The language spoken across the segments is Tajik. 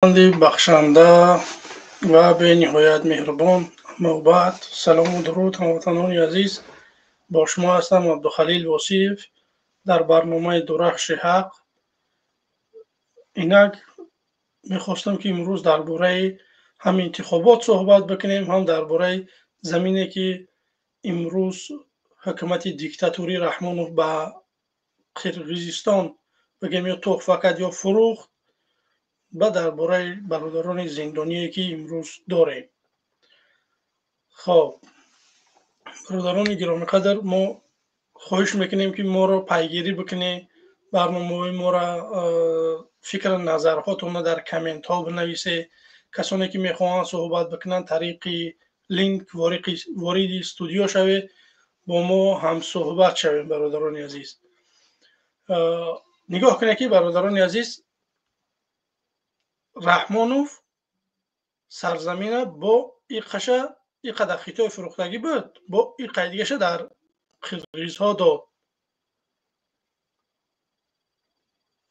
Бахшанда ва бениҳоят меҳрубон. Аммо баъд, салому дуруд, ҳамватанони азиз. Бо шумо ҳастам Абдухалил Восиев дар барномаи Дурахши ҳақ. Инак мехостам, ки имрӯз дар бораи ҳам интихобот суҳбат бикунем, ҳам дар бораи замине, ки имрӯз ҳукумати диктатурӣ Раҳмонов ба Қирғизистон бигем ё туҳфа кард, ё фурӯхт, ва дар бораи бародарони зиндоние, ки имрӯз дорем. Хоб, бародарони гиромиқадр, мо хоҳиш мекунем, ки моро пайгирӣ бикунед, барномаҳои моро, фикру назарҳотонро дар комментҳо бинависед. Касоне ки мехоҳанд суҳбат бикунанд, тариқи линк вориди студио шавед, бо мо ҳамсуҳбат шавем. Бародарони азиз, нигоҳ кунед, ки бародарони азиз, Раҳмонов сарзамина бо иқаша иқа дар Хитой фурӯхтагӣ буд, бо иқаи дигаша дар қирғизҳо дод.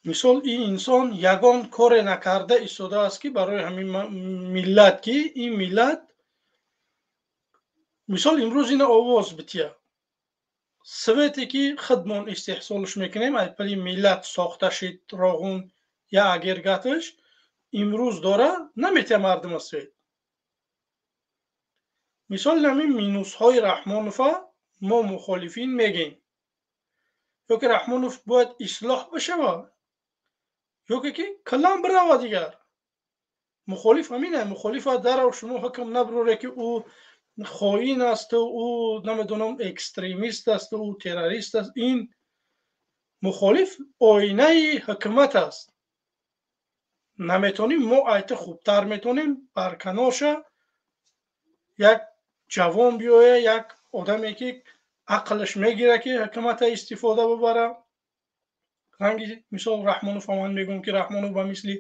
Мисол, ин инсон ягон коре накарда истодааст, ки барои ҳамин миллат, ки ин миллат мисол имрӯз ина овоз бития. Свете ки худмон истеҳсолш мекунем, айпали миллат сохта шид, Роғун я агрегаташ имрӯз дора наметия мардума свет. Мисол, ҳамин минусҳои Раҳмонова мо мухолифин мегем, ё ки Раҳмонов бояд ислоҳ бишавад, ё ки каллан бирава дигар. Мухолиф ҳамин, мухолифа дарав шумо ҳукм набуроре, ки ӯ хоин асту ӯ, намедонам, экстремист асту ӯ террорист аст. Ин мухолиф оинаи ҳукумат аст. Наметонем, мо айта хубтар метонем. Барканоша як ҷавон биёя, як одаме, ки ақлаш мегира, ки ҳукумата истифода бибара. Ранги мисол Раҳмонов, ман мегӯям, ки Раҳмонов ба мисли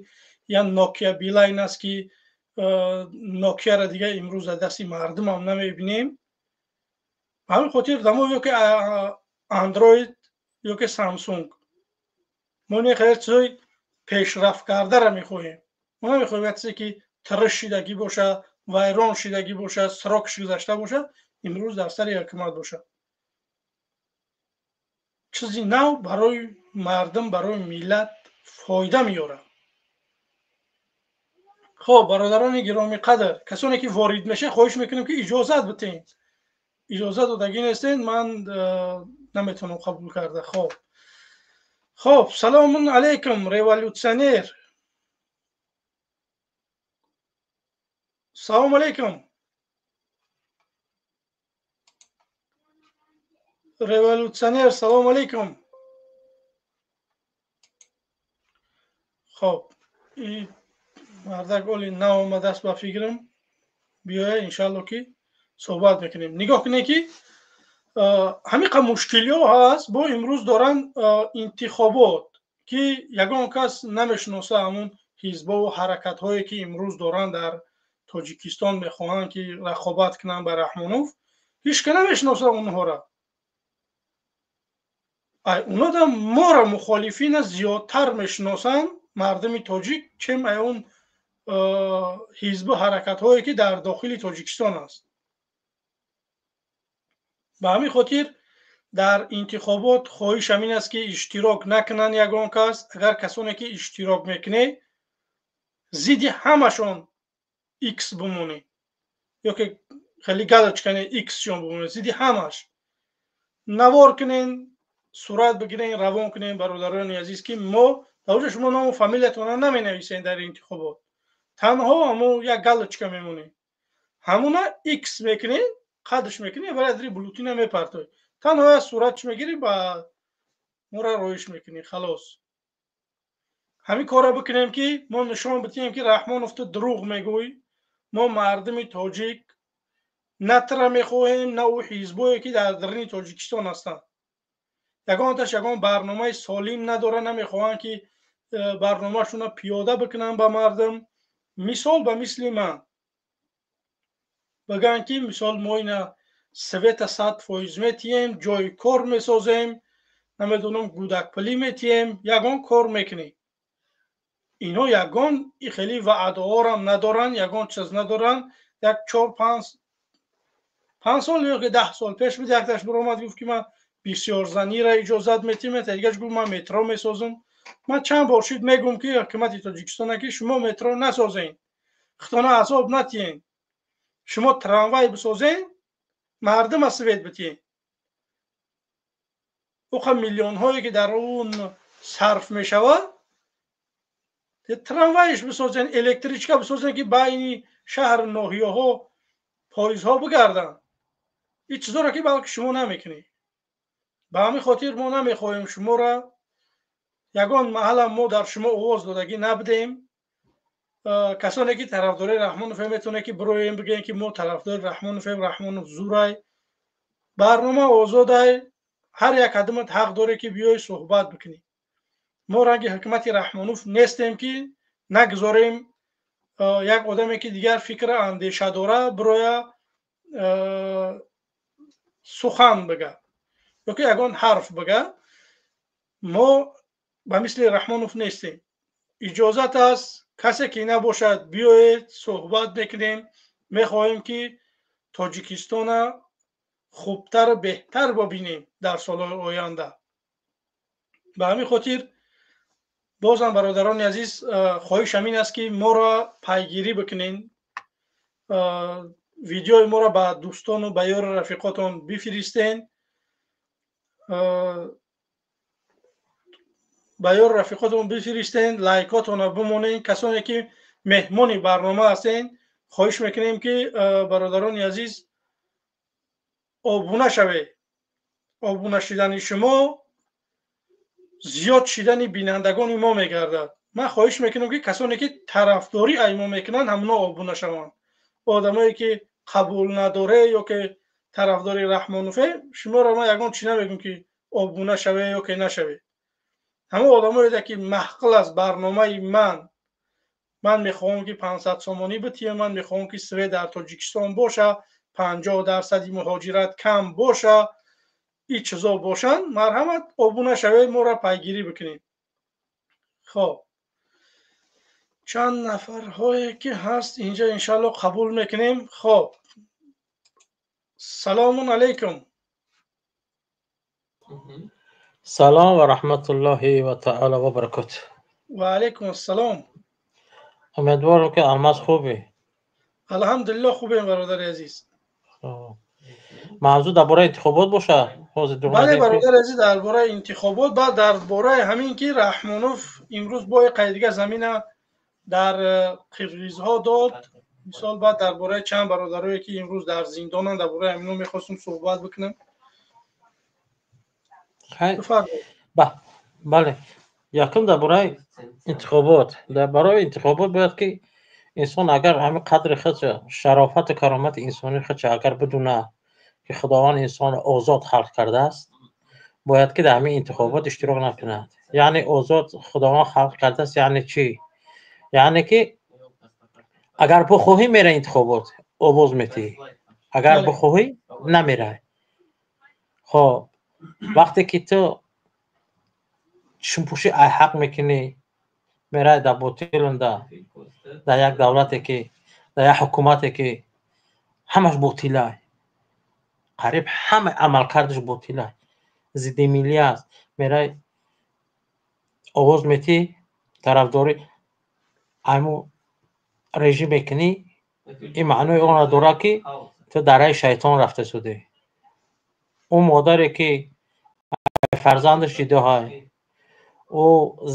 як Нокия Билайн аст, ки Нокияро дига имрӯз дар дасти мардумам намебинем. Ба ҳамин хотир дамо ё ки Андроид, ё ки Самсунг, мо не қадар чизои пешрафт кардаро мехоҳем. Мо намехоҳем як чизе, ки тириш шидагӣ бошад, вайрон шидагӣ бошад, срокш гузашта бошад, имрӯз дар сари ҳукумат бошад. Чизи нав барои мардум, барои миллат фоида меорад. Хоб, бародарони гиромиқадр, касоне ки ворид мешавед, хоҳиш мекунем, ки иҷозат битен. Иҷозат додагӣ нестен, ман наметавонам қабул карда. Хоб, салому алайкум, революционер, салому алайкум, революционер, салому алайкум. Хоб, и мардак оли наомадааст, ба фикрам биёя, иншалло, ки суҳбат мекунем. Нигоҳ кунед, ки ҳамин мушкилиҳо ҳаст. Бо имрӯз доранд интихобот, ки ягон кас намешиноса ҳамун ҳизбову ҳаракатҳое, ки имрӯз доранд дар Тоҷикистон, мехоҳанд, ки рақобат кунанд ба Раҳмонов. Ҳеч ка намешиноса онҳоро. Оно мора мухолифина зиёдтар мешиносанд мардуми тоҷик, чем ай он ҳизбу ҳаракатҳое, ки дар дохили Тоҷикистон аст. Ба ҳамин хотир дар интихобот хоҳиш ҳамин аст, ки иштирок накунанд ягон кас. Агар касоне ки иштирок мекунед, зидди ҳамашон икс бимонед, ё ки хеле галочка не, иксшон бимонед зидди ҳамаш. Навор кунен, сурат бигирен, равон кунен, бародарони азиз, ки мо дар шумо ному фамилиятонро наменависем. Дар интихобот танҳо ҳамо як галочка мемонед, ҳамуна икс мекунед, қадш мекунед, вале адри бюллетена мепартоед. Танҳо як суратш мегирӣ, ба мора роиш мекунӣ, халос. Ҳамин корро бикунем, ки мо нишон бидиҳем, ки Раҳмонов, ту дурӯғ мегӯй. Мо мардуми тоҷик на тра мехоҳем, на ӯ ҳизбое, ки дар даруни Тоҷикистон ҳастанд. Ягонташ ягон барномаи солим надора, намехоҳанд, ки барномаашонро пиёда бикунанд ба мардум. Мисол, ба мисли ман бигӯянд, ки мисол мо ина света 100% метиҳем, ҷои кор месозем, намедонам, гудакпулӣ метиҳем, ягон кор мекунем. Ино ягон хеле ваъдаҳорам надоранд, ягон чиз надоранд. Як 4-5 сол ё ки 10 сол пеш буд, якташ биромад, гуфт, ки ман бисёрзанира иҷозат метиҳам, дигааш гуфт, ман метро месозам. Ман чанд бор шид мегӯм, ки ҳукумати Тоҷикистона, ки шумо метро насозен, хитона азоб натиҳен, шумо трамвай бисозен, мардума свет битиҳен. Оқа миллионҳое ки дар он сарф мешавад, трамвайш бисозен, электричка бисозен, ки байни шаҳр, ноҳияҳо поездҳо бигарданд. Ин чизоро ки балки шумо намекунед. Ба ҳамин хотир мо намехоҳем шуморо, ягон маҳалам мо дар шумо овоз додагӣ набудем. Касоне ки тарафдори Раҳмоновем, метавонед ки бироем, бигӯем, ки мо тарафдори Раҳмоновем, Раҳмонов зурай. Барнома озодай, ҳар як адамат ҳақ доре, ки биёй суҳбат бикунӣ. Мо ранги ҳукумати Раҳмонов нестем, ки нагузорем як одаме, ки дигар фикра андеша дора, бироя сухан бига ё ки ягон ҳарф бига. Мо ба мисли Раҳмонов нестем. Иҷозат аст, касе ки набошад, биёед, суҳбат мекунем. Мехоҳем, ки Тоҷикистона хубтару беҳтар бибинем дар солҳои оянда. Ба ҳамин хотир бозам, бародарони азиз, хоҳиш ҳамин аст, ки моро пайгирӣ бикунен, видеои моро ба дӯстону ба ёру рафиқотон бифиристен, ба ёру рафиқотон бифиристен, лайкотонро бимонен. Касоне ки меҳмони барнома ҳастен, хоҳиш мекунем, ки, бародарони азиз, обуна шавед. Обуна шудани шумо зиёд шидани бинандагони мо мегардад. Ман хоҳиш мекунам, ки касоне ки тарафдорӣ ай мо мекунанд, ҳамуно обуна шаванд. Одамое ки қабул надоре ё ки тарафдори Раҳмонове, шуморо ман ягон чӣ намегӯм, ки обуна шаве ё ки нашаве. Ҳамон одамое ки маҳқил аст барномаи ман, ман мехоҳам, ки 500 сомонӣ битиҳам, ман мехоҳам, ки свет дар Тоҷикистон боша, 50 дарсади муҳоҷират кам боша, ин чизо бошанд, марҳамат, обуна шавед, моро пайгирӣ бикунед. Хоб, чанд нафарҳое ки ҳаст инҷа, иншаалло, қабул мекунем. Хоб, салому алайкум. Салом ва раҳматуллоҳи ва таъала ва баракоту. Ва алайкум ассалом. Умедворам, ки Алмаз хубӣ. Алҳамдулилло, хубем, бародари азиз. Мавзӯъ дар бораи интихобот боша? Бале, бародари азиз, дар бораи интихобот, баъд дар бораи ҳамин ки Раҳмонов имрӯз бо қайдига замина дар қирғизҳо дод, мисол, баъд дар бораи чанд бародарое ки имрӯз дар зиндонанд, дар бораи ҳамино мехостум суҳбат бикунам. Бале, якум дар бораи интихобот. Дар бораи интихобот бояд ки инсон агар ҳамин қадри худша, шарофату каромати инсонии худша агар бидуна, ки Худованд инсонро озод халқ кардааст, бояд ки дар ҳамин интихобот иштирок накунад. Яъне озод Худованд халқ кардааст яъне чӣ? Яъне ки агар бихоҳӣ, мераи интихобот, овоз метиҳӣ, агар бихоҳӣ, намераи. Хоб, вақте ки ту чишмпӯшӣ ай ҳақ мекунӣ, мераи дар ботилнда, дар як давлате ки, дар як ҳукумате ки ҳамаш ботилай, қариб ҳама амалкардаш ботилай, зидди миллӣ аст, мераи овоз метиҳӣ, тарафдорӣ айму режим мекунӣ, ин маънои онро дорад, ки ту дар раи шайтон рафта шудӣ. Ӯ модаре ки фарзандаш ҷудоҳай, ӯ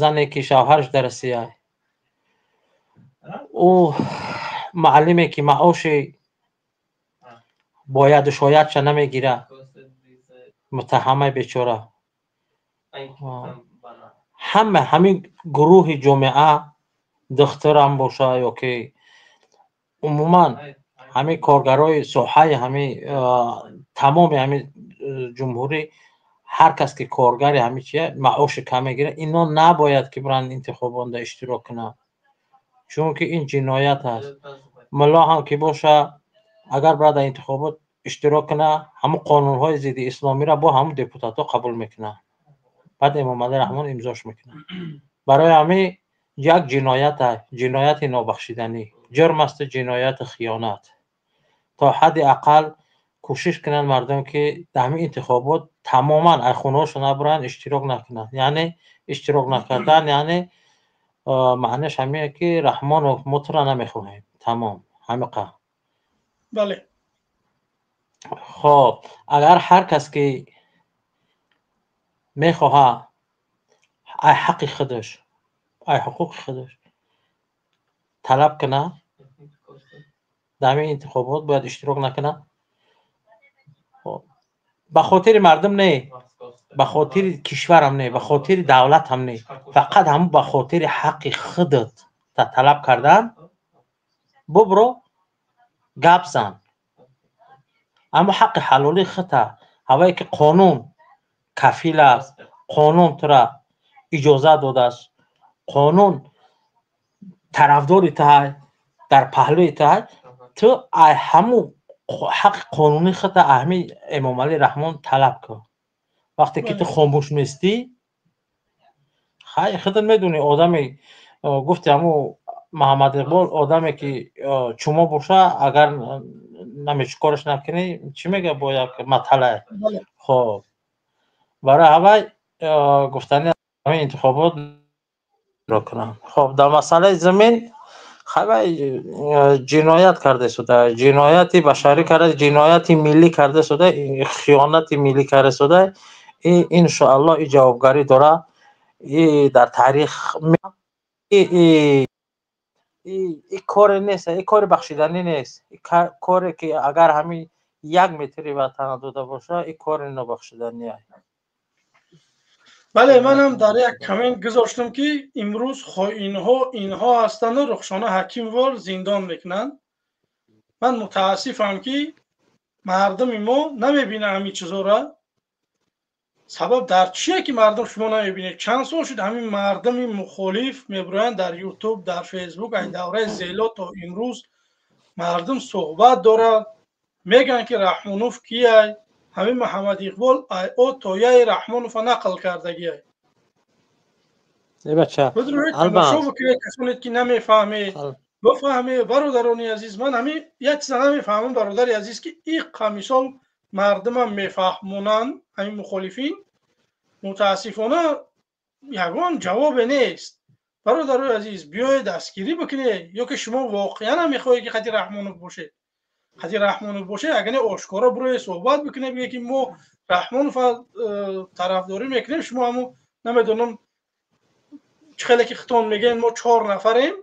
зане ки шавҳараш дар Россияй, ӯ муаллиме ки маоши бояду шоядша намегирад, муттаҳамаи бечора, ҳама ҳамин гурӯҳи ҷомеа, духтурам боша ё ки умуман ҳамин коргарои соҳаи ҳамин, тамоми ҳамин ҷумҳурӣ, ҳар кас ки коргари ҳамин чия, маоши кам мегирад, ино набояд ки биранд интихобонда иштирок кунанд, чунки ин ҷиноят аст. Мулло ҳам ки боша, агар бирад дар интихобот иштирок кунад, ҳамун қонунҳои зидди исломиро бо ҳамун депутатҳо қабул мекунанд, баъд Эмомалӣ Раҳмон имзош мекунад. Барои ҳамин Як ҷиноят, ҷинояти нобахшиданӣ, ҷурм асту ҷинояти хиёнат. То ҳадди ақал кӯшиш кунанд мардум, ки дар ҳамин интихобот тамоман ай хонаҳошон набуранд, иштирок накунанд. Яъне иштирок накардан, яъне маънаш ҳамине, ки Раҳмонов, мо тура намехоҳем, тамом, ҳамиқа. Бале. Хоб, агар ҳар кас ки мехоҳа ай ҳаққи худаш, ай ҳуқуқи худаш талаб кунад, дар ҳамин интихобот бояд иштирок накунад. Ба хотири мардум не, ба хотири кишварам не, ба хотири давлатам не, фақат ҳамун ба хотири ҳаққи худат талаб кардан бубро, гап зан. Аммо ҳаққи ҳалолии худта, ҳавае ки қонун кафил аст, қонун тура иҷозат додааст, қонун тарафдори туҳай, дар паҳлӯи туҳай, ту ай ҳамун ҳаққи қонунии худта ҳамин Эмомалӣ Раҳмон талаб кун. Вақте ки ту хомӯш нестӣ, хай, худат медонӣ, одаме гуфти ҳамун Муҳаммад Иқбол, одаме ки чумо боша, агар намечи кораш накунӣ, чӣ мега, бо як матала. Хоб, барои ҳавай гуфтани ҳамин интихобот кунанд. Хоб, дар масъалаи замин, хай, ҷиноят карда шуда, ҷинояти башарӣ карда, ҷинояти миллӣ карда шуда, хиёнати миллӣ карда шуда. Иншоаллоҳ, и ҷавобгарӣ дора и дар таърих. И коре нест, и кори бахшиданӣ нест. Коре ки агар ҳамин як метри ватана дода боша, и кори нобахшиданӣ. Бале, манам дар як коммент гузоштам, ки имрӯз хоинҳо инҳо ҳастанду Рухшона Ҳакимовро зиндон мекунанд. Ман мутаассифам, ки мардуми мо намебинад ҳамин чизоро. Сабаб дар чие, ки мардум шумо намебинед? Чанд сол шуд, ҳамин мардуми мухолиф мебироянд дар Ютуб, дар Фейсбук. Ай давраи Зело то имрӯз мардум суҳбат дорад, мегӯянд, ки Раҳмонов кияй. Ҳамин Муҳаммад Иқбол ай о то яи Раҳмонова нақл кардагиай. Тамошо бикунед, касоне ки намефаҳмед, бифаҳмед. Бародарони азиз, ман ҳамин як чиза намефаҳмам, бародари азиз, ки иққа мисол мардумам мефаҳмонанд ҳамин мухолифин, мутаассифона ягон ҷавобе нест. Бародарои азиз, биёед, дастгирӣ бикунед, ё ки шумо воқеан ҳам мехоҳед, ки хати Раҳмонов бошед, хати Раҳмонов бошед, агар не, ошкоро бироед, суҳбат бикунед, бигӯед, ки мо Раҳмонова тарафдорӣ мекунем. Шумо ҳамун намедонам чӣ хеле ки хитон мегӯем, мо чор нафарем.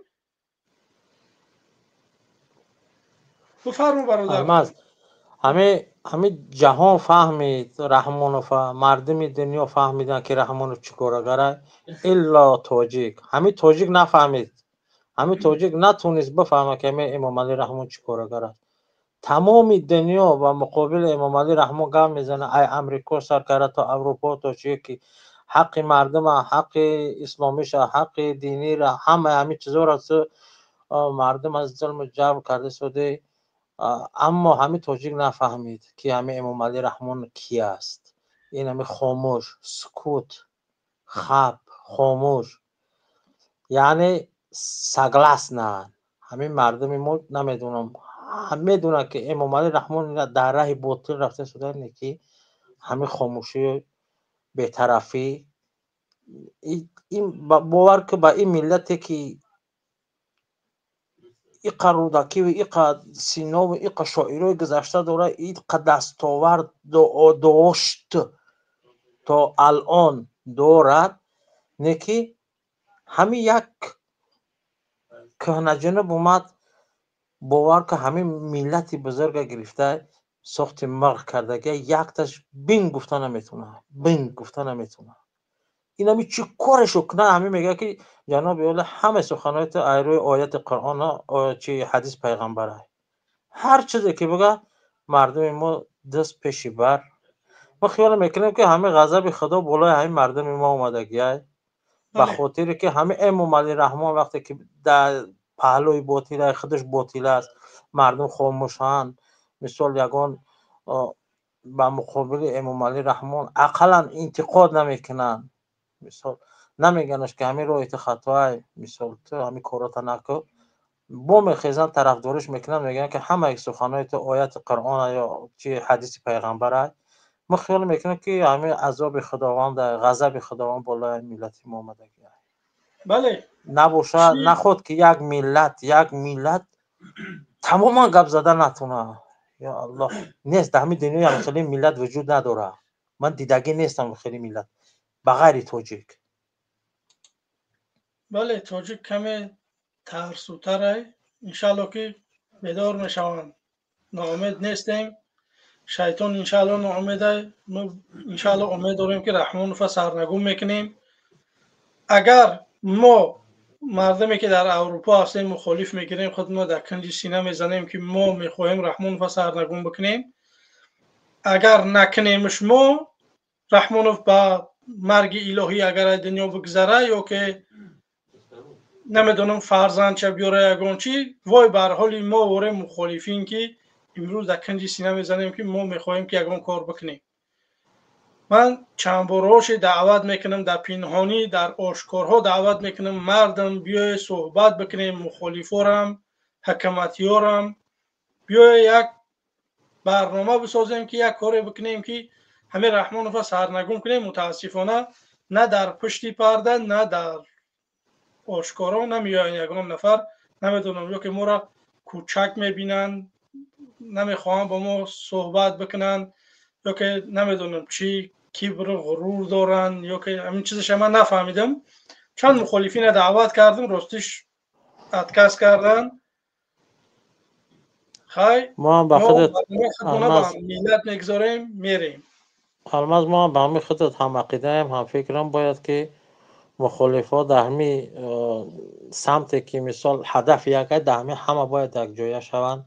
Бифармо, бародар. Ҳами ҷаҳон фаҳмид Раҳмонова, мардуми дунё фаҳмиданд, ки Раҳмонов чӣ корагара, илло тоҷик. Ҳами тоҷик нафаҳмид, ҳами тоҷик натонист бифаҳма, ки ҳами Эмомалӣ Раҳмон чӣ корагар аст. Тамоми дунё ба муқобили Эмомалӣ Раҳмон гап мезанад, ай Амрико сар карда то Аврупо, то чие ки ҳаққи мардума, ҳаққи исломиша, ҳаққи динира, ҳамаи ҳамин чизоро мардум аз зулму ҷабр карда шуде. Аммо ҳамин тоҷик нафаҳмид, ки ҳамин Эмомалӣ Раҳмон ки аст. Ин ҳами хомӯш, сукут, хаб, хомӯш, яъне согласна. Ҳамин мардуми мо, намедонам, медонад, ки Эмомалӣ Раҳмон дар раҳи ботил рафта шудане, ки ҳамин хомӯшӣ, бетарафӣ. Ин бовар ки ба ин миллате ки иқа Рӯдакиву, иқа Синову, иқа шоирои гузашта дора, иқа дастовард дошт, то алон дорад, не ки ҳамин як кӯҳнаҷунуб омад, бовар ки ҳамин миллати бузурга гирифта, сохти мағр кардагия, якташ бин гуфта наметавонад, бин гуфта наметавонад. Ин ҳами чӣ корешо кунад, ҳамин мегӯяд, ки ҷаноби олӣ, ҳамаи суханои ту ай рӯи ояти Қуръон, чи ҳадис пайғамбара. Ҳар чизе ки бигӯяд, мардуми мо даст пеши бар. Мо хиёл мекунем, ки ҳамин ғазаби Худо болои ҳамин мардуми мо омадагиай, ба хотире ки ҳамин Эмомалӣ Раҳмон вақте ки дар паҳлӯи ботила, худаш ботил аст, мардум хомӯшанд. Мисол, ягон ба муқобили Эмомалӣ Раҳмон ақаллан интиқод намекунанд. Мисол, Намеганаш ки ҳамин роҳи ту хатоай, мисол, ту ҳамин корота накун. Бо мехезанд, тарафдориш мекунанд, мегӯянд, ки ҳамаи суханои ту ояти Қуръона ё чи ҳадиси пайғамбарай. Мо хиёл мекунем, ки ҳамин азоби Худованд, ғазаби Худованд болои миллати мо омадагӣ. Бале. Набошад, наход ки як миллат тамоман гап зада натуна. Ё Аллоҳ, нест дар ҳамин дунё хеле миллат, вуҷуд надорад. Ман дидагӣ нестам хеле миллат ба ғайри тоҷик. Бале, тоҷик каме тарсутарай. Иншаалло, ки бедор мешаванд, ноумед нестем. Шайтон, иншаалло, ноумедай. Мо, иншаалло, умед дорем, ки Раҳмонова сарнагун мекунем. Агар мо мардаме, ки дар Аврупо ҳастем, мухолиф мегирем, худмо дар кунҷи сина мезанем, ки мо мехоҳем Раҳмонова сарнагун бикунем. Агар накунемш мо, Раҳмонов ба марги илоҳӣ агар аз дунё бигзара ё ки намедонам, фарзандча биёра, ягон чи, вой бар ҳоли мо воре мухолифин, ки имрӯз дар кунҷи сина мезанем, ки мо мехоҳем, ки ягон кор бикунем. Ман чандборҳоше даъват мекунам, дар пинҳонӣ, дар ошкорҳо даъват мекунам: мардам, биёе суҳбат бикунем, мухолифорам, ҳакаматёрам, биёе як барнома бисозем, ки як коре бикунем, ки ҳамин Раҳмонова сарнагун кунем. Мутаассифона, на дар пушти парда, на дар ошкоро намеоянд ягон нафар. Намедонам, ё ки моро кӯчак мебинанд, намехоҳанд бо мо суҳбат бикунанд, ё ки намедонам, чӣ кибру ғурур доранд, ё ки ҳамин чизаша ман нафаҳмидам. Чанд мухолифина даъват кардам, ростиш, отказ карданд. Хай, миллат мегузорем, мерем. Алмаз, мо ба ҳамин худат ҳамақидаем, ҳамфикрам. Бояд ки мухолифҳо дар ҳамин самте, ки мисол ҳадаф як, дар ҳамин ҳама бояд якҷоя шаванд,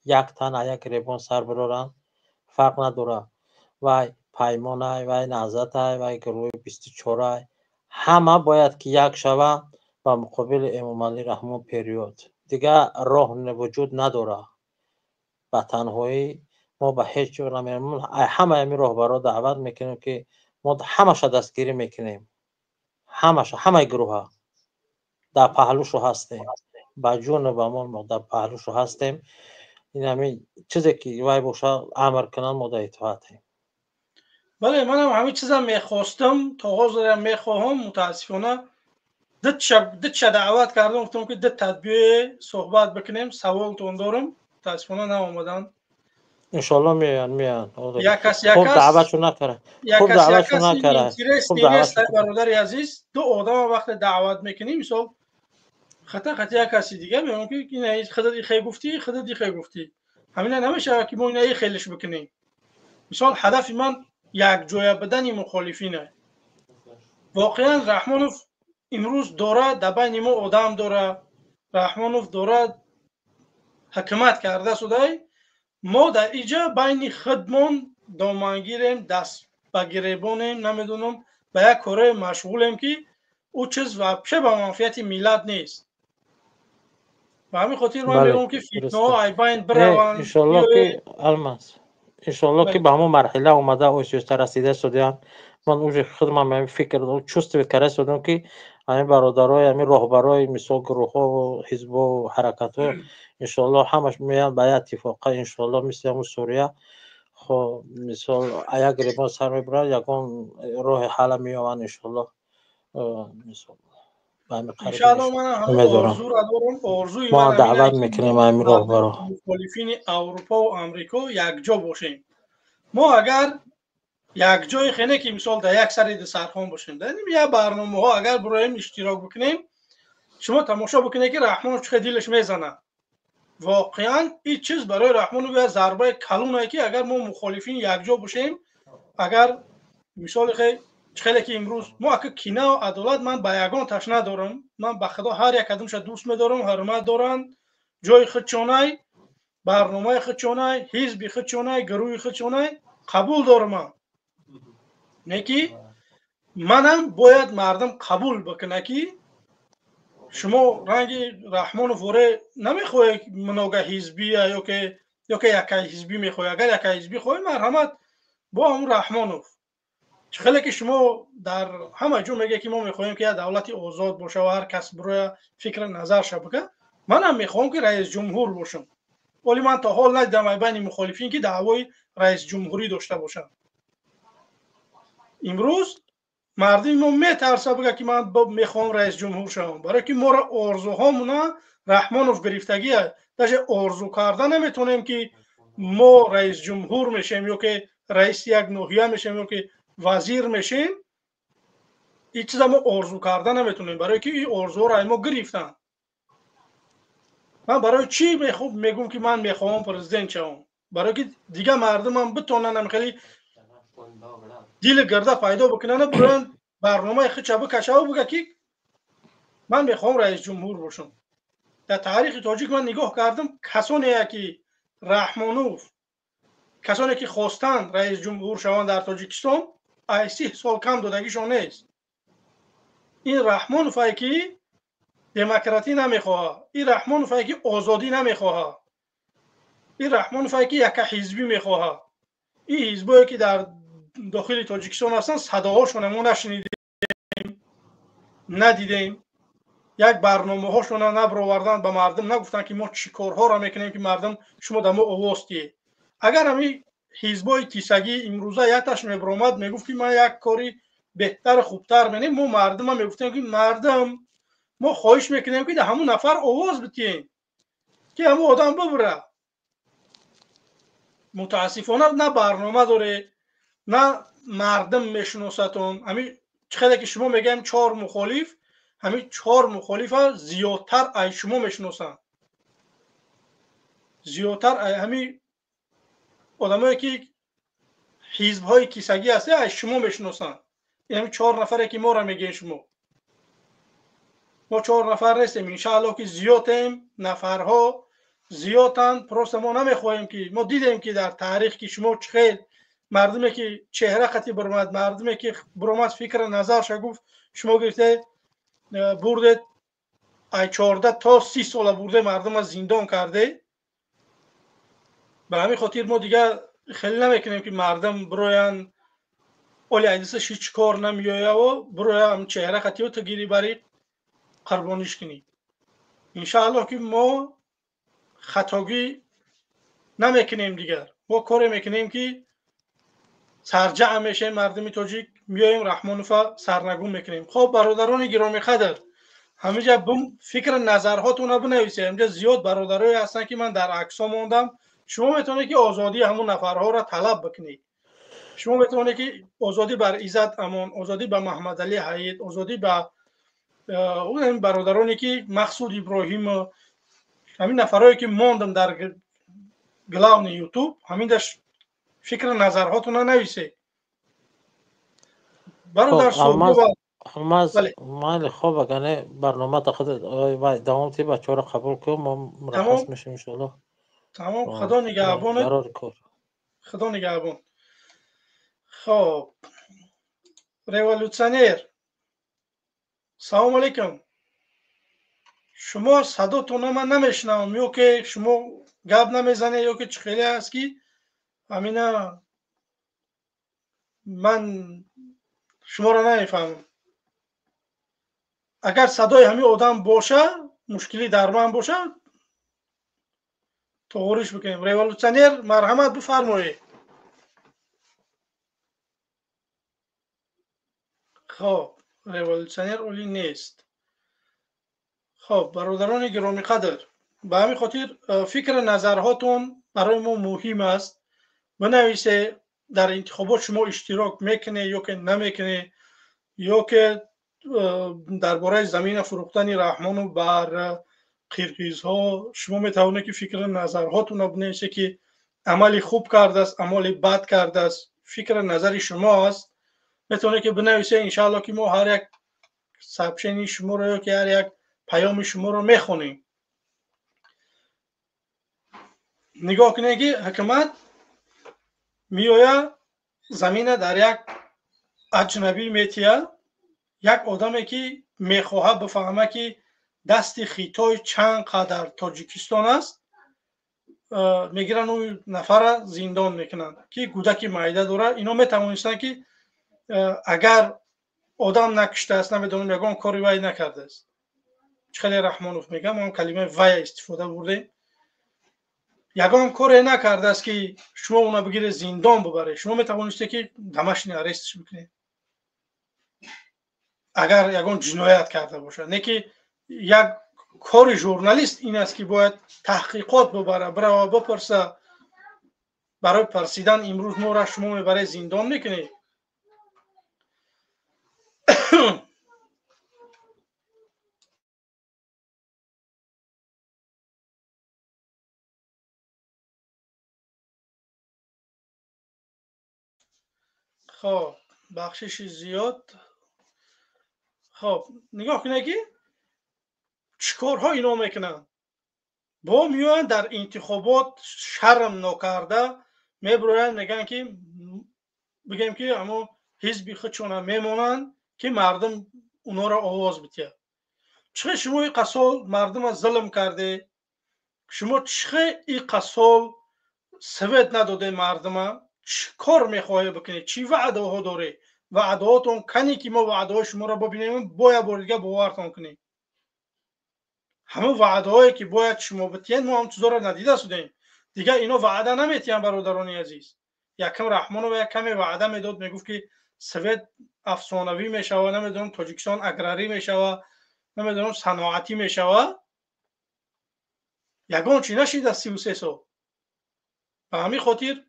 як тан, як гиребон сар бироранд. Фарқ надорад, вай Паймонай, вай Наҳзатай, вай гурӯҳи 24-ай, ҳама бояд ки як шаванд ба муқобили Эмомалӣ Раҳмон. Период дигар роҳ вуҷуд надорад. Ба танҳоӣ мо ба ҳеҷ ҷо намерем. Ҳамаи ҳамин роҳбарро даъват мекунем, ки мо ҳамаша дастгирӣ мекунем, ҳамаша, ҳамаи гурӯҳа дар паҳлӯшу ҳастем, ба ҷону ба мол мо дар паҳлӯшу ҳастем. Ин ҳамин чизе ки вай боша, амр кунанд, мо дар итоатем. Бале, манам ҳамин чизам мехостам, то ҳозирам мехоҳам. Мутаассифона, дутша даъват кардам, гуфтам, ки ду тадбие суҳбат бикунем, саволтон дорам. Мутаассифона, наомаданд. Иншоалло, меоянд, меоянд. Якас. Хуб, даъватшо накара, хуб, даъватшо накара. Интерес бародари азиз, ду одама вақте даъват мекунӣ, мисол, хата хати як каси дига меоям, ки ина худат ихе гуфтӣ, худат ихе гуфтӣ. Ҳамина намешавад, ки мо ина ихелиш бикунем. Мисол, ҳадафи ман якҷоя будани мухолифина. Воқеан, Раҳмонов имрӯз дорад, дар байни мо одам дорад, Раҳмонов дорад, ҳукумат карда судай. Мо дар иҷа байни худмон домангирем, даст ба гиребонем, намедонам, ба як корое машғулем, ки ӯ чиз вообще ба манфиати миллат нест. Ба ҳамин хотир ман мегӯям, ки фитнаҳо ай байн бираванд. Иншоалло, ки Алмаз, иншоалло, ки ба ҳамон марҳила омада, оҳиста расида шудиям. Ман уже худман фикр чувствовать карда шудам, ки ҳамин бародарои, ҳамин роҳбарои, мисол, гурӯҳҳо, ҳизбо, ҳаракатҳо, иншоалло, ҳамаш меянд ба як иттифоқа. Иншоалло, мисли ҳамун Сурия, хоб, мисол, як гиребон сар мебурад, ягон роҳи ҳалла меёбанд, иншоалло. Мисол, Умедорам, мо даъват мекунем ҳамин роҳбаро. Мухолифини Аврупо ва Амрико якҷо бошем. Мо агар якҷои хене, ки мисол, дар як сари дастархон бошем, дар як барномаҳо агар бироем, иштирок бикунем, шумо тамошо бикунед, ки Раҳмонов чӣ хел дилаш мезанад. Воқеан, ин чиз барои Раҳмонов як зарбаи калоне, ки агар мо мухолифин якҷо бошем, агар мисоли хеле ки имрӯз мо ака кинау адолат, ман ба ягон таш надорам. Ман ба худо ҳар як кадомша дӯст медорам, ҳурмат доранд, ҷои худчонай, барномаи худчонай, ҳизби худчонай, гурӯҳи худчонай, қабул дорам. Не ки манам бояд мардум қабул бикуна, ки шумо ранги Раҳмонов воре намехоҳед, многоҳизбия ёке якаҳизбӣ мехоҳед. Агар якаҳизбӣ хоҳед, марҳамат, бо ҳамун Раҳмонов. Чӣ хеле ки шумо дар ҳама ҷо мегӯед, ки мо мехоҳем, ки як давлати озод боша ва ҳар кас бироя фикри назарша бика, манам мехоҳам, ки раисҷумҳур бошам. Вале ман то ҳол надидам ай байни мухолифин, ки даъвои раисҷумҳурӣ дошта бошанд. Имрӯз мардуми мо метарса бигӯяд, ки ман мехоҳам раисҷумҳур шавам, барое ки моро орзуҳомона Раҳмонов гирифтагия. Даже орзу карда наметавонем, ки мо раисҷумҳур мешем ё ки раиси як ноҳия мешем ё ки вазир мешем. Ин чиза мо орзу карда наметавонем, барое ки ин орзуҳоро ай мо гирифтанд. Ман барои чӣ мегӯм, ки ман мехоҳам президент шавам? Барое ки дигар мардумам битонанд хеле дили гирда пайдо бикунанд, бироянд, барномаи худша бикашаву бигӯяд, ки ман мехоҳам раисҷумҳур бошам. Дар таърихи тоҷик ман нигоҳ кардам, касоне ки Раҳмонов, касоне ки хостанд раисҷумҳур шаванд дар Тоҷикистон, ай 30 сол кам додагишон нест. Ин Раҳмоновае ки демократӣ намехоҳад, ин Раҳмоновае ки озодӣ намехоҳад, ин Раҳмоновае ки якаҳизбӣ мехоҳад. Ин ҳизбое ки дар дохили Тоҷикистон ҳастанд, садоҳошона мо нашунидем, надидем, як барномаҳошона набароварданд, ба мардум нагуфтанд, ки мо чӣ корҳоро мекунем, ки мардум шумо дар мо овоз диҳед. Агар ҳамин ҳизбои кисагӣ имрӯза якташ мебаромад, мегуфт, ки ман як кори беҳтару хубтар менем, мо мардума мегуфтем, ки мардум, мо хоҳиш мекунем, ки дар ҳамун нафар овоз бидиҳем, ки ҳамун одам бибура. Мутаассифона, на барнома доре, на мардум мешиносатон. Ҳамин чӣ хеле ки шумо мегӯем чор мухолиф, ҳамин чор мухолифа зиёдтар ай шумо мешиносанд, зиёдтар ай ҳамин одамое ки ҳизбҳои кисагӣ ҳаст, ай шумо мешиносанд. Ҳамин чор нафаре ки моро мегӯем шумо, мо чор нафар нестем, иншааллоҳ, ки зиёдем, нафарҳо зиёданд. Просто мо намехоҳем, ки мо дидем, ки дар таърих ки шумо чӣ хел мардуме ки чеҳра қати биромад, мардуме ки биромад, фикри назарша гуфт, шумо гирифте бурдед, ай 14 то 30 сола бурде, мардума зиндон карде. Ба ҳамин хотир мо дигар хеле намекунем, ки мардум бироянд. Оли айдисаш ҳеҷ кор намеояву бироя чеҳра қатиё ту гири бари қурбониш кунӣ. Иншааллоҳ, ки мо хатогӣ намекунем дигар. Мо коре мекунем, ки сарҷаъ мешавем, мардуми тоҷик меоем, Раҳмонова сарнагун мекунем. Хоб, бародарони гиромиқадр, ҳаминҷа фикри назарҳотонро бинависед. Ҳаминҷа зиёд бародарое ҳастанд, ки ман дар аксҳо мондам. Шумо метавонед, ки озодии ҳамун нафарҳоро талаб бикунед. Шумо метавонед, ки озодӣ бар Иззат Амон, озодӣ ба Маҳмадалӣ Ҳаид, озодӣ ба бародароне ки Мақсуд Иброҳим, ҳамин нафарҳое ки мондам дар главный Ютуб, ҳамин фикри назарҳотонро нависед, бародар. Алмаз, майли, хоб, агар не, барномата худат давом ти, бачаҳоро қабул кун, мо мураххас мешем, иншоаллоҳ. Тамом, Худо нигаҳбон. Худо нигаҳбон. Хоб, Революционер, салому алейкум. Шумо садотонро ман намешунавам, ё ки шумо гап намезанед, ё ки чӣ хеле аст, ки ҳамина ман шуморо намефаҳмам. Агар садои ҳамин одам боша, мушкилӣ дар ман боша, тоғориш бикунем. Революционер, марҳамат, бифармоед. Хоб, Революционер олӣ нест. Хоб, бародарони гиромиқадр, ба ҳамин хотир фикри назарҳотон барои мо муҳим аст. Бинависе, дар интихобот шумо иштирок мекунед ё ки намекунед, ё ки дар бораи замина фурӯхтани Раҳмонов бар қирғизҳо шумо метавонед, ки фикри назарҳотонро бинависе, ки амали хуб кардааст, амали бад кардааст. Фикри назари шумо аст, метавонед, ки бинависе. Иншаалло, ки мо ҳар як сообщение и шуморо ё ки ҳар як паёми шуморо мехонем. Нигоҳ кунед, ки ҳукумат меояд, замина дар як аҷнабӣ метиҳад, як одаме ки мехоҳад бифаҳмад, ки дасти Хитой чанд қадар Тоҷикистон аст. Мегиранд, ӯ нафара зиндон мекунанд, ки гудаки майда дорад. Ино метавонистанд, ки Агар одам накуштааст, намедонам, ягон кори вай накардааст. Чӣ хеле Раҳмонов мегӯям, мо калимаи вая истифода бурдем. Ягон коре накардааст, ки шумо уна бигиред, зиндон бубаред. Шумо метавонистед, ки домашний арест ш бикунед, агар ягон ҷиноят карда бошад. Не ки як кори журналист ин аст, ки бояд таҳқиқот бубара, бирава, бипурса. Барои парсидан имрӯз моро шумо мебаред, зиндон мекунед. Хоб, бахшиши зиёд. Хоб, нигоҳ кунед, ки чӣ корҳо ино мекунанд. Бо меоянд дар интихобот, шарм нокарда мебироянд, мегӯянд, ки бигем, ки амо ҳизби худшона мемонанд, ки мардум унҳоро овоз битиҳад. Чӣ хел шумо иқа сол мардума зулм карде? Шумо чӣ хел иқа сол свет надоде мардума? Чӣ кор мехоҳед бикунед? Чӣ ваъдаҳо доред? Ваъдаҳотон кане, ки мо ваъдаҳои шуморо бибинем, бояд бори дига бовартон кунем. Ҳамон ваъдаҳое, ки бояд шумо битиҳед, мо ҳам чизоро надида шудем. Дигар ино ваъда наметиҳанд, бародарони азиз. Якам Раҳмонова як каме ваъда медод, мегуфт, ки свет афсонавӣ мешава, намедонам, Тоҷикистон аграрӣ мешава, намедонам, саноатӣ мешава. Ягон чи нашида 33 сол. Ба ҳамин хотир,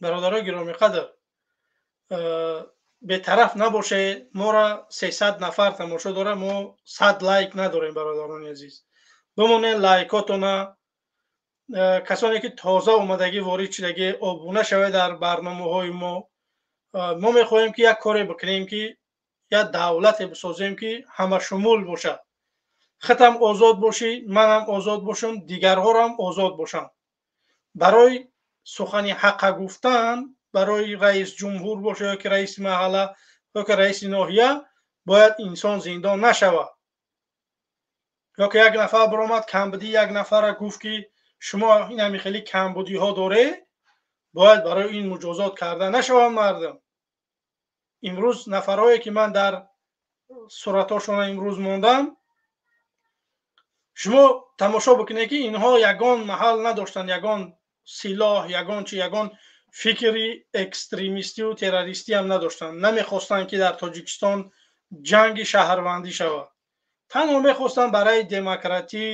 бародарои гиромиқадр, бетараф набошед. Моро 300 нафар тамошо дорад, мо 100 лайк надорем. Бародарони азиз, бимонед лайкотона. Касоне ки тоза омадагӣ, ворид шудагӣ, обуна шавед дар барномаҳои мо. Мо мехоҳем, ки як коре бикунем, ки як давлате бисозем, ки ҳамашумул бошад. Худам озод бошӣ, манам озод бошам, дигарҳорам озод бошам. Барои сухани ҳаққа гуфтан, барои раис ҷумҳур боша ё ки раиси маҳалла ё ки раиси ноҳия, бояд инсон зиндон нашавад. Ё ки як нафар баромад, камбудӣ як нафарра гуфт, ки шумо инами хеле камбудиҳо доред, бояд барои ин муҷозот карда нашаванд мардум. Имрӯз нафарҳое, ки ман дар суратҳошона имрӯз мондам, шумо тамошо бикунед, ки инҳо ягон маҳал надоштанд, ягон силоҳ, ягон чи, ягон фикри экстремистию террористӣ ҳам надоштанд. Намехостанд, ки дар Тоҷикистон ҷанги шаҳрвандӣ шавад. Танҳо мехостанд барои демократӣ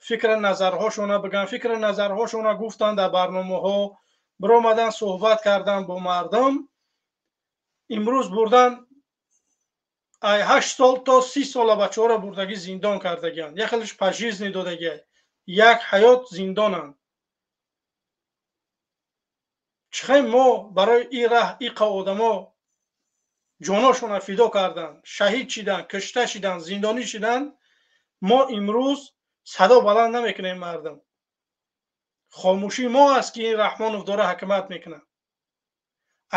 фикри назарҳошона бигӯянд. Фикри назарҳошона гуфтанд, дар барномаҳо биромаданд, суҳбат карданд бо мардум. Имрӯз бурдан ай 8 сол то 30 сола бачаҳоро бурдагӣ, зиндон кардагианд. Як хелеш пожизненный додагиа, як ҳаёт зиндонанд. Чихел мо барои ин раҳ иқа одамо ҷоношонро фидо карданд, шаҳид шиданд, кушта шиданд, зиндонӣ шиданд, мо имрӯз садо баланд намекунем, мардум? Хомӯшии мо аст, ки ин Раҳмонов дора ҳукумат мекунад.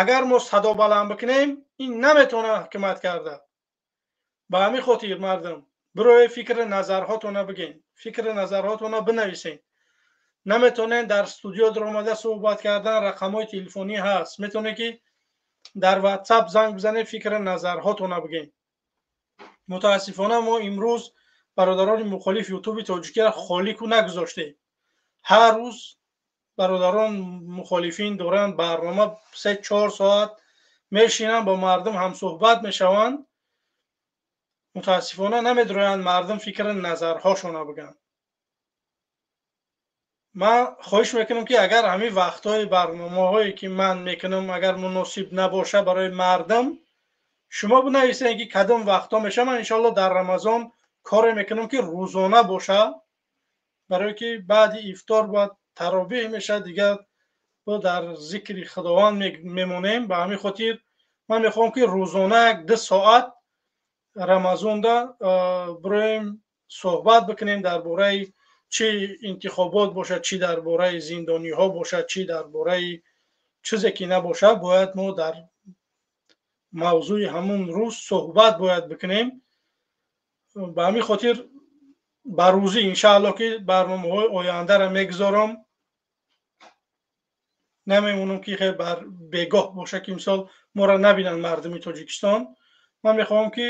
Агар мо садо баланд бикунем, ин наметавонад ҳукумат карда. Ба ҳамин хотир, мардум, бирои фикри назарҳотона бигӯен, фикри назарҳотона бинависен. Наметавонед дар студио даромада суҳбат кардан, рақамҳои телефонӣ ҳаст, метавонед, ки дар Ватсап занг бизанед, фикри назарҳотона бигӯен. Мутаассифона, мо имрӯз, бародарони мухолиф, Ютуби тоҷикиро холику нагузоштем. Ҳар рӯз бародарон мухолифин доранд барнома, 3-4 соат мешинанд, бо мардум ҳамсӯҳбат мешаванд. Мутаассифона, намедроянд мардум фикри назарҳошона бигӯянд. Ман хоҳиш мекунам, ки агар ҳамин вақтҳои барномаҳое, ки ман мекунам, агар муносиб набошад барои мардум, шумо бинависед, ки кадом вақтҳо мешавад. Ман иншоалло дар Рамазон коре мекунам, ки рӯзона бошад, барое ки баъди ифтор бояд таровеҳ мешавад, дигар бо дар зикри Худованд мемонем. Ба ҳамин хотир ман мехоҳам, ки рӯзона 1-2 соат Рамазонда бироем, суҳбат бикунем дар бораи чӣ интихобот бошад, чӣ дар бораи зиндониҳо бошад, чӣ дар бораи чизе ки набошад. Бояд мо дар мавзӯи ҳамун рӯз суҳбат бояд бикунем. Ба ҳамин хотир, ба рӯзӣ, иншаалло, ки барномаҳои ояндаро мегузорам. Намемонам, ки хел бар бегоҳ боша, ки мисол моро набинанд мардуми Тоҷикистон. Ман мехоҳам ки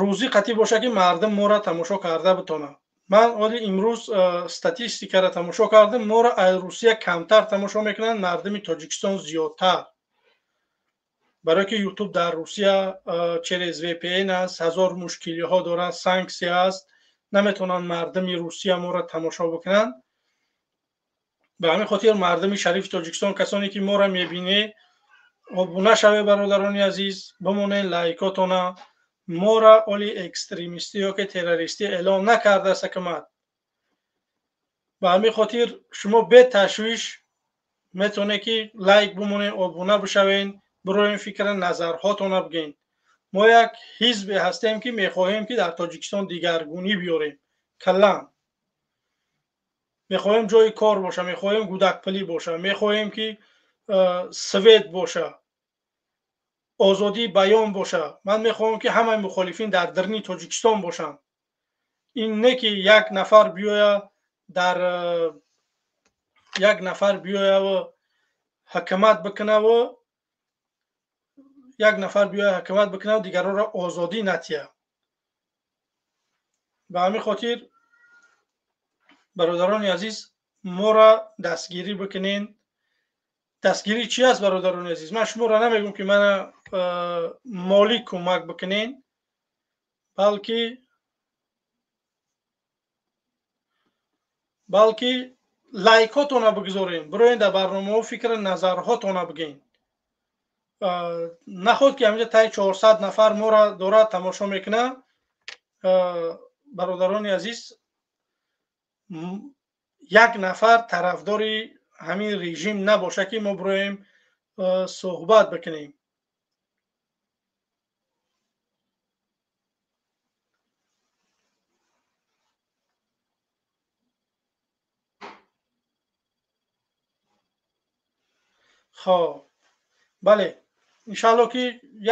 рӯзӣ қатъӣ боша, ки мардум моро тамошо карда битонад. Ман оли имрӯз статистикаро тамошо кардам, моро аз Русия камтар тамошо мекунанд, мардуми Тоҷикистон зиёдтар. Барое ки Ютуб дар Русия через VPN аст, ҳазор мушкилиҳо дорад, санксия аст, наметавонанд мардуми Русия моро тамошо бикунанд. Ба ҳамин хотир мардуми шарифи Тоҷикистон, касоне ки моро мебинед, обуна шавед, бародарони азиз, бимонед лайкотона. Моро оли экстремистӣ ё ки террористӣ эълон накардааст ҳукумат. Ба ҳамин хотир шумо беташвиш метавонед ки лайк бимонед, обуна бишавед, бироем фикра назарҳотона бигӯед. Мо як ҳизбе ҳастем, ки мехоҳем ки дар Тоҷикистон дигаргунӣ биёрем. Каллан мехоҳем ҷои кор боша, мехоҳем гудакпулӣ боша, мехоҳем ки свет боша, озодии баён боша. Ман мехоҳам ки ҳамаи мухолифин дар даруни Тоҷикистон бошанд. Ин не ки як нафар биёя дар як нафар биёяву ҳукумат бикунаву як нафар биёя ҳукумат бикунаву дигарҳоро озодӣ натия. Ба ҳамин хотир бародарони азиз, моро дастгирӣ бикунен. Дастгирӣ чи аст, бародарони азиз? Ман шуморо намегӯм ки мана молӣ кӯмак бикунен, балки лайкҳотона бигузорем, бироен дар барномаҳо фикри назарҳотона бигӯен. Наход ки ҳаминҷа таи 400 нафар моро дорад тамошо мекунад. Бародарони азиз, як нафар тарафдори ҳамин режим набоша ки мо бироем суҳбат бикунем. Хоб, бале, иншаалло ки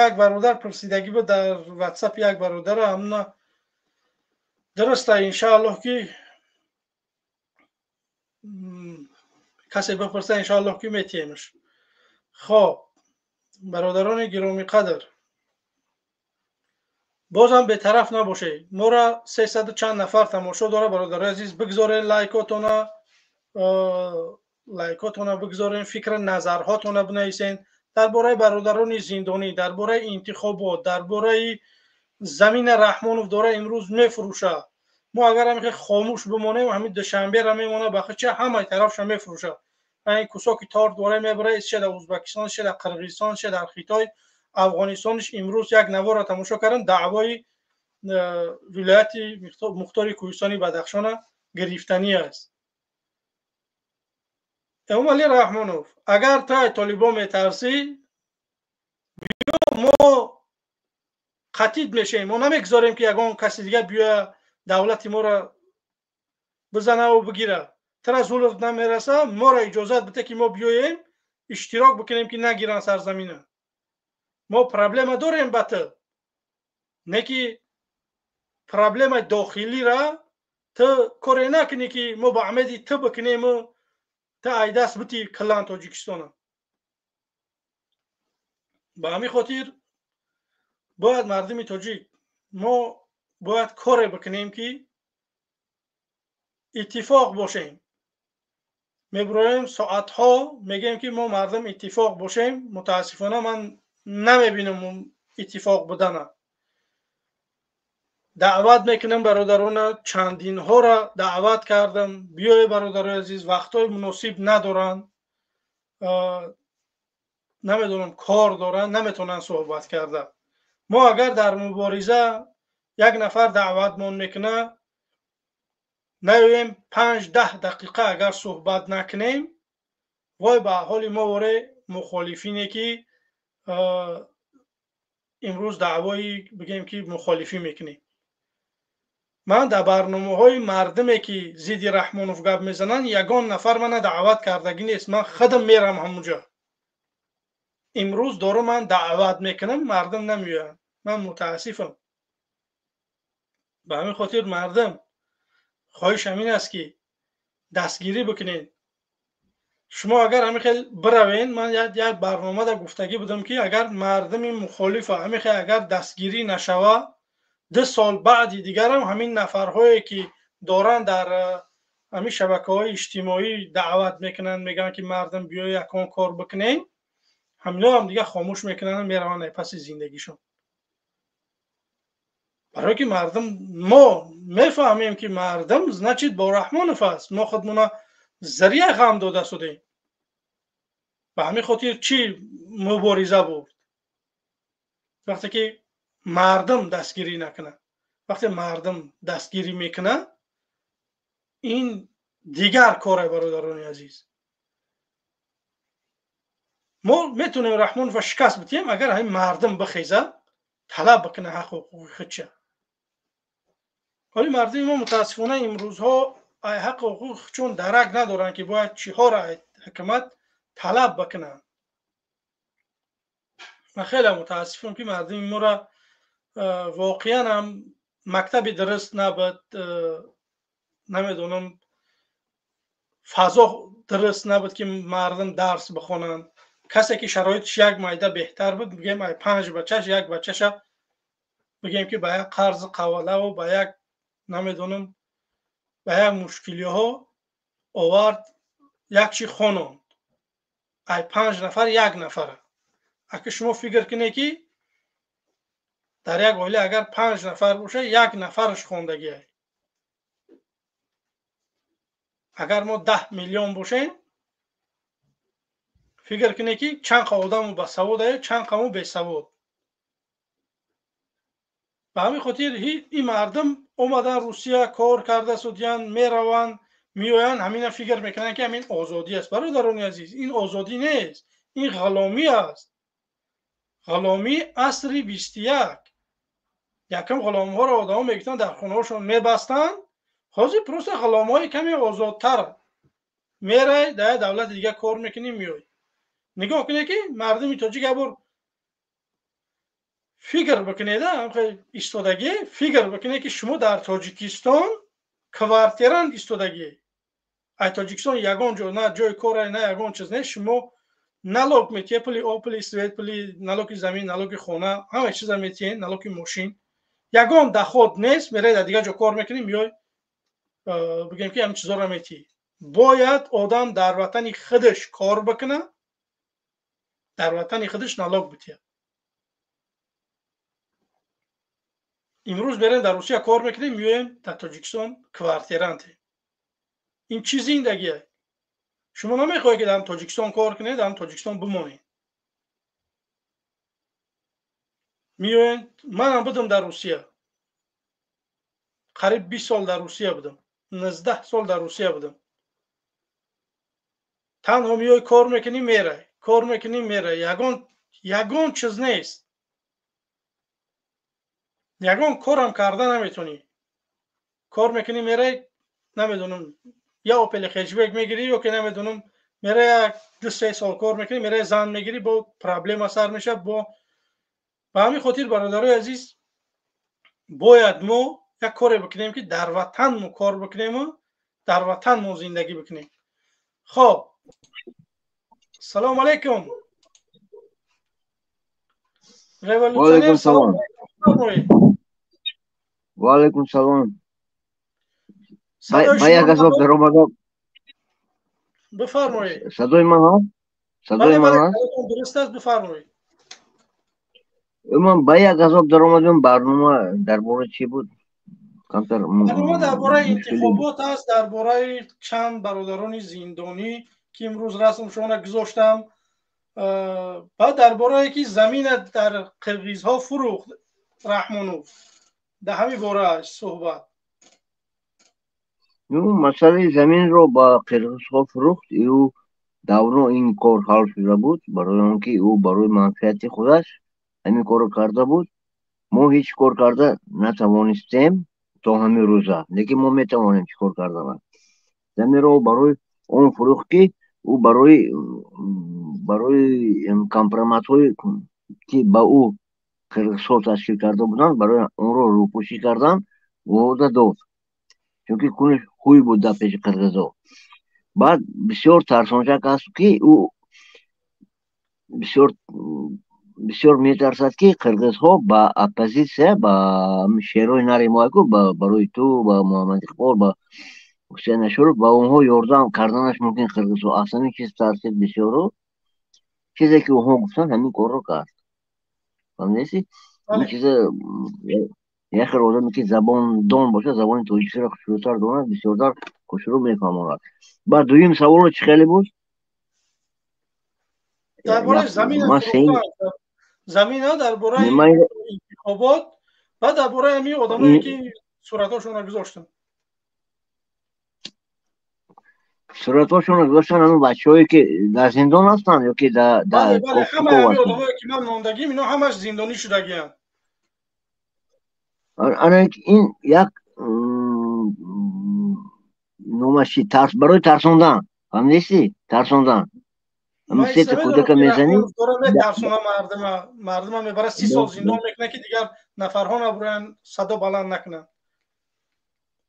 як бародар пурсидагӣ буд дар ватсап, як бародара ҳамна дуруста, иншааллоҳ ки касе бипурса, иншааллоҳ ки метиҳемш. Хоб, бародарони гиромиқадр, бозам бетараф набошед. Моро 300 чанд нафар тамошо дорад. Бародарои азиз, бигзоред лайкотона, лайкотона бигзорен, фикри назарҳотона бинависен дар бораи бародарони зиндонӣ, дар бораи интихобот, дар бораи замина Раҳмонов дора имрӯз мефурӯша. Мо агар ҳамин хомӯш бимонем, ҳамин Душанбера мемона, бахча ҳамаи тарафша мефурӯша. Ин кусоки тор дора мебара, исша дар Ӯзбекистон, исша дар Қирғизистон, исша дар Хитой, Афғонистонш. Имрӯз як навора тамошо кардам, даъвои вилояти Мухтори Кӯҳистони Бадахшона гирифтанӣ аст. Эмомалӣ Раҳмонов, агар ту аз толибон метарсӣ, биё, мо қатид мешавем. Мо намегузорем ки ягон каси дигар биёя давлати моро бизанаву бигира. Тара зулм намераса, моро иҷозат бите ки мо биёем иштирок бикунем, ки нагиранд сарзамина. Мо проблема дорем ба ту, не ки проблемаи дохилира ту коре накунӣ ки мо ба умеди ту бикунему ту айдаст бити калан Тоҷикистона. Ба ҳамин хотир бояд мардуми тоҷик, мо бояд коре бикунем ки иттифоқ бошем. Мебироем соатҳо мегӯем ки мо мардум иттифоқ бошем. Мутаассифона ман намебинам иттифоқ будана. Даъват мекунам бародарона, чандинҳоро даъват кардам, биёе бародарои азиз, вақтҳои муносиб надоранд, намедонам кор доранд, наметавонанд суҳбат карда. Мо агар дар мубориза як нафар даъватмон мекунад, наёем 5-10 дақиқа агар суҳбат накунем, вой ба ҳоли мо воре мухолифине ки имрӯз даъвои бигем ки мухолифӣ мекунем. Ман дар барномаҳои мардуме ки зидди Раҳмонов гап мезананд, ягон нафар мана даъват кардагӣ нест. Ман худам мерам ҳамунҷо. Имрӯз дору ман даъват мекунам, мардум намеоянд. Ман мутаассифам. Ба ҳамин хотир мардум, хоҳиш ҳамин аст ки дастгирӣ бикунед. Шумо агар ҳамин хел биравен, ман як барномада гуфтагӣ будам, ки агар мардуми мухолифа ҳамин хел агар дастгирӣ нашава, 2 сол баъди дигарам ҳамин нафарҳое ки доранд дар ҳамин шабакаҳои иҷтимоӣ даъват мекунанд, мегӯянд ки мардум биёй якон кор бикунем, ҳаминоам дигар хомӯш мекунанд, мераванд паси зиндагишон. Барое ки мардум, мо мефаҳмем ки мардум значит бо Раҳмонов аст, мо худмона зария ғам дода шудем. Ба ҳамин хотир чӣ мубориза бурд? Вақте ки мардум дастгирӣ накунад, вақте мардум дастгирӣ мекунад, ин дигар коре, бародарони азиз. Мо метавонем Раҳмонова шикаст битиҳем, агар ҳамин мардум бихезад, талаб бикунад ҳаққу ҳуқуқи худша. Ҳоли мардуми мо мутаассифона имрӯзҳо ҳаққу ҳуқуқи худшон дарак надоранд, ки бояд чиҳоро ҳукумат талаб бикунанд. Ман хеле мутаассифам, ки мардуми моро воқеан ҳам мактаби дуруст набуд, намедонам, фазо дуруст набуд, ки мардум дарс бихонанд. Касе ки шароитиш як майда беҳтар буд, бигем ай 5 бачаш як бачаша бигем ки ба як қарзи қавалаву ба як намедонам ба як мушкилиҳо овард, як чи хононд. Ай 5 нафар як нафара. Ака шумо фикр кунед, ки дар як оила агар 5 нафар боша, як нафараш хондагиай. Агар мо 10 миллион бошем, фикр кунед, ки чанд қа одаму басавод аю, чанд қаму бесавод. Ба ҳамин хотир ин мардум омадан Русия кор карда судиян, мераванд, меоянд, ҳамина фикр мекунанд, ки ҳамин озодӣ аст. Бародарони азиз, ин озодӣ нест, ин ғуломӣ аст, ғуломии асри 21. Якум ғуломҳоро одамо мегирифтанд, дар хонаҳошон мебастанд. Ҳозир просто ғуломҳои каме озодтар мерай, дар як давлати дига кор мекунӣ, меоӣ. Нигоҳ кунед, ки мардуми тоҷик як бор фикр бикунед, истодагӣ фикр бикунед, ки шумо дар Тоҷикистон квартирант истодагӣ. Ай Тоҷикистон ягон ҷо на ҷои кора, на ягон чиз нест. Шумо налог метиҳед, пули об, пули свет, пули налоги замин, налоги хона, ҳама чиза метиҳед, налоги мошин. Ягон доход нест, мерай дар дигар ҷо кор мекунӣ, меой, бигем ки ҳамин чизоро метиҳӣ. Бояд одам дар ватани худаш кор бикунад, дар ватани худаш налог битиҳад. Имрӯз мерем дар Русия кор мекунем, меоем дар Тоҷикистон квартирантем. Ин чӣ зиндагие? Шумо намехоҳед, ки дар Тоҷикистон кор кунед, дар Тоҷикистон бимонед, меоед. Манам будам дар Русия, қариб 20 сол дар Русия будам, 19 сол дар Русия будам. Танҳо меои, кор мекунӣ, мерай, кор мекунӣ, мерай. Ягон чиз нест, ягон корам карда наметонӣ. Кор мекунӣ, мерай, намедонам, я Опели хэтчбек мегирӣ, ё ки намедонам, мерай як 2-3 сол кор мекунӣ, мерай зан мегирӣ, бо проблема сар мешавад. Бо ба ҳамин хотир, бародарои азиз, бояд мо як коре бикунем, ки дар ватан мо кор бикунему дар ватан мо зиндагӣ бикунем. Хоб, салому алайкум, революционер, салом. Ва алайкум салом. Ба як азоб даромадам. Бифармоед. Садои ман ҳаст? Садои ман ҳаст? Дуруст аст, бифармоед. Ман ба як азоб даромадам. Барнома дар бораи чӣ буд? Камтар Барнома дар бораи интихобот аст, дар бораи чанд бародарони зиндонӣ, ки имрӯз расмшона гузоштам, баъд дар борае ки замина дар қирғизҳо фурӯхт Раҳмонов, дар ҳамин бора суҳбат. Масъалаи заминро ба қирғизҳо фурӯхт, ӯ давно ин кор ҳал шуда буд, барои он ки ӯ барои манфиати худаш ҳамин корро карда буд. Мо ҳеҷ кор карда натавонистем то ҳамин рӯза, лекин мо метавонем чӣ кор кардан. Заминро барои он фурӯхт, ки ӯ барои компроматҳое, ки ба ӯ қирғизҳо ташкил карда буданд, барои онро рӯпӯшӣ кардан ваъда дод, чунки кунаш хӯй буд дар пеши қирғизҳо. Баъд бисёр тарсончак аст, ки ӯ бисёр бисёр метарсад, ки қирғизҳо ба оппозитсия, ба шерои нари мо ку, барои ту, ба Муҳаммад Иқбол, ба Ҳусейн Ашуров, ба онҳо ёрдам карданаш мумкин. Қирғизҳо аз ҳамин чиз тарсид бисёру чизе ки онҳо гуфтанд, ҳамин корро кард. Фаҳмидеси? Ин чиза як хел одаме, ки забондон бошад, забони тоҷикиро хушрӯтар донад, бисёртар хушрӯ мефаҳмонад. Баъд дуюм саволо чӣ хеле буд? Дар бораи замина, дар бораи интихобот ва дар бораи ҳамин одамое, ки суратҳошонро гузоштанд. Суратҳошонро гузоштанд, ҳамин бачаҳое, ки дар зиндон ҳастанд ё ки ҳамаи ҳамин одамое, ки ман мондагим, ино ҳамаш зиндонӣ шудагианд. Ана ин як номаш чи, тарс, барои тарсондан, фаҳмидеси? Тарсондан. Сета кӯдака мезанӣ. Метарсона мардума, мардума мебара, 30 сол зиндон мекунад, ки дигар нафарҳо набуранд, садо баланд накунанд.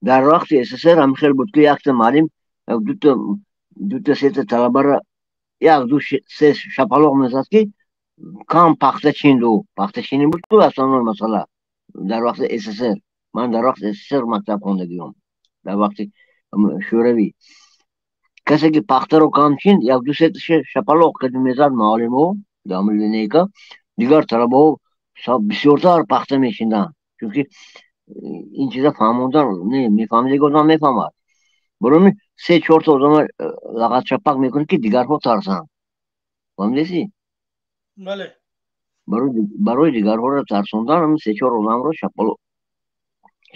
Дар вақти СССР ҳам хел буд, ки якта муаллим дута сета талабара як ду се шапалоқ мезад, ки кам пахта чинду. Пахтачинӣ буд ку основной масъала дар вақти СССР. Ман дар вақти СССР мактаб хондагиём, дар вақти Шӯравӣ. Касе ки пахтаро кам чин, як ду се шапалоқ кади мезад муаллимо дар линейка, дигар талабаҳо бисёртар пахта мечинданд, чунки ин чиза фаҳмондан не, мефаҳмидаги одам мефаҳмад. Барои се чорта одама лағатчапак мекунад, ки дигарҳо тарсанд. Фаҳмидеси? Бале. Барои дигарҳоро тарсондан се чор одамро шапало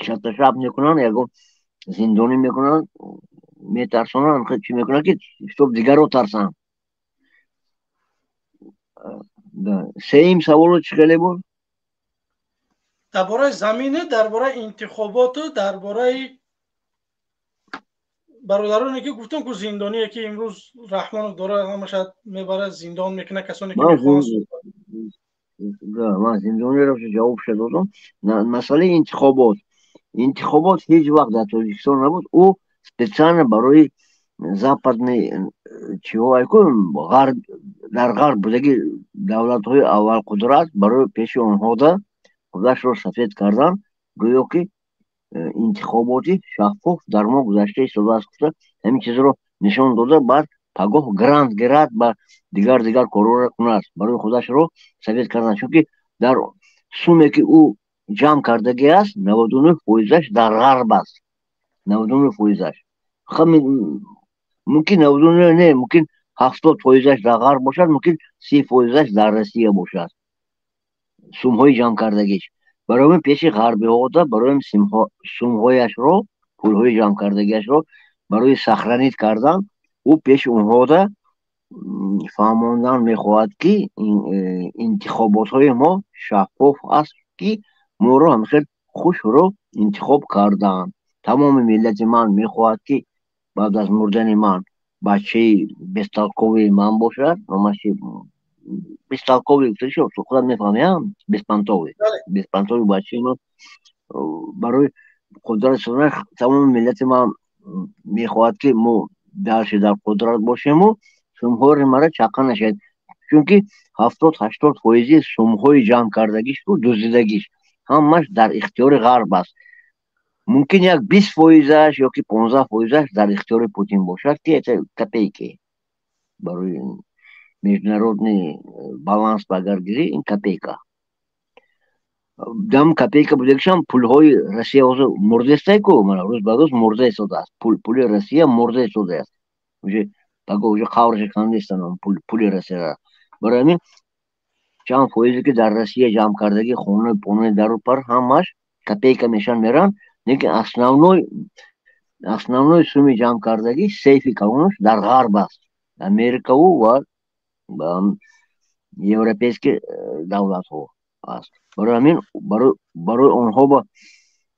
шатташап мекунанд, ягон зиндонӣ мекунанд, метарсонанд, чӣ мекунанд, ки чтоб дигарро тарсанд. Сеюм саволо чӣ хеле буд? Дар бораи замина, дар бораи интихоботу дар бораи бародароне, ки гуфтам ку, зиндоние, ки имрӯз Раҳмонов дора, ҳамаша мебара, зиндон мекунад касоне ки. Ман зиндониро ҷавобша додам. Масъалаи интихобот, интихобот ҳеҷ вақт дар Тоҷикистон набуд. Ӯ специально барои западный чиҳо айку, ғарб, дар ғарб будаги давлатҳои аввалқудрат, барои пеши онҳода худашро сафед кардан, гӯё ки интихоботи шаффоф дар мо гузашта истодааст гуфта, ҳамин чизро нишон дода, баъд пагоҳ грант гирад, ба дигар дигар корҳоро кунад, барои худашро сафед кардан. Чунки дар суме, ки ӯ ҷамъ кардагӣ аст, 99 фоизаш дар ғарб аст. 99 фоизаш, мумкин 99 не, мумкин 70 фоизаш дар ғарб бошад, мумкин 30 фоизаш дар Россия бошад, сумҳои ҷамъ кардагиш. Барои пеши ғарбиҳода, барои сумҳояшро, пулҳои ҷамъ кардагиашро барои сохранить кардан, ӯ пеши онҳода фаҳмондан мехоҳад, ки интихоботҳои мо шаффоф аст, ки моро ҳамхел хушро интихоб карданд. Тамоми миллати ман мехоҳад, ки баъд аз мурдани ман бачаи бестолковый ман бошад. Номаш бестолковый, худат мефаҳми, беспонтовый, беспонтовый бачаи ман барои қудрат. Тамоми миллати ман мехоҳад, ки мо дальше дар қудрат бошему сумҳои мара чақа нашавад, чунки 70-80 фоизи сумҳои ҷамъ кардагиш, дуздидагиш ҳамаш дар ихтиёри ғарб аст. Мумкин як 20 фоизаш ёки 15 фоизаш дар ихтиёри Путин бошад, ки это копейки барои международный баланс. Агар гирӣ, ин копейка дам копейка будагишам. Пулҳои Россия ҳозир мурдестай ку, мана рӯз ба рӯз мурда истодааст. Пули Россия мурда истодааст, уже паго уже қаврша кандестан пули Россияра. Барои ҳамин чанд фоизе, ки дар Россия ҷамъ кардагӣ, хона понаи дару пар, ҳамаш копейка мешаванд, мераванд. Лекин основной суми ҷамъ кардагӣ, сейфи калонаш дар ғарб аст, Америкаву ва европейский давлатҳо аст. Барои ҳамин барои онҳо ба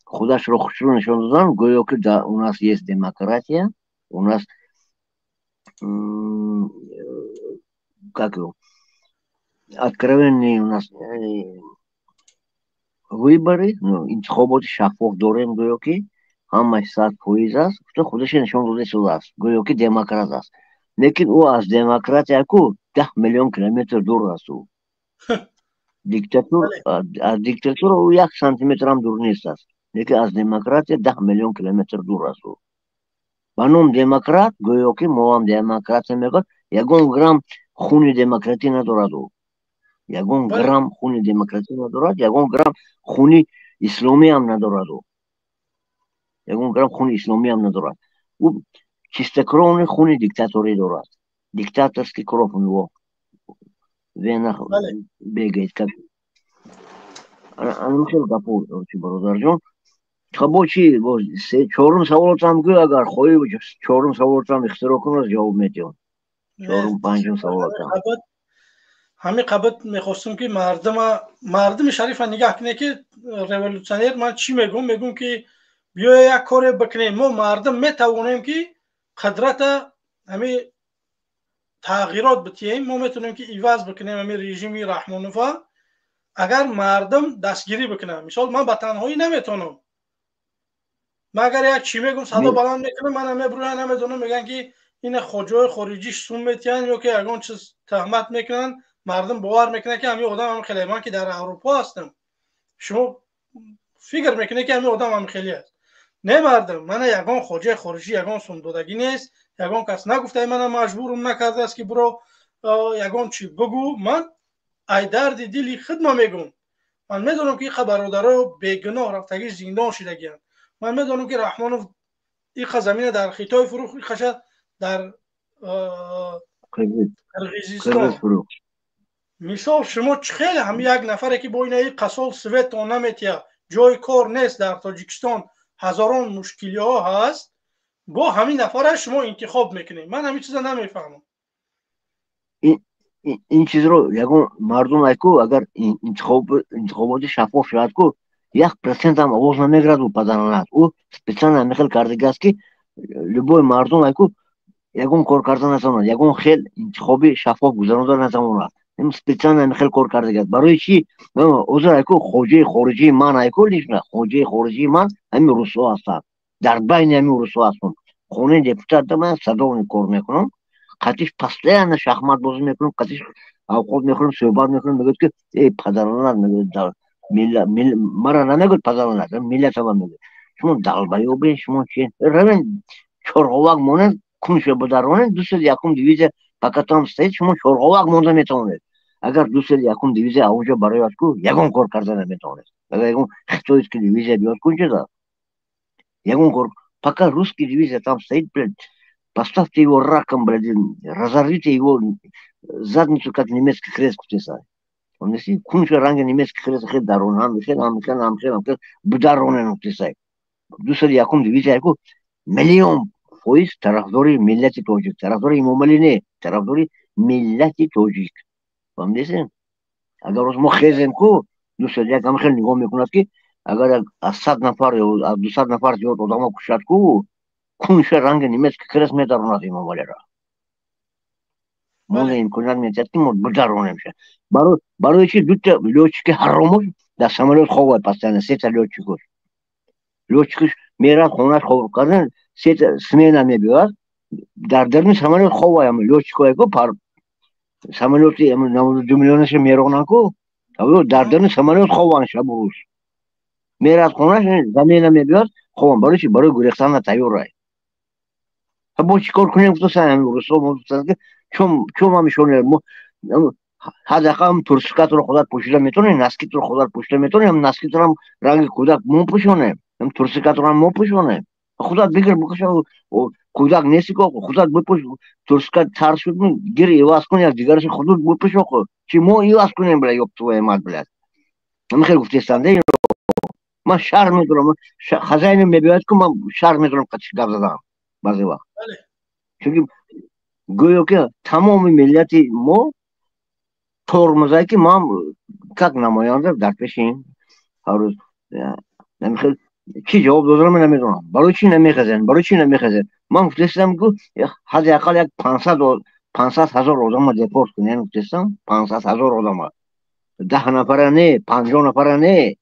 худашро хушрӯ нишон додан, гӯё ки у нас есть демократия, у нас, как его, откровенные у нас выборы, ну, интихоботи шаффоф дорем, гӯё ки Ҳамаш 100% аст, гуфта худаше нишон дода истодааст, гӯё ки демократ аст. Лекин ӯ аз демократия ку 10 миллион километр дур аст. Ӯ диктатур, аз диктатура ӯ як сантиметрам дур нест аст, лекин аз демократия 10 миллион километр дур аст. Ӯ ба ном демократ, гӯё ки моам демократия мегӯяд, ягон грамм хуни демократӣ надорад. Ӯ ягон грамм хуни демократӣ надорад, ягон грамм хуни исломиам надорад. Ӯ ягон грамм хуни исломиам надорад. Ӯ чистокровный хуни диктаторӣ дорад, диктаторский кровь у него в венах бегает. Как хел гапо, бародарҷон. Бо чи чорум саволотам гӯ, агар хоҳӣ, чорум саволотам ихтиро кун, ҷавоб медиҳам, чорум, панҷум саволотам. Ҳамин қабат мехостум, ки мардума, мардуми шарифа нигаҳ кунед, ки революционер ман чӣ мегӯм. Мегӯм, ки биё як коре бикунем, мо мардум метавонем, ки қудрата ҳамин тағйирот битиҳем, мо метавонем, ки иваз бикунем ҳамин режими Раҳмонова, агар мардум дастгирӣ бикунанд. Мисол, ман ба танҳоӣ наметавонам. Ман агар як чӣ мегӯм, садо баланд мекунам, мана мебурӯян, намедонам, мегӯянд, ки ина хоҷаҳои хориҷӣ сум метиҳанд ё ки ягон чиз тӯҳмат мекунанд. Мардум бовар мекунад, ки ҳамин одам ҳам хеле. Ман ки дар Аврупо ҳастам, шумо фикр мекунед, ки ҳамин одам ҳам хеле аст. Не, мардум, мана ягон хоҷаи хориҷӣ ягон сум додагӣ нест, ягон кас нагуфтаи, мана маҷбурум накардааст, ки биро ягон чӣ бигӯ. Ман ай дарди дили худма мегӯм. Ман медонам, ки иқа бародаро бегуноҳ рафтагӣ зиндон шидагианд. Ман медонам, ки Раҳмонов иқа замина дар Хитой фурӯхт, иқаша дар Қирғизистон. Мисол, шумо чӣ хеле ҳам як нафаре, ки бо ина иқа сол светон наметиҳад, ҷои кор нест, дар Тоҷикистон ҳазорон мушкилиҳо ҳаст, бо ҳамин нафара шумо интихоб мекунед? Ман ҳамин чиза намефаҳмам. Ин чизро ягон мардум айку, агар интихоботи шаффоф шавад ку, 1%-ам овоз намегирад. Ӯ падаранад, ӯ специально ҳамин хел кардагиаст, ки любой мардум айку ягон кор карда натавонад, ягон хел интихоби шаффоф гузаронда натавонад. Специально ҳамин хел кор кардагиаст. Барои чӣ? Ҳозир айку хоҷаи хориҷии ман айку, лично хоҷаи хориҷии ман ҳамин русҳо ҳастанд. Дар байни ҳамин русҳо ҳастам, хонаи депутатда ман садовник кор мекунам, қатиш постоянно шахмат бозӣ мекунам, қатиш авқот мехӯрам, суҳбат мекунам. Мегӯяд, ки эй падаронат, мегӯяд, мара намегӯяд падаронат, миллатама мегӯяд, шумо долбоёб ен, шумо чи равен, чорғовак монед, кунша бидаронед, 201-ум дивизия пока там стоит, шумо чорғовак монда метавонед. Агар 201-ум дивизия авҷа барояд ку, ягон кор карда наметавонед. Агар ягон хитоиски дивизия биёд кунчада, ягон кор. Пока русский дивизия там стоит, блядь, поставьте его раком, блядь, разорвите его задницу, как немецкий крест, кутеса. Фаҳмидӣ? Кунша ранги немецкий крест хел дарон, ҳам хел, ҳам хел, ҳам хел, ҳам хел бидаронен, кутеса. 201-ум дивизия ку миллион фоиз тарафдори миллати тоҷик, тарафдори Имомалӣ не, тарафдори миллати тоҷик. Фаҳмидӣ? Агар рӯз мо хезем ку, 201 ҳам хел нигоҳ мекунад, ки агар аз 100 нафар ё аз 200 нафар зиёд одамо кушад ку, кунша ранги немецкий крест медаронад Имомалиро. Мо имконият медиҳад, ки мо бидаронемша. Барои чи дута лётчики ҳаромош дар самолёт ховад постоянно, сета лётчикош. Лётчикош мерад хонаш хоб кардан, сета смена мебиёяд, дар даруни самолёт ховай ам лётчикое ку пар самолёти 92 миллионаша меронанд ку, дар даруни самолёт хованд шабу рӯз. Мерад хонаш, замена мебиёяд, хованд. Барои чи? Барои гурехтан тайёрай. Бо чӣ кор кунем, гуфтасан русо, гуфтанд, ки чом ҳамишон мо ҳадди ақал турсикатро худат пӯшида метавонӣ, носкитро худат пӯшида метавонӣ, ҳам носкитро ҳам ранги кӯдак мо пӯшонем, ҳам турсикатро ҳам мо пӯшонем. Худат бигир, бикаша, кӯдак нести ко, худат бипӯш. Турсикат тар шуд, гир, иваз кун, як дигарашо худут бипӯш. Охо, чи мо иваз кунем, бля, ёб твою мать, блядь. Ҳамин хел гуфтестанд. Ман шарм медорам, хозяином мебиёяд ку, ман шарм медорам қатиш гап задан баъзе вақт, чунки гӯё ки тамоми миллати мо тормозае, ки ман как намоянда дар пеши ин ҳар рӯз намихел чӣ ҷавоб додам, намедонам. Барои чӣ намехезен, барои чӣ намехезен? Ман гуфтестам, ку ҳадди ақал як 500 ҳазор одама депорт кунем, гуфтестам, 500 ҳазор одама, 10 нафара не, 50 нафара не.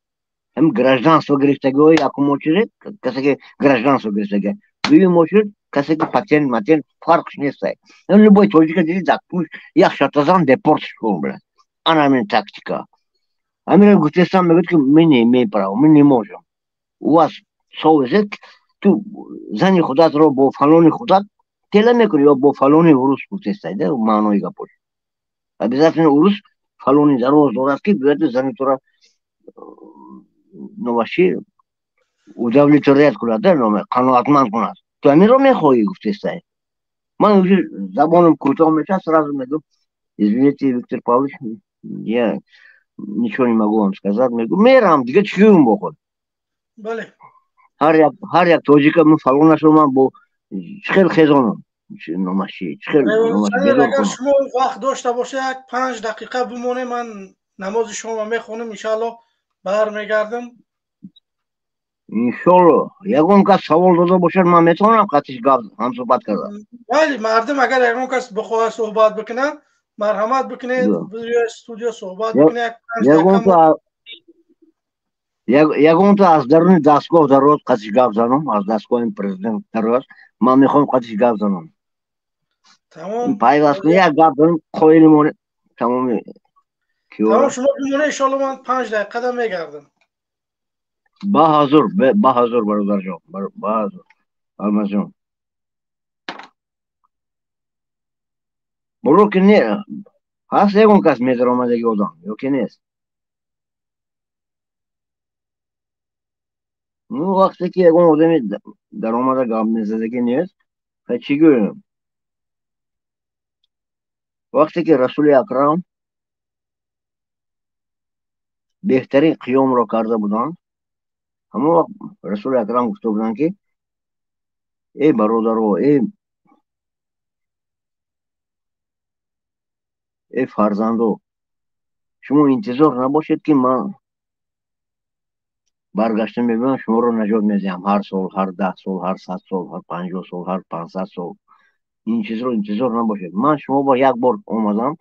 Ҳам гражданство гирифтагиҳои якум очередь, касе ки гражданство гирифтаги, дуюм очередь касе ки патент матент, фарқш нестай. Любой тоҷика диди, дар пуш як шартазан, депортш кун, блядь. Ана ҳамин тактика. Ҳаминро гуфтестам, мегӯяд ки мы не имеем права, мы не можем. У вас совесть, ту зани худатро бо фалони худат тела мекунӣ ё бо фалони урус, гуфтестай да, маънои гапош. Обязательно урус фалони дароз дорад, ки биёяд зани тура новаши удовлетворять кунад, қаноатманд кунад. Ту ҳаминро мехоҳӣ, гуфтестай. Ман уже забоном кӯтоҳ мешавад, сразу мегӯм: «Извините, Виктор Павлович, я ничего не могу вам сказать», мегӯм, мерам, дига чӣ гӯм бо худ? Бале. Ҳар як тоҷика фалонашро ман бо чӣ хел хезонам, номаши чӣ хел? Агар шумо вақт дошта бошед, як 5 дақиқа бимонем, ман намози шумо мехонам, иншаалло, бармегардам. Иншолло. Ягон кас савол дода бошад, ман метавонам қатиш гап ҳамсӯҳбат карда. Бале, мардум, агар ягон кас бихоҳад суҳбат бикунад, марҳамат бикунед, студио суҳбат бикунед. Ягонто аз даруни дастгоҳ дарояд, қатиш гап занам, аз дастгоҳи президент дарояд, ман мехоҳам қатиш гап занам. Пайваст кун, як гап занам, қоили моне тамоми. Тамом, шумо бимоне, иншолло, ман 5 дақиқада мегардам. Ба ҳазур, ба ҳазур, бародарҷон, ба ҳазур, Алмазҷон. Буро ки не ҳаст, ягон кас медаромадаги одам ё ки нест? Ну, вақте ки ягон одами даромада гап мезадагӣ нест, чӣ гӯем? Вақте ки Расули Акрам беҳтарин қиёмро карда буданд, ҳамон вақт Расули Акрам гуфта буданд, ки эй бародаро, эй фарзандо, шумо интизор набошед, ки ман баргашта мебинам, шуморо наҷот медиҳам. Ҳар сол, ҳар 10 сол, ҳар 100 сол, ҳар 50 сол, ҳар 500 сол ин чизро интизор набошед. Ман шумо бо як бор омадам,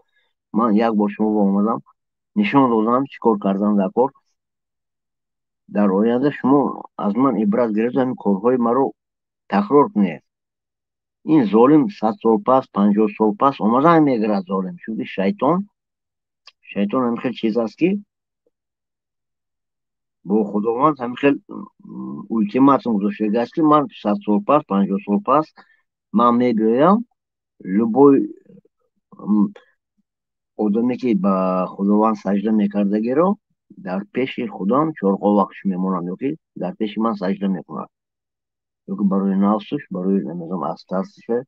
ман як бор шумо бо омадам, нишон додам, чӣ кор кардам дар кор. Дар оянда шумо аз ман ибрат гирифта, ҳамин корҳои маро такрор кунед. Ин золим 100 сол пас, 50 сол пас омадан мегирад золим, чунки шайтон ҳамин хел чиз аст, ки бо Худованд ҳамин хел ултиматум гузоштагааст, ки ман 100 сол пас, 50 сол пас ман мебиёям, любой одаме ки ба Худованд саҷда мекардагиро дар пеши худам чорқовақш мемонам, ё ки дар пеши ман саҷда мекунад, ё ки барои нафсуш, барои намедонам, аз тарсиша.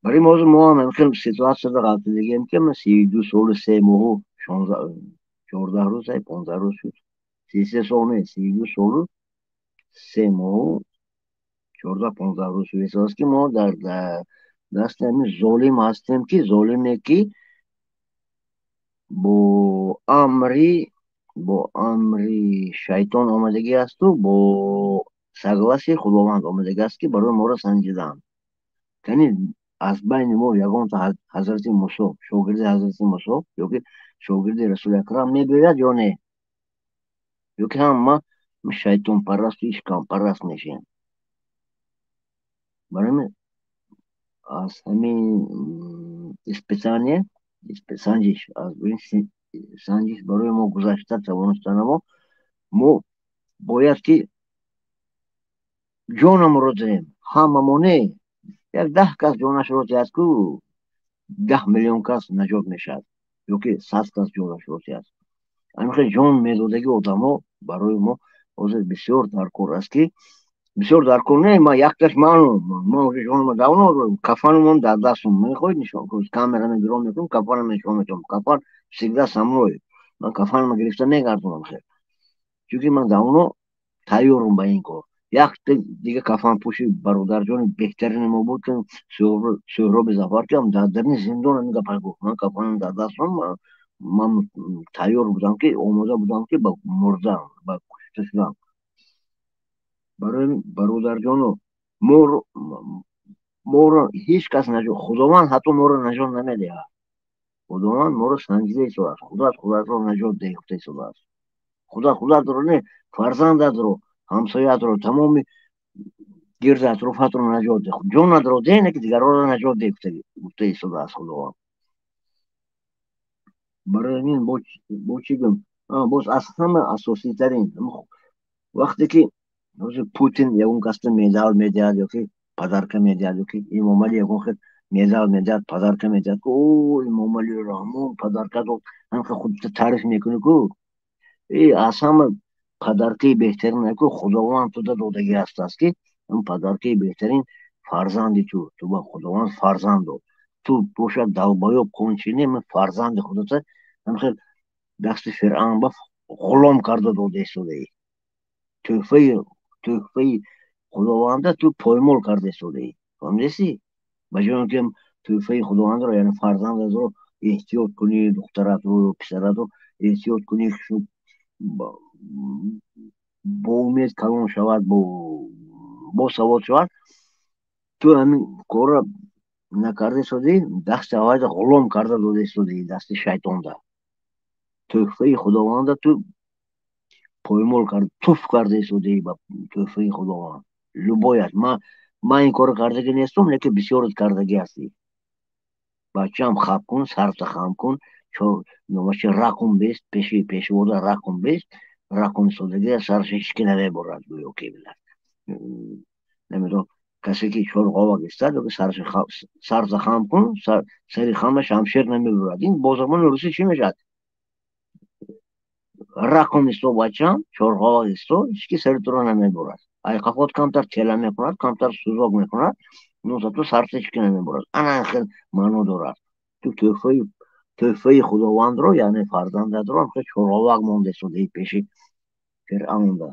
Барои мо мо ҳам ҳамин хел ситуатсияда ғалтидагием, ки 32 солу 3 моҳу 14 рӯз, 15 рӯз шуд. 33 сол не, 32 солу 3 моҳу 14-15 рӯз шудааст, ки мо дар дасти ҳамин золим ҳастем, ки золиме ки бо амри шайтон омадагӣ асту бо согласие Худованд омадагӣ аст, ки барои моро санҷидан. Яъне аз байни мо ягонта ҳазрати Мусо, шогирди ҳазрати Мусо ё ки шогирди Расули Акрам мебиёяд ё не, ё ки ҳама шайтонпарасту ишкампараст мешем? Барои аз ҳамин испытание, санҷиш, аз ин санҷиш барои мо гузашта тавонистанамо, мо бояд ки ҷонамонро диҳем. Ҳамамо не, як 10 кас ҷонашро диҳад ку, 10 миллион кас наҷот мешавад, ё ки 100 кас ҷонашро диҳад. Ҳамин хел ҷон медодагӣ одамо барои мо ҳозир бисёр даркор аст, ки бисёр даркор не. Ман якташ маълум, ман уже ҷонама давно, кафанумон дар дастум. Мехоҳед, нишон, камера мегиром, мекунам, кафанам нишон метавам. Кафан всегда со мной, ман кафанама гирифта мегардонам хел, чунки ман давно тайёрам ба ин кор. Як дига кафанпӯши бародарҷони беҳтарини мо буд, ки Суҳроби Зафар, ки дар дарни зиндон ҳамин гапа гуфт: ман кафанам дар дастам, ман тайёр будам, ки омода будам, ки ба мурдан, ба кушта шудан. Барои бародарҷоно, моро ҳеҷ кас наҷот, Худованд ҳатто моро наҷот намедиҳад. Худованд моро санҷида истодааст. Худат худатро наҷот деҳ гуфта истодааст. Худат худатро не, фарзандатро, ҳамсояатро, тамоми гирди атрофатро наҷот деҳ. Ҷонатро деҳ, не ки дигарҳоро наҷот деҳ гуфта истодааст Худованд. Барои ҳамин бо чӣ гӯем? Боз аз ҳама асоситарин вақте ки ҳозир Путин ягон касда медал медиҳад ё ки подарка медиҳад, ё ки Имомалӣ ягон хел медал медиҳад, подарка медиҳад, ку о Имомалӣ Раҳмон подарка дод, ҳамхел худта таъриф мекунӣ ку. Аз ҳама подаркаи беҳтарин ку Худованд туда додагӣ ҳастааст, ки ин подаркаи беҳтарин фарзанди ту, ту ба Худованд фарзанд дод. Ту бошад долбоёб конченый, ман фарзанди худата ҳамхел дасти Фиръавн ба ғулом карда дода истодаӣ. Тӯҳфаи Худованда ту поймол карда истодаӣ. Фаҳмидасӣ? Ба ҷои он ки тӯҳфаи Худовандро, яъне фарзандатро эҳтиёт кунӣ, духтаратро ё писаратро эҳтиёт кунӣ, бо умед калон шавад, босавод шавад, ту ҳамин корро накарда истодаӣ, дасти аввайда ғулом карда дода истодаӣ, дасти шайтонда. Тӯҳфаи Худованда ту поймол кард, туф карда истодаӣ ба тӯҳфаи Худованд. Любой ат. Ман ин корро кардагӣ нестам, лекин бисёрат кардагӣ ҳастӣ. Бачаам хаб кун, сарта хам кун, номаши рақум бест, пеши пешвода рақум бест, рақум истодагӣ сараш ҳеч ки намебурад, гӯё ки билад. Намедонам, касе ки чорғовак истад, ё ки сарта хам кун, сари хамаш шамшер намебурад. Ин бо забони русӣ чӣ мешавад? Рақум исто бачам, чорғовак исто, ҳеч ки сари туро намебурад. Айқафот камтар тела мекунад, камтар сӯзок мекунад, но зато сарта ҳеч ки намебурад. Ана хел маъно дорад. Ту тӯҳфаи Худовандро, яъне фарзандатро ҳамхел чорғовак монда истодаӣ пеши Фиръавнда.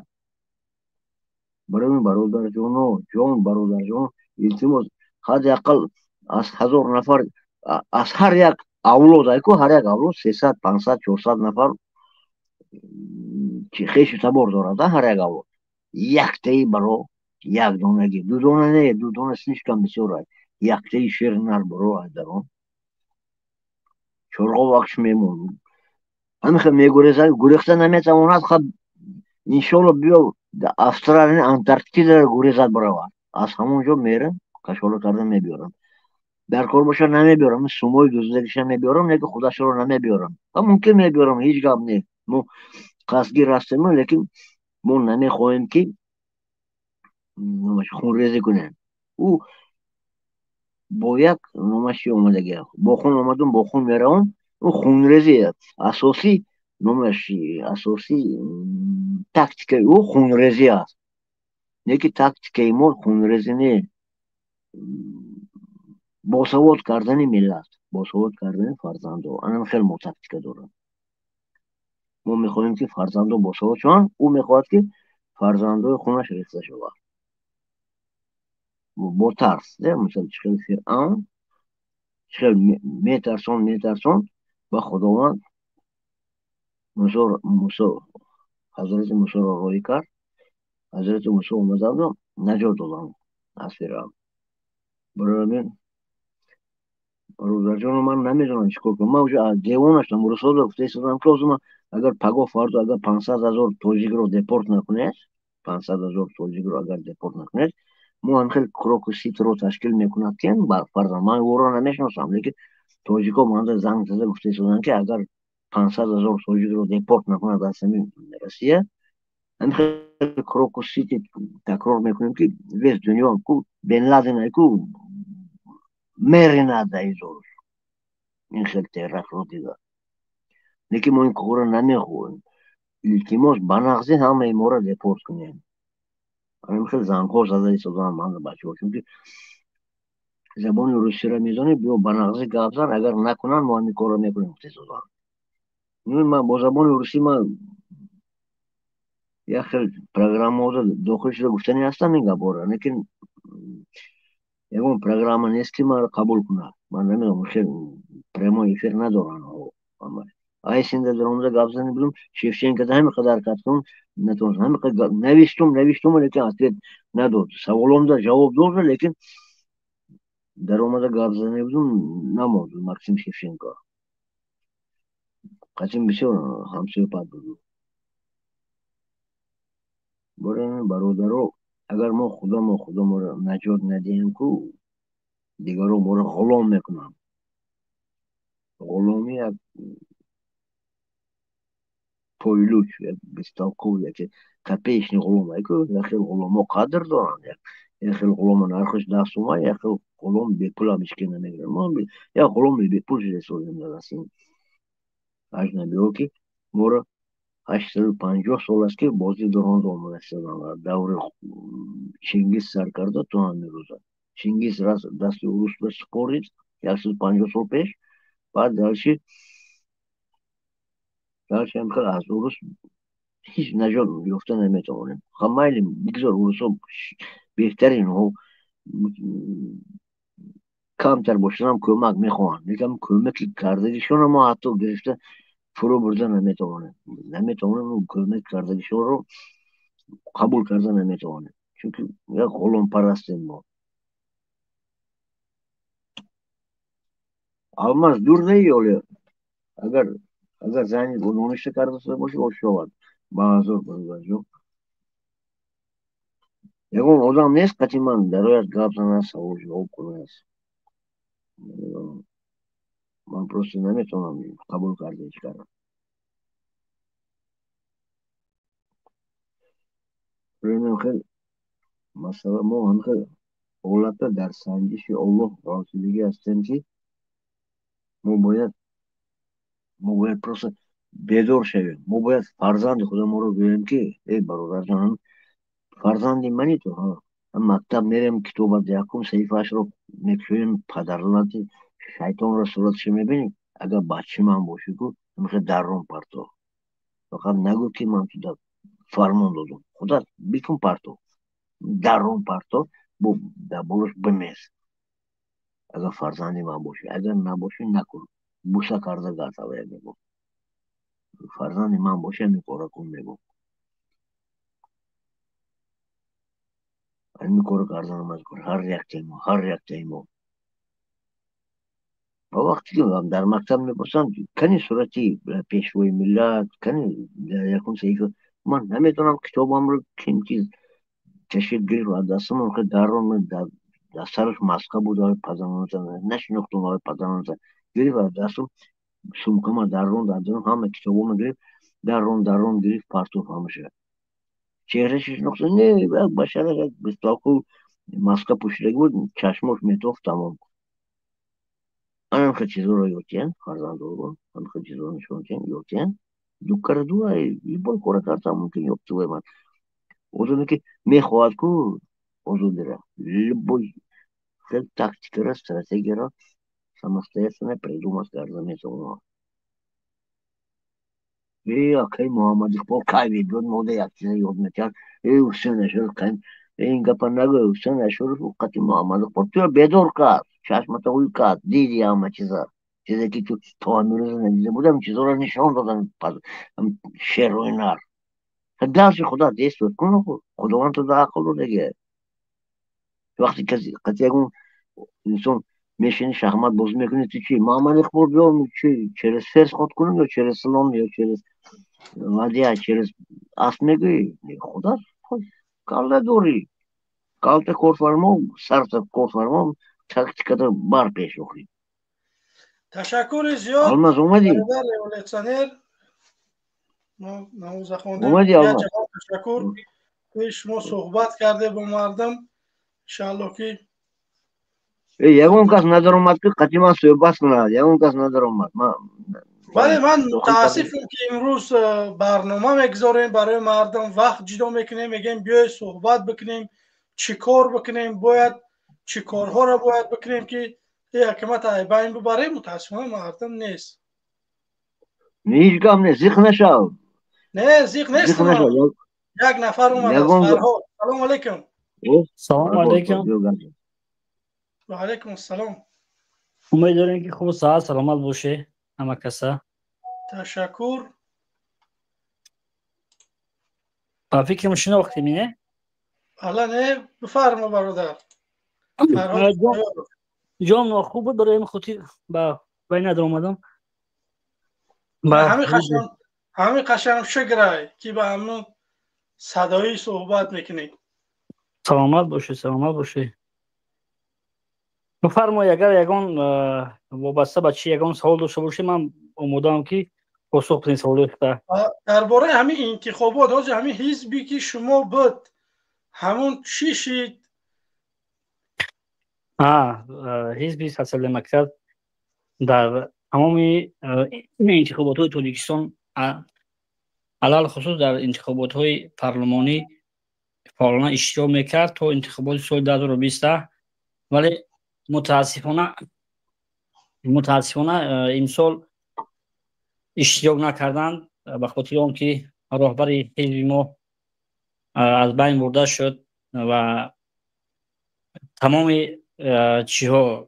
Барои ин бародарҷоно, ҷон бародарҷон, илтимос, ҳадди ақал аз 1000 нафар, аз ҳар як авлод, айку ҳар як авлод 300, 500, 400 нафар хешу табор дорад, ҳар як авлод. Яктаи баро, як донаги, ду дона не, ду дона слишком бисёр аст. Яктаи шер нар баро аз дарон. Чорғовакш мемон. Ҳамин мегурезад, гурехта наметавонад, хаб иншолло биё Австралия, Антарктидаро гурезад баравад. Аз ҳамон ҷо мерам, кашола карда мебиёрам. Дар кор боша намебиёрам, сумои дуздагиша мебиёрам, лекин худашро намебиёрам. Ва мумкин мебиёрам, ҳеҷ гап не. Мо қасдгир ҳастем, лекин мо намехоҳем ки хунрезӣ кунем. Ӯ бо як номаш чӣ омадагӣ? Бо хун омадум, бо хун меравам. Ӯ хунрезӣ асосӣ номаш асосӣ тактикаи ӯ хунрезӣ аст. Не ки тактикаи мо хунрезӣ не, босавод кардани миллат, босавод кардани фарзандо. Анам хел мо тактика дорем. Мо мехоҳем ки фарзандо босавод шаванд, ӯ мехоҳад ки фарзандои хунаш рехта шавад. Бо тарс, мисол чӣ хел Фиръавн, чӣ хел метарсон, метарсон ба Худованд Мусо, Ҳазрати Мусоро роҳӣ кард. Ҳазрати Мусо омаданду наҷот доданд аз Фиръавн. Барои ҳамин бародарҷоно, ман намедонам чӣ кор кунам. Ман уже девона шудам. Русода гуфта истодам ки ҳозир ман агар пагоҳ фардо агар 500 000 тоҷикро депорт накунед, 500 000 тоҷикро агар депорт накунед, мо ҳам хел Крокус Ситиро ташкил мекунад, ки фарзанд ман ӯро намешиносам, лекин тоҷико манда занг зада гуфта истоданд, ки агар 500 000 тоҷикро депорт накунад аз ҳамин Россия, ҳамин хел Крокус Сити такрор мекунем, ки весь дунё ку Бен Ладен ку меринад изорус ин хел терактро дига. Лекин мо ин корро намехоҳем. Илтимос, ба нағзӣ ҳамаи моро депорт кунем. Ҳамин хел зангҳо зада истоданд ман бачаҳо, чунки забони русиро медонӣ, биё ба нағзӣ гап зан, агар накунанд, мо ҳамин корро мекунем, гуфта истоданд. Ман бо забони русӣ ман як хел программаҳо дохил шуда гуфтанӣ ҳастам ин гапҳоро, лекин ягон программа нест, ки маро қабул кунад. Ман намедонам, хел прямой эфир надоранд. Айсинда даромада гап зани будум, Шевченкода ҳамин қадар кардум, натавонистам. Ҳамин қадар навиштум, навиштум, лекин ответ надод. Саволомда ҷавоб дод, лекин даромада гап зани будум, намонд Максим Шевченко. Қатим бисёр ҳамсӯҳбат буд. Барои бародаро, агар мо худамо худаморо наҷот надиҳем ку, дигаро моро ғулом мекунанд. Ғуломӣ як пойлуч, як бестолковый, як копеечный ғулом. Як хел ғуломо қадр доранд, як хел ғуломо нархаш 10 сума, як хел ғулом бепулам ҳеч ки намегирад. Мо як ғуломи бепул шуда созем дар ин аҷнабиҳо, ки моро 850 сол аст, ки бозӣ доронд омада истоданд. Даври Чингиз сар карда то ҳамин рӯза. Чингиз дасти урус ба супорид 150 сол пеш, баъд дальше ҳам хел аз урус ҳеҷ наҷот ёфта наметавонем. Майли, бигзор урусҳо беҳтаринҳо камтар бошанд ҳам кӯмак мехоҳанд, лекин кӯмаки кардагишонро мо ҳатто гирифта фурӯ бурда наметавонем. Наметавонем, кӯмак кардагишонро қабул карда наметавонем, чунки як ғуломпарастем мо. Алмаз дур неи оле, агар зани ноништа карда бошӣ, ош шавад. Баъзор бародарҷон, ягон одам нест қати ман дарояд, гап занад, савол ҷавоб кунад. Ман просто наметавонам қабул карда ҳеҷ кара. Хел масъала мо ҳамхел ҳолатда дар санҷиши Оллоҳ ғафилигӣ ҳастем, ки мо бояд просто бедор шавем. Мо бояд фарзанди худамонро гӯем, ки эй бародарҷонам, фарзанди мани ту, мактаб мерем, китобат якум саҳифаашро мекушоем, падарлати шайтонро сураташо мебинӣ. Агар бачаи ман бошӣ ку, ҳамихел даррон парто. Фақат нагӯ, ки ман туда фармон додум. Худат бикун, парто, даррон парто, дар болош бимез. Агар фарзанди ман бошӣ, агар набошӣ, накун, буса карда гардавая мегӯ. Фарзанди ман бошӣ, ҳамин кора кун мегӯ. Ҳамин коро карданам аз кор ҳар яктаи мо, ҳар яктаи мо. Ва вақте ки дар мактаб мепурсанд, кани сурати пешвои миллат, кани дар якум саҳифа, ман наметавонам китобамро ким чиз кашид гирифт аз дастам, хел даррон дар сараш маска буд, падароната нашинохтум, падароната гирифт аз дастам, сумкама даррон даррон ҳама китобома гирифт, даррон даррон гирифт, партоф ҳамаша. Чеҳраши шинохта не, як башара як бестолку маска пӯшидаги буд, чашмош метофт, тамом. Анамхел чизоро ёдтиян фарзандоро, ҳамхел чизоро нишон тиян, ёдтиян. Ду кара ду любой кора карда мумкин ёфтувай ман. Одаме ки мехоҳад ку озодира, любой хел тактикара, стратегияро самостоятельно придумать карда метавонад. Э, акай Муҳаммад Иқбол кай мебиёд, мода як чиза ёд метиҳад. Э, Ҳусен Ашуров кай, ин гапа нагӯ, Ҳусен Ашуров қати Муҳаммад Иқбол туро бедор кард, чашмата ӯй кард, диди ҳама чиза. Чизе ки ту то ҳамин рӯза надида будам, чизоро нишон додам шеррои нар. Дарси худат действует кун, Худованд ту да ақл додагия. Вақте қати ягон инсон мешини, шахмат бозӣ мекунӣ, ту чӣ? Муҳаммад Иқбол биё, чи через ферзь ход кунем ё через слон ё через ладья, через асп мегӯӣ? Худат калла дорӣ. Калта корфармо, сарта корфармо, тактиката бар пеш охӣ. Ташаккури зиёд. Алмаз омадӣ? Революционер. Мо намоза хондем. Омадӣ, Алмаз? Ташаккур, ки шумо суҳбат карде бо мардум. Иншааллоҳ ки Ягон кас надаромад, ки қати ман суҳбат кунад, ягон кас надаромад. Бале, ман мутаассифам, ки имрӯз барнома мегузорем барои мардум, вақт ҷудо мекунем, мегӯем биёед суҳбат бикунем, чӣ кор бикунем, бояд чӣ корҳоро бояд бикунем, ки ҳакимат айбайн бибарем. Мутаассифона мардум нест. Ҳеҷ гап нест, зиқ нашав. Не, зиқ нестам. Як нафар омадааст, Фарҳод. Салому алайкум. Салому алайкум. Ва алайкум ассалом. Умед дорем, ки хуб, саҳат саломат боше ҳама каса. Ташаккур. Ба фикрам шинохтем, не? Ала не, бифармо, бародар. Ҷом нохуб буд, барои ҳамин хотир ба вай надаромадам. Ҳамин қашам шукрай, ки ба ҳамун садоӣ суҳбат мекунӣ. Саломат бошед, саломат бошед. Бифармоед, агар ягон вобаста ба чи ягон савол дошта бошед, ман омодаам, ки посух бидем саволои худа. Дар бораи ҳамин интихобот, ҳозир ҳамин ҳизбе, ки шумо буд, ҳамун чӣ шид? Ҳизби Социал-Демократ дар тамоми интихоботҳои Тоҷикистон, алалхусус дар интихоботҳои парлумонӣ, фаъолона иштирок мекард то интихоботи соли 2020, вале мутаассифона имсол иштирок накарданд, ба хотири он ки роҳбари ҳизби мо аз байн бурда шуд ва тамоми чиҳо,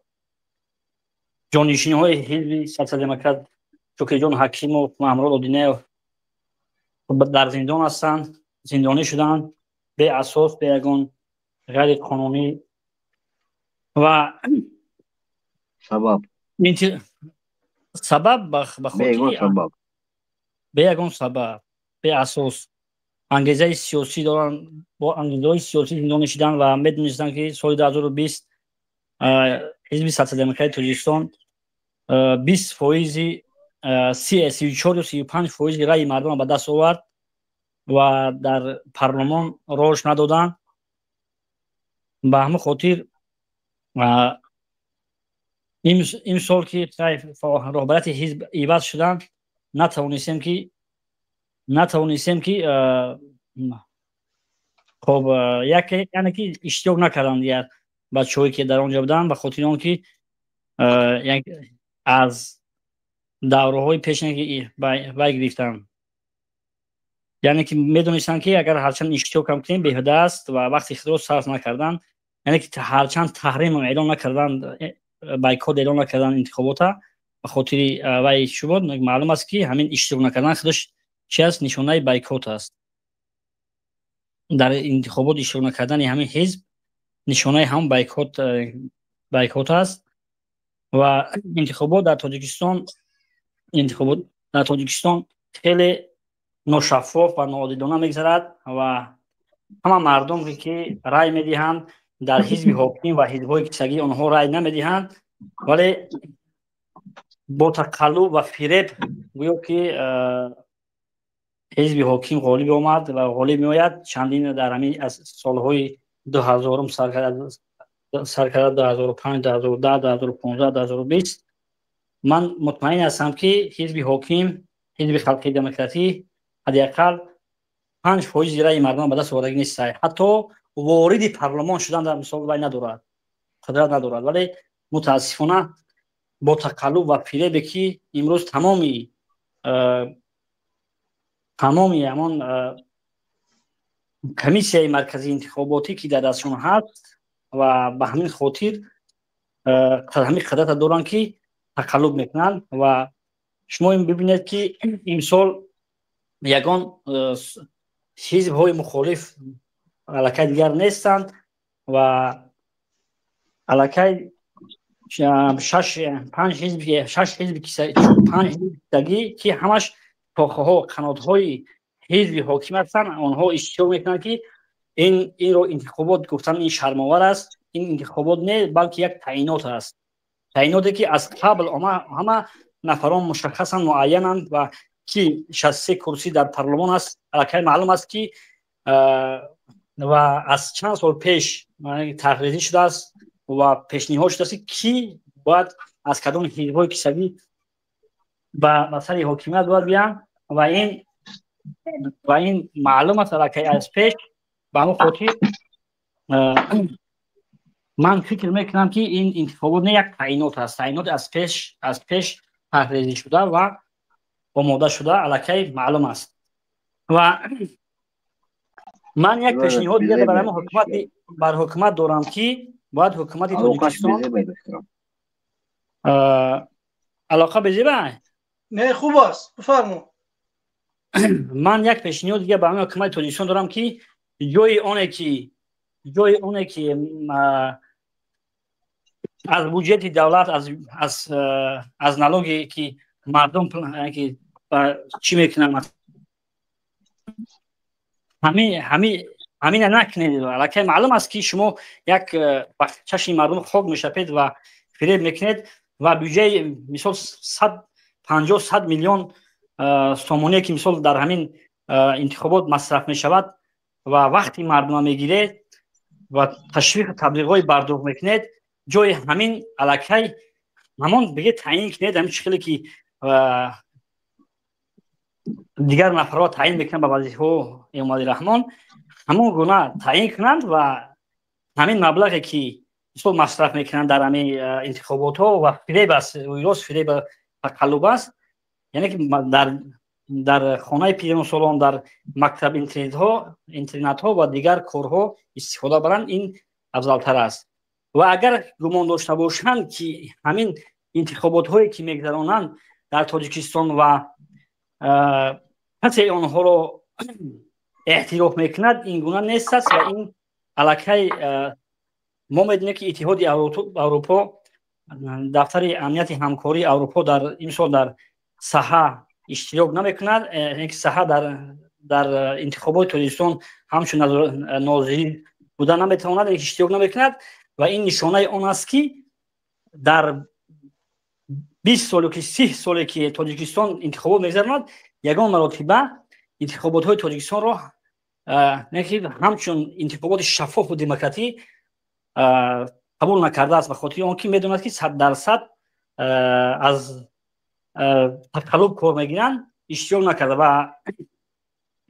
ҷонишиниҳои ҳизби Социал-Демократ, Шукриҷон Ҳакимов, Маҳмурод Одинаев, дар зиндон ҳастанд, зиндонӣ шуданд беасос, бе ягон ғайриқонунӣ ва сабаб. Сабаб ба хотири бе ягон сабаб, беасос, ангезаи сиёсӣ доранд, бо ангезаҳои сиёсӣ зиндонӣ шуданд. Ва медонистанд, ки соли 2020 ҳизби Социал-Демократии Тоҷикистон 20 фоизи, 34 ё 35 фоизи раъи мардумро ба даст овард ва дар парлумон роҳш надоданд. Ба ҳамин хотир имсол, ки роҳбарияти ҳизб иваз шуданд, натавонистем ки хоб, яке, яъне ки иштирок накарданд дигар бачаҳое, ки дар он ҷо буданд, ба хотири он ки аз давраҳои пешне ки вай гирифтанд, яъне ки медонистанд, ки агар ҳарчанд иштирокам кунем, беҳуда аст, ва вақти худро сарф накарданд, яъне ки ҳарчанд таҳримам эълон накарданд, бойкот эълон накарданд интихобота, ба хотири вай чӣ буд, маълум аст, ки ҳамин иштирок накардан худаш чи аст? Нишонаи бойкот аст. Дар интихобот иштирок накардани ҳамин ҳизб нишонаи ҳамон бойкот аст. Ва интихобот дар Тоҷикистон хеле ношаффоф ва ноодилона мегзарад ва ҳама мардуме, ки рай медиҳанд, дар ҳизби ҳоким ва ҳизбҳои кисагии онҳо рай намедиҳанд, вале бо тақаллуб ва фиреб гӯё ки ҳизби ҳоким ғолиб омад ва ғолиб меояд. Чандин дар ҳамин аз солҳои 2000-ум сар карда, 2005, 2010, 2015, 2020, ман мутмаин ҳастам, ки ҳизби ҳоким, Ҳизби Халқии Демократӣ, ҳадди ақал 5 фоизи раи мардум ба даст овардагӣ нест, ҳатто вориди парлумон шудан дар мисол вай надорад, қудрат надорад. Вале мутаассифона бо тақаллуб ва фиребе, ки имрӯз тамоми ҳамон Комиссияи марказии интихоботӣ, ки дар дастшон ҳаст, ва ба ҳамин хотир ҳамин қудрата доранд, ки тақаллуб мекунанд. Ва шумо бибинед, ки имсол ягон ҳизбҳои мухолиф аллакай дигар нестанд ва аллакай шаш, панҷ ҳизб, шаш ҳизби, панҷ ҳизби кисагӣ, ки ҳамаш шохаҳо, қанотҳои ҳизби ҳоким ҳастанд, онҳо иштирок мекунанд, ки инро интихобот гуфтан ин шармовар аст. Ин интихобот не, балки як таъинот аст, таъиноте, ки аз қабл ҳама нафарон мушаххасан муайянанд ва ки 63 курсӣ дар парлумон аст, аллакай маълум аст, ки ва аз чанд сол пеш тарҳрезӣ шудааст ва пешниҳод шудааст, ки бояд аз кадом ҳизбҳои кисагӣ ба сари ҳокимият бояд биёянд, ва ин маълум аст аллакай аз пеш. Ба ҳамон хотир ман фикр мекунам, ки ин интихобот не, як таъинот аст, таъинот аз пеш тарҳрезӣ шуда ва омода шуда, аллакай маълум аст. Ва ман як пешниҳод дигар барои ҳукумати бар ҳукумат дорам, ки бояд ҳукумати Тоҷикистон алоқа безеба. Не, хуб аст, бифармо. Ман як пешниҳод дигар ба ҳамин ҳукумати Тоҷикистон дорам, ки ҷои оне ки аз буҷети давлат, аз налоге, ки мардум ки Чӣ мекунанд? Ҳамина накунед. Аллакай маълум аст, ки шумо як ба чашми мардум хок мешапед ва фиреб мекунед ва бюҷаи, мисол, 150, 100 миллион сомоние, ки, мисол, дар ҳамин интихобот масраф мешавад ва вақти мардума мегиред ва ташвиқу таблиғҳои бардурӯғ мекунед, ҷои ҳамин аллакай ҳамон биге таъин кунед. Ҳамин чӣ хеле ки дигар нафарҳо таъин мекунанд ба вазифаҳо, Эмомалӣ Раҳмон ҳамон гуна таъин кунанд ва ҳамин маблағе, ки, мисол, масраф мекунанд дар ҳамин интихоботҳо ва фиреб аст, рост фиреб, тақаллуб аст, яъне ки дар хонаи пиронсолон, дар мактаб интернатҳо ва дигар корҳо истифода баранд, ин афзалтар аст. Ва агар гумон дошта бошанд, ки ҳамин интихоботҳое, ки мегузаронанд дар Тоҷикистон, ва касе онҳоро эътироф мекунад, ин гуна нест аст. Ва ин аллакай мо медонем, ки Иттиҳоди Аврупо, дафтари амнияти ҳамкории Аврупо дар имсол дар саҳа иштирок намекунад, ки саҳа дар интихоботи Тоҷикистон ҳамчун нозирӣ буда наметавонад, иштирок намекунад. Ва ин нишонаи он аст, ки дар 20 соле ки, 30 соле ки Тоҷикистон интихобот мегузаронад, ягон маротиба интихоботҳои Тоҷикистонро ҳамчун интихоботи шаффофу демократӣ қабул накардааст, ба хотири он ки медонад, ки 100% аз тақаллуб кор мегиранд, иштирок накарда. Ва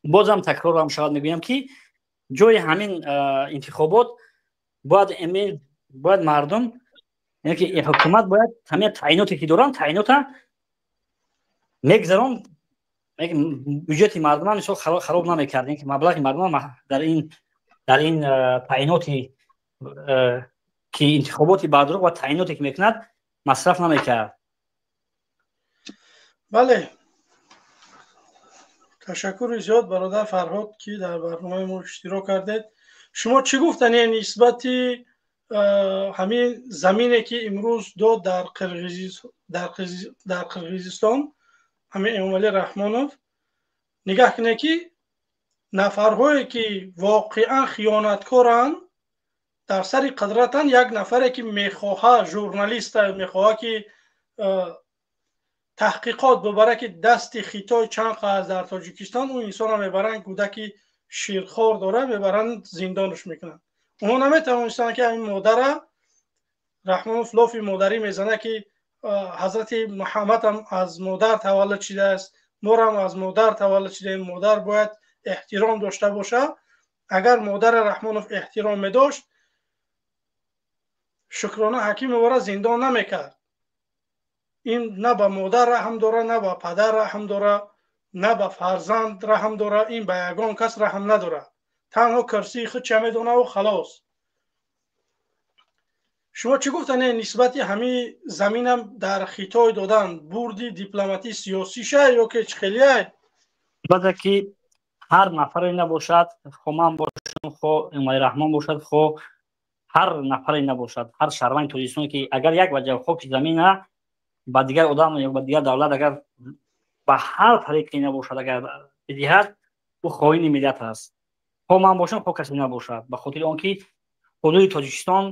бозам такрорам шавад, мегӯям, ки ҷои ҳамин интихобот бояд мардум, ки ҳукумат бояд ҳамин таъиноте, ки доранд, таъинота мегузарон, бюҷети мардума, мисол, хароб намекард, ки маблағи мардума дар ин таъиноти, ки интихоботи бардурӯғ ва таъиноте, ки мекунад, масраф намекард. Бале, ташаккури зиёд, бародар Фарҳод, ки дар барномаи мо иштирок кардед. Шумо чӣ гуфтане нисбати ҳамин замине, ки имрӯз дод дар Қирғизистон ҳамин Эмомалӣ Раҳмонов? Нигаҳ кунед, ки нафарҳое, ки воқеан хиёнаткоранд, дар сари қудратанд. Як нафаре, ки мехоҳа, журналиста, мехоҳа, ки таҳқиқот бубара, ки дасти Хитой чанд қадр дар Тоҷикистон, ӯ инсонро мебаранд, кӯдаки ширхор дора, мебаранд, зиндонаш мекунанд. Онҳо наметавонистанд, ки ҳамин модара Раҳмонов лофи модарӣ мезана, ки ҳазрати Муҳаммадам аз модар таваллуд шудааст, морам аз модар таваллуд шудаем, модар бояд эҳтиром дошта боша. Агар модари Раҳмонов эҳтиром медошт, Шукрона Ҳакимовара зиндон намекард. Ин на ба модар раҳм дора, на ба падар раҳм дора, на ба фарзанд раҳм дора, ин ба ягон кас раҳм надорад, танҳо курсии худша медонаву халос. Шумо чӣ гуфтане нисбати ҳамин заминам дар Хитой додан? Бурди дипломатӣ сиёсиша ё ки чӣ хелияй? Албатта, ки ҳар нафаре набошад, хо ман бошам, хо Эмомалӣ Раҳмон бошад, хо ҳар нафаре набошад, ҳар шаҳрванди Тоҷикистон, ки агар як ваҷаб хоки замина ба дигар одам ё ба дигар давлат, агар ба ҳар тариқе набошад, агар бидиҳад, ӯ хоини миллат аст, хо ман бошам, хо касе набошад, ба хотири он ки ҳудуди Тоҷикистон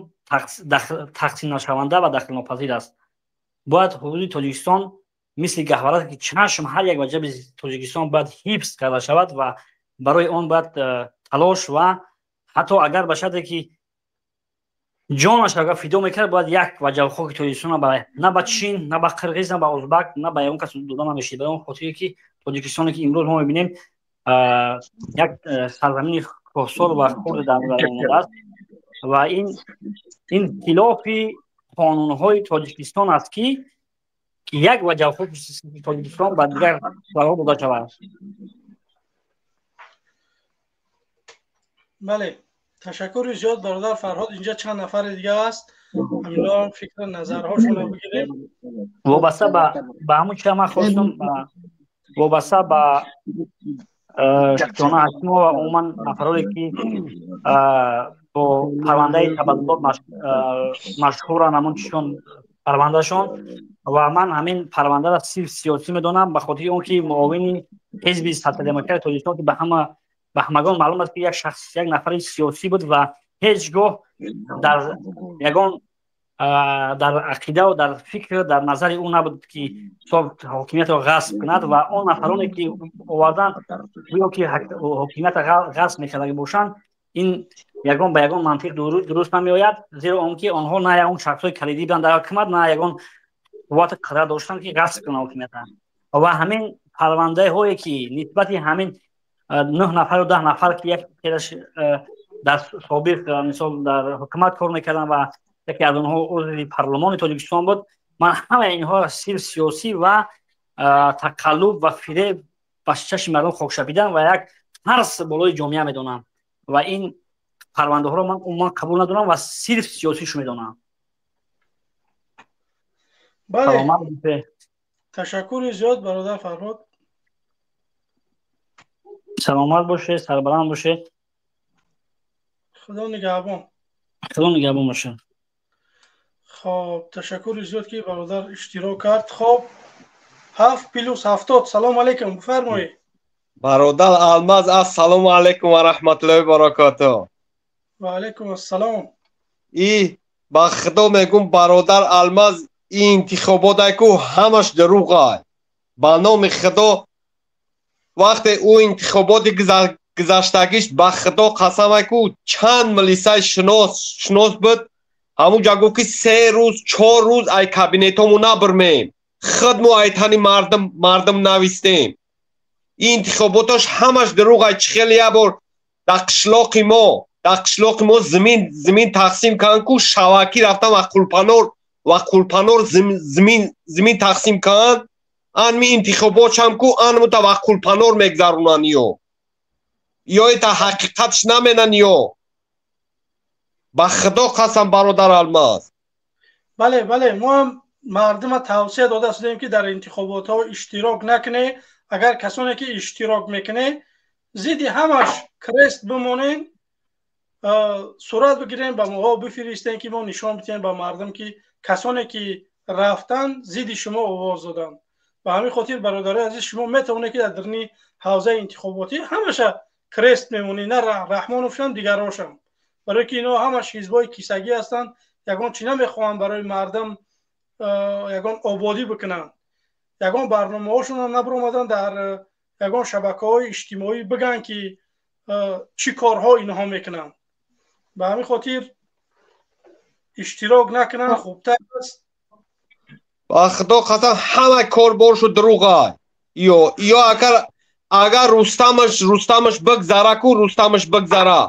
тақсимнашаванда ва дахлнопазир аст. Бояд ҳудуди Тоҷикистон мисли гаҳвора, ки чашм, ҳар як ваҷаби Тоҷикистон бояд ҳифз карда шавад ва барои он бояд талош ва ҳатто агар ба шарте ки ҷонаш агар фидо мекард, бояд як ваҷаб хоки Тоҷикистон на ба Чин, на ба қирғиз, на ба узбак, на ба ягон кас дода намешид. Ба он хотире ки Тоҷикистоне, ки имрӯз мо мебинем, як сарзамини кӯҳсор ва хурд дар омадааст ва ин хилофи қонунҳои Тоҷикистон аст, ки як ваҷаб хоки Тоҷикистон ба дигар кишварҳо дода шавад. Бале, ташаккури зиёд, бародар Фарҳод. Инҷа чанд нафари дига аст, ҳамино фикру назарҳошонро бигирем. Вобаста ба ҳамун чиза ман хостум, вобаста ба Шукрона Ҳакимова ва умуман нафароне, ки бо парвандаи табаддулот машҳуранд, ҳамон чишон. Парвандашон ва ман ҳамин парвандаро сирф сиёсӣ медонам, ба хотири он ки муовини ҳизби Социал-демократи Тоҷикистон, ки ба ҳамагон маълум аст, ки як шахс, як нафари сиёсӣ буд ва ҳеҷ гоҳ дар ягон дар ақидаву дар фикр, дар назари ӯ набуд, ки ҳокимиятро ғасб кунад. Ва он нафароне ки овардан, гӯё ки ҳокимиятро ғасб мекардаги бошанд, ин ягон ба ягон мантиқ дуруст намеояд, зеро он ки онҳо на ягон шахсҳои калидӣ буданд дар ҳукумат, на ягон қуввати қадар доштанд, ки ғасб кунанд ҳокимиятро. Ва ҳамин парвандаҳое ки нисбати ҳамин нӯҳ нафару 10 нафар, ки як дар собиқ, мисол, дар ҳукумат кор мекарданд ва яке аз онҳо узви парлумони Тоҷикистон буд, ман ҳамаи инҳоро сирф сиёсӣ ва тақаллуб ва фиреб, ба чашми мардум хокшапидан ва як тарс болои ҷомеа медонам ва ин парвандаҳоро ман умуман қабул надорам ва сирф сиёсишу медонам. Бале, ташаккури зиёд, бародар Фарҳод. Саломат бошед, сарбаланд бошед. Худо нигаҳбон. Худо нигаҳбон бошед. Хоб, ташаккури зиёд, ки бародар иштирок кард. Хоб, 7+70, салому алайкум, бифармоед. Бародар Алмаз, ассалому алайкум ва раҳматуллоҳи баракатуҳ. Ва алайкум ассалом. И ба худо мегум, бародар Алмаз, ин интихоботай ку ҳамаш дурӯғай, ба номи худо. Вақте ӯ интихоботи гузаштагиш, ба худо қасамай ку, чанд милисаи шинос буд, ҳамунҷа гуфт, ки 3 рӯз, 4 рӯз ай кабинетҳомо набирмем, худмо ай тани мардум навистем. Ин интихоботош ҳамаш дурӯғай. Чӣ хеле як бор дар қишлоқи мо зимин тақсим кан ку, шавакӣ рафтам ва Қулпанор зимин тақсим кан. Анми интихоботшам ку анмута ва Қулпанор мегзаронан ё та ҳақиқатш наменан ё, ба худо қасам, бародар Алмаз. Бале, мо ҳам мардума тавсия дода шудем, ки дар интихоботҳо иштирок накунед. Агар касоне ки иштирок мекунед, зидди ҳамаш крест бимонен, сурат бигирем, ба моҳо бифиристем, ки мо нишон бидиҳем ба мардум, ки касоне ки рафтан, зидди шумо овоз доданд. Ба ҳамин хотир, бародарои азиз, шумо метавонед, ки дар даруни ҳавзаи интихоботӣ ҳамаша крест мемонед, на Раҳмоновшам, дигарошам, барое ки инҳо ҳамаш ҳизбҳои кисагӣ ҳастанд, ягон чӣ намехоҳанд барои мардум, ягон ободӣ бикунанд, ягон барномаҳошонам набаромаданд дар ягон шабакаҳои иҷтимоӣ бигӯянд, ки чӣ корҳо инҳо мекунанд. Ба ҳамин хотир иштирок накунанд хубтар аст. Ба худо қасам, ҳама кор боршу дурӯғай. Ё агар Рустамаш бигзара ку, Рустамаш бигзара,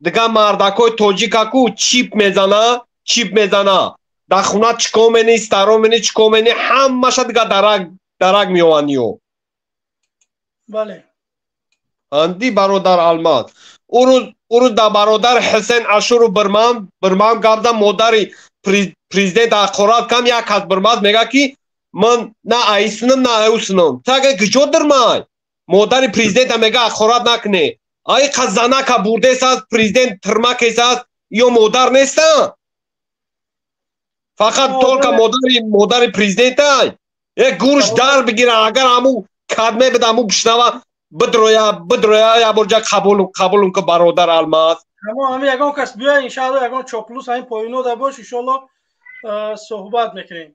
дигар мардакҳои тоҷика ку чип мезана, чип мезана, дар хона чӣ кор мени, старо мени, чӣ кор мени, ҳамаша дигар дарак меованд ё. Бале. Анди, бародар Алмаз, ӯрӯз да бародар Ҳусен Ашуру бирмам гап зад, модари президент ҳақорат кам, як кас бирмаз, мега, ки ман на айсинам, на айусинам. Тага куҷо дирмай? Модари президента мега, ҳақорат накуне. Ай қазанака бурдесааст, президент тирмакесааст, ё модар неста? Фақат только модари президентай. Е гурш дар бигира, агар ҳаму кадме буда, ҳаму бишнава, бидроя, яборҷа қабулум ку, бародар Алмаз. Ҳамо ҳами ягон кас биёя, иншаалло, ягон чоплус ҳамин поино да бош, иншоалло, суҳбат мекунем.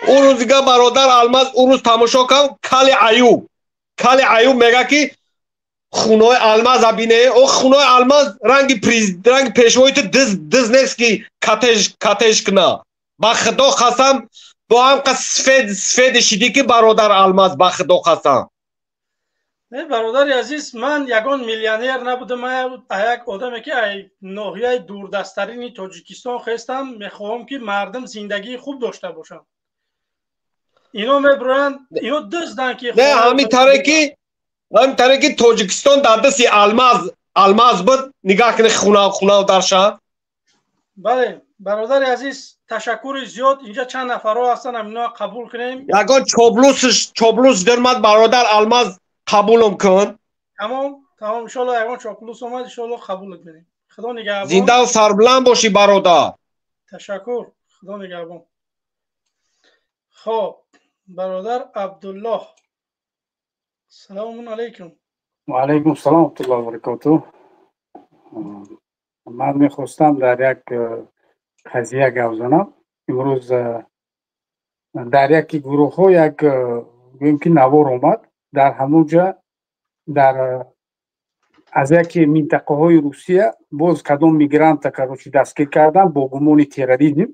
Ӯ рӯзига, бародар Алмаз, ӯ рӯз тамошо кам, кали Аюб мега, ки хунои Алмаза бине. О, хунои Алмаз ранги пешвои ту диз нест, ки катеж куна. Ба худо қасам, бо ҳамқа сфеди шидӣ, ки бародар Алмаз, ба худо қасам. Не, бародари азиз, ман ягон миллионер набудам. Ман як одаме, ки ай ноҳияи дурдасттарини Тоҷикистон хестам, мехоҳам, ки мардум зиндагии хуб дошта бошанд. Ино мебироянд, ино дузданд, ки Не, ҳамин таре ки Тоҷикистон дар дасти Алмаз буд, нигаҳ кунӣ, хунав дарша. Бале, бародари азиз, ташаккури зиёд. Инҷа чанд нафарҳо ҳастанд, ҳаминоа қабул кунем. Ягон чоплус дирмад, бародар Алмаз, қабулум кун. Тамом, иншоалло, ягон чоплус омад, иншоалло, қабулат менем. Худо нигаҳбон. Зиндаву сарбуланд бошӣ, бародар. Ташаккур. Худо нигаҳбон. Хоб, бародар Абдуллоҳ, салому алайкум. Ва алайкум салом ва раҳматуллоҳи ва баракотуҳ. Ман мехостам дар як қазия гап занам. Имрӯз дар яке гурӯҳҳо як гӯем ки навор омад, дар ҳамон ҷа дар аз яке минтақаҳои Русия боз кадом мигранта, короче, дастгир кардан бо гумони терроризм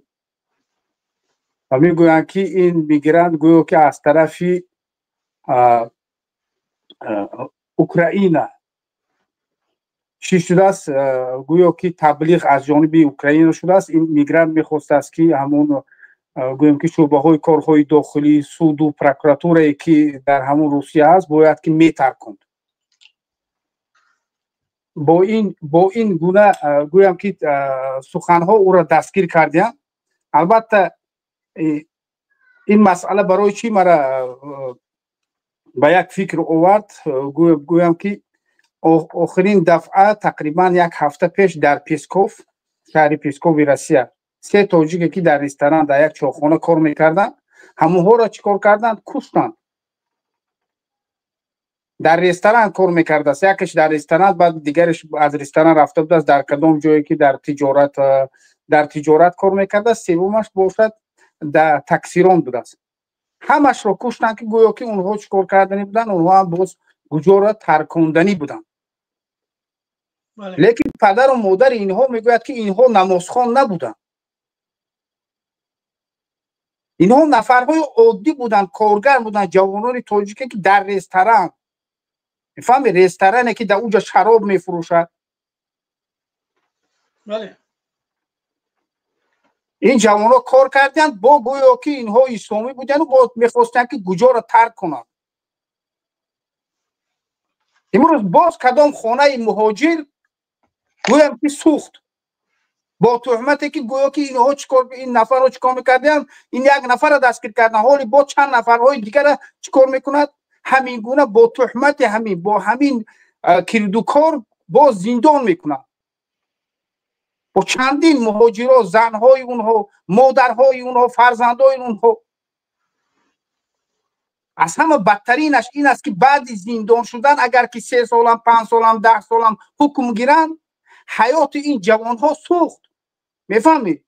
ва мегӯянд, ки ин мигрант гӯё ки аз тарафи Украина чӣ шудааст, гӯё ки таблиғ аз ҷониби Украина шудааст. Ин мигрант мехостааст, ки ҳамон гӯем ки шӯъбаҳои корҳои дохилӣ, суду прокуратурае, ки дар ҳамон Русия ҳаст, бояд ки метаркунд. Бо ин гуна гӯям ки суханҳо ӯро дастгир кардиям. Албатта, ин масъала барои чӣ мара ба як фикр овард? Гӯям ки охирин дафъа тақрибан як ҳафта пеш дар Псков, шаҳри Пскови Россия, се тоҷике, ки дар ресторан, дар як чойхона кор мекарданд, ҳамонҳоро чӣ кор карданд? Куштанд. Дар ресторан кор мекардааст якеш дар ресторан, баъд дигареш аз ресторан рафта будааст, дар кадом ҷое ки дар тиҷорат кор мекардааст, севумаш бошад, дар таксирон будааст. Ҳамашро куштанд, ки гӯё ки онҳо чӣ кор карданӣ буданд? Онҳо ҳам боз гуҷоро тарконданӣ буданд. Лекин падару модари инҳо мегӯяд, ки инҳо намозхон набуданд, инҳо нафарҳои оддӣ буданд, коргар буданд, ҷавонони тоҷике, ки дар ресторан, мефаҳми, ресторане, ки дар уҷа шароб мефурӯшад. Ин ҷавонҳо кор карданд, бо гӯё ки инҳо исломӣ буданду бо мехостанд, ки гуҷоро тарк кунанд. Имрӯз боз кадом хонаи муҳоҷир гӯям ки сӯхт бо туҳмате, ки гӯё ки инҳо чикор, ин нафарро чӣ кор мекардиям. Ин як нафарро дастгир кардан, ҳоли бо чанд нафарҳои дигара чӣ кор мекунад? Ҳамин гуна бо туҳмати ҳамин, бо ҳамин кирдукор боз зиндон мекунад. Бо чандин муҳоҷиро, занҳои онҳо, модарҳои онҳо, фарзандои онҳо. Аз ҳама бадтаринаш ин аст, ки баъди зиндон шудан, агар ки 3 солам, 5 солам, 10 солам ҳукм гиранд, ҳаёти ин ҷавонҳо сӯхт. Мефаҳмед,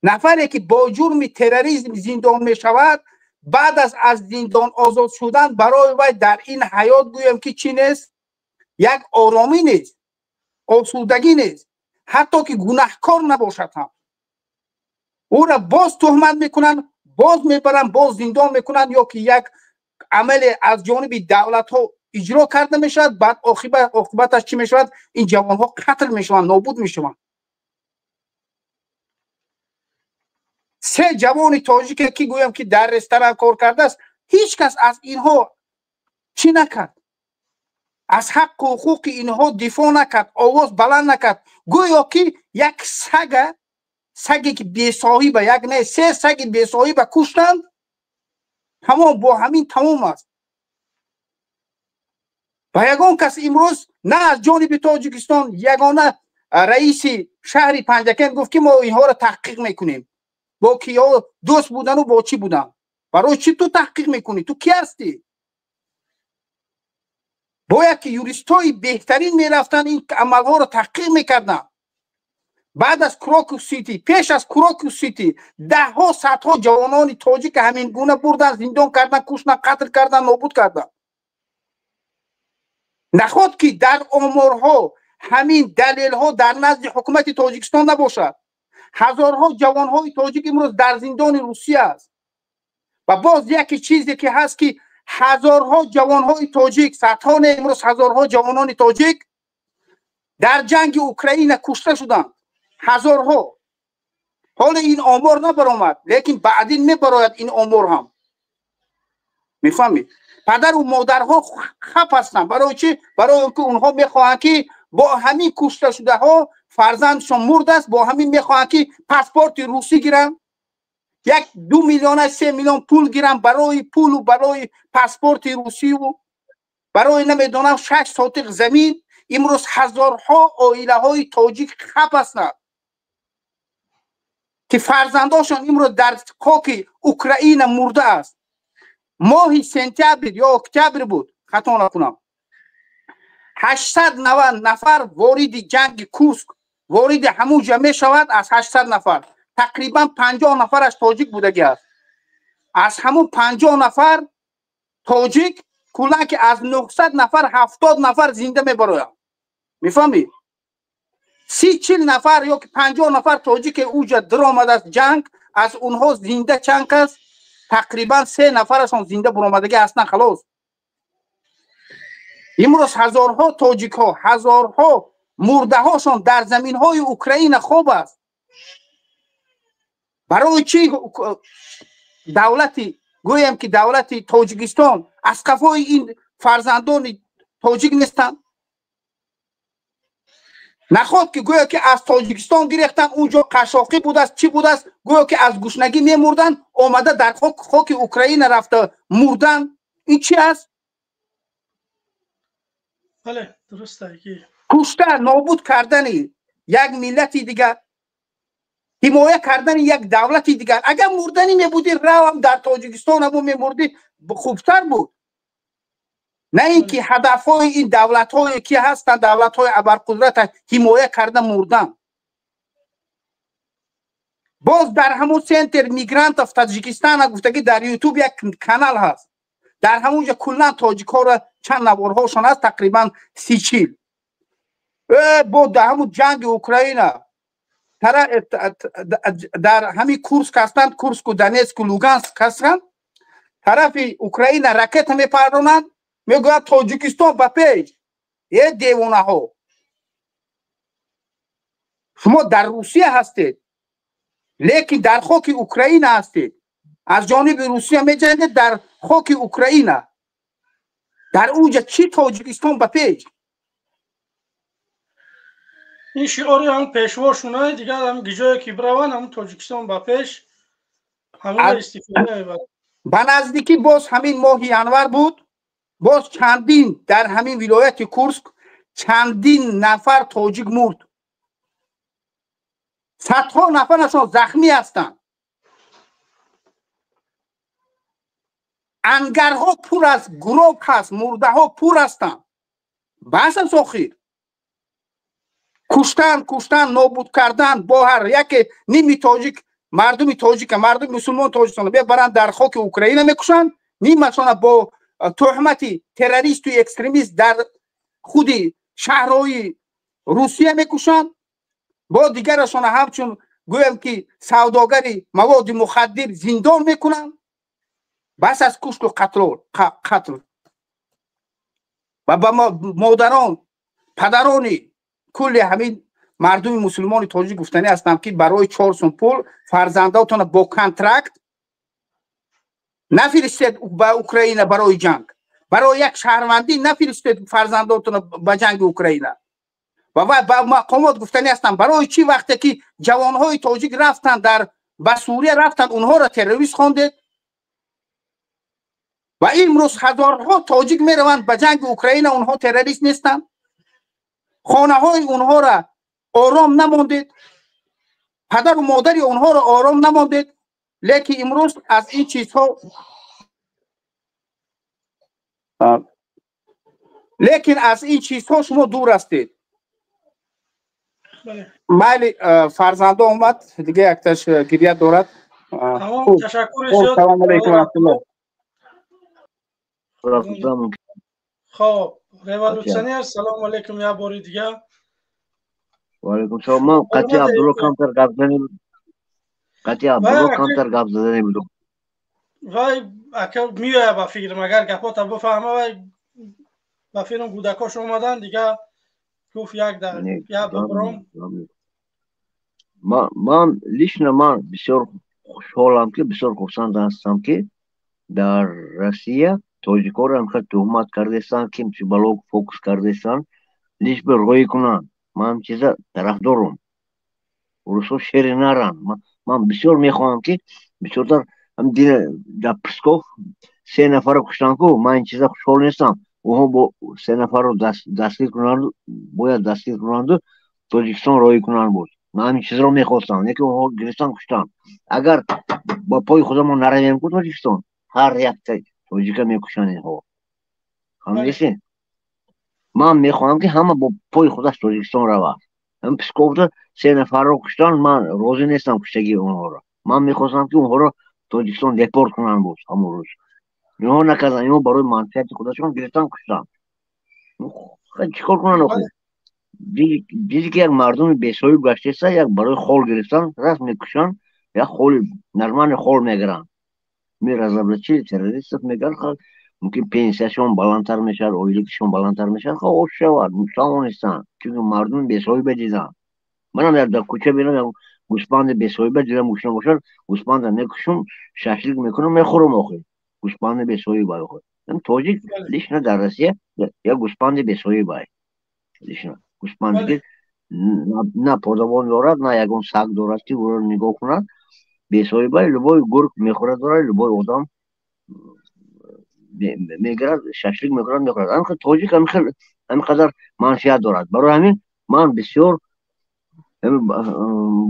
нафаре, ки бо ҷурми терроризм зиндон мешавад, баъд аз зиндон озод шудан барои вай дар ин ҳаёт гӯем ки чӣ нест? Як оромӣ нест, осудагӣ нест. Ҳатто ки гунаҳкор набошад ҳам, ӯра боз туҳмат мекунанд, боз мебаранд, боз зиндон мекунанд ё ки як амале аз ҷониби давлатҳо иҷро карда мешавад. Баъд оқибаташ чӣ мешавад? Ин ҷавонҳо қатл мешаванд, нобуд мешаванд. Се ҷавони тоҷике, ки гӯям ки дар ресторан кор кардааст, ҳеҷ кас аз инҳо чӣ накард? Аз ҳаққу ҳуқуқи инҳо дифоъ накард, овоз баланд накард. Гӯё ки як сага, саге ки бесоҳиба, як не, се саги бесоҳиба куштанд, тамом, бо ҳамин тамом аст. Ва ягон кас имрӯз на аз ҷониби Тоҷикистон, ягона раиси шаҳри Панҷакент гуфт, ки мо инҳоро таҳқиқ мекунем, бо киҳо дӯст будану бо чӣ будан. Барои чӣ ту таҳқиқ мекунӣ? Ту кӣ ҳастӣ? Бояд ки юристҳои беҳтарин мерафтанд, ин амалҳоро таҳқиқ мекарданд. Баъд аз Крокус Сити, пеш аз Крокус Сити даҳҳо, садҳо ҷавонони тоҷика ҳамин гуна бурдан, зиндон кардан, куштан, қатл кардан, нобуд кардан. Наход ки дар оморҳо ҳамин далелҳо дар назди ҳукумати Тоҷикистон набошад? Ҳазорҳо ҷавонҳои тоҷик имрӯз дар зиндони Русия аст. Ва боз яке чизе ки ҳаст, ки ҳазорҳо ҷавонҳои тоҷик, садҳо не, имрӯз ҳазорҳо ҷавонони тоҷик дар ҷанги Украина кушта шуданд, ҳазорҳо. Ҳоло ин омор набаромад, лекин баъдин мебарояд ин омор ҳам. Мефаҳмед, падару модарҳо хаф ҳастанд. Барои чӣ? Барои он ки онҳо мехоҳанд, ки бо ҳамин кушташудаҳо фарзандшон мурдааст, бо ҳамин мехоҳанд, ки паспорти русӣ гиранд, як 2 миллиона, 3 миллион пул гиранд. Барои пулу барои паспорти русиву барои намедонам 6 сотиқ замин имрӯз ҳазорҳо оилаҳои тоҷик хаф ҳастанд. Ки фарзандошон имрӯз дар хоки Украина мурда аст. Моҳи сентябр ё октябр буд, хато накунам, 890 нафар вориди ҷанги Курск, вориди ҳамунҷа мешавад. Аз 800 нафар тақрибан 50 нафараш тоҷик будагӣ аст. Аз ҳамун 50 нафар тоҷик куллан ки аз 900 нафар 70 нафар зинда мебароянд. Мефаҳмӣ, 30-40 нафар ё ки 50 нафар тоҷике уҷа даромадааст ҷанг, аз онҳо зинда чанд кас? Тақрибан се нафарашон зинда буромадагӣ ҳастанд, халос. Имрӯз ҳазорҳо тоҷикҳо, ҳазорҳо мурдаҳошон дар заминҳои Украина хоб аст. Барои чӣ давлати, гӯем ки давлати Тоҷикистон, аз қафои ин фарзандони тоҷик нестанд? Наход ки гӯё ки аз Тоҷикистон гирехтанд, он ҷо қашшоқӣ будааст, чӣ будааст, гӯё ки аз гушнагӣ мемурданд, омада дар хоки Украина рафта мурданд. Ин чи аст? Бале, дуруст. Кушта нобуд кардани як миллати дигар, ҳимоя кардани як давлати дигар. Агар мурданӣ мебудӣ, равам дар Тоҷикистон ҳамон мемурдӣ, хубтар буд. На ин ки ҳадафҳои ин давлатҳое ки ҳастанд, давлатҳои абарқудрата ҳимоя карда мурдан. Боз дар ҳамун Центр мигрантов Таҷикистана гуфтагӣ дар Ютуб як канал ҳаст, дар ҳамун ҷо куллан тоҷикҳоро чанд наворҳошон ҳаст, тақрибан 30-40. Бо дар ҳамун ҷанги Украина дар ҳамин Курск ҳастанд, Курску, Донецку, Луганск ҳастанд, тарафи Украина ракета мепаронанд, мегӯяд: «Тоҷикистон ба пеш!» Е девонаҳо, шумо дар Русия ҳастед, лекин дар хоки Украина ҳастед, аз ҷониби Русия меҷангед дар хоки Украина. Дар унҷа чӣ «Тоҷикистон ба пеш»? Ин шиори ҳам пешвошуна дигар, ҳам ҷое ки бираванд, ҳам «Тоҷикистон ба пеш», ҳамона истифода мебаранд. Ба наздикӣ боз ҳамин моҳи январ буд, боз чандин дар ҳамин вилояти Курск чандин нафар тоҷик мурд, садҳо нафарашон захмӣ ҳастанд. Ангарҳо пур аз гроб ҳаст, мурдаҳо пур ҳастанд. Бас аст охир куштан, куштан, нобуд кардан. Бо ҳар яке ними тоҷик, мардуми тоҷика, мардуми мусулмон Тоҷикистон мебаранд, дар хоки Украина мекушанд, нимашона бо тӯҳмати террористу экстремист дар худи шаҳрҳои Русия мекушанд, бо дигарашона ҳамчун гӯям ки савдогари маводи мухаддир зиндон мекунанд. Бас аз кушту қатл. Ва ба модарон, падарони кулли ҳамин мардуми мусулмони тоҷик гуфтанӣ ҳастам, ки барои 4 сум пул фарзандотона бо контракт нафиристед ба Украина барои ҷанг. Барои як шаҳрвандӣ нафиристед фарзандотона ба ҷанги Украина. Ва ба мақомот гуфтанӣ ҳастам: барои чӣ вақте ки ҷавонҳои тоҷик рафтанд дар ба Сурия рафтанд, онҳоро террорист хондед ва имрӯз ҳазорҳо тоҷик мераванд ба ҷанги Украина, онҳо террорист нестанд? Хонаҳои онҳоро ором намондед, падару модари онҳоро ором намондед, лекин имрӯз аз ин чизҳо, лекин аз ин чизҳо шумо дур ҳастед. Майли, фарзандо омад, дига якташ гиря дорад. Салому алайкум раҳматулло. Хоб, революционер, салому алайкум як бори дига. Ваалайкум салом. Ман қати Абдулло камтар гап занем, қати Абдулло камтар гап задане будам. Вай ака меояд, ба фикрам, агар гапота бифаҳма. Вай ба фикрам кӯдакош омадан, дига гуфт як як бибуром. Ман лично ман бисёр хушҳолам, ки бисёр хурсанд ҳастам, ки дар Россия тоҷикҳоро ҳамхел туҳмат кардестанд, ки бало фокус кардестанд, лишь бы рӯй кунанд. Ман чиза тарафдорум. Урусҳо шери наранд. Ман бисёр мехоҳам, ки бисёртар дар Псков се нафарро куштанд ку, ман ин чиза хушҳол нестам. Онҳо бо се нафарро дастгир кунанду, бояд дастгир кунанду, Тоҷикистон роҳӣ кунанд. Буд Ман ҳамин чизро мехостам, лекин онҳо гирифтан, куштан. Агар ба пои худамон наравем ку Тоҷикистон, ҳар якта тоҷика мекушанд инҳо. Фаҳмидисӣ? Ман мехоҳам, ки ҳама бо пои худаш Тоҷикистон равад. Ҳам Псковда се нафарро куштан, ман розӣ нестам куштагии онҳоро. Ман мехостам, ки онҳоро Тоҷикистон депорт кунанд боз ҳамон рӯз. Инҳо накарданд, инҳо барои манфиати худашон гирифтан, куштан. Чӣ кор кунанд охир? Диди, ки як мардуми бесоҳиб гаштеста, як барои хол гирифтан раст мекушанд, як холи нормальный хол мегиранд. Мы разоблачили террористов, мегӯянд, мумкин пенсияшон баландтар мешавад, ойликишон баландтар мешавад, ош шавад, тавонистанд, чунки мардуми бесоҳиба диданд. Манам дар кӯча бинам, як гӯспанди бесоҳиба дидам, гӯшна бошад, гӯспанда мекушум, шашлик мекунам, мехӯрам охир. Гӯспанди бесоҳиба охир. Тоҷик лично дар Россия як гӯспанди бесоҳиба, лично гӯспанде, ки на подабон дорад, на ягон саг дорад, ки ӯро нигоҳ кунад, бесоҳиба, любой гург мехӯрад дорад, любой одам мегирад, шашлик мекунад, мехӯрад. Ҳамин тоҷик ҳамин қадар манфиат дорад. Барои ҳамин ман бисёр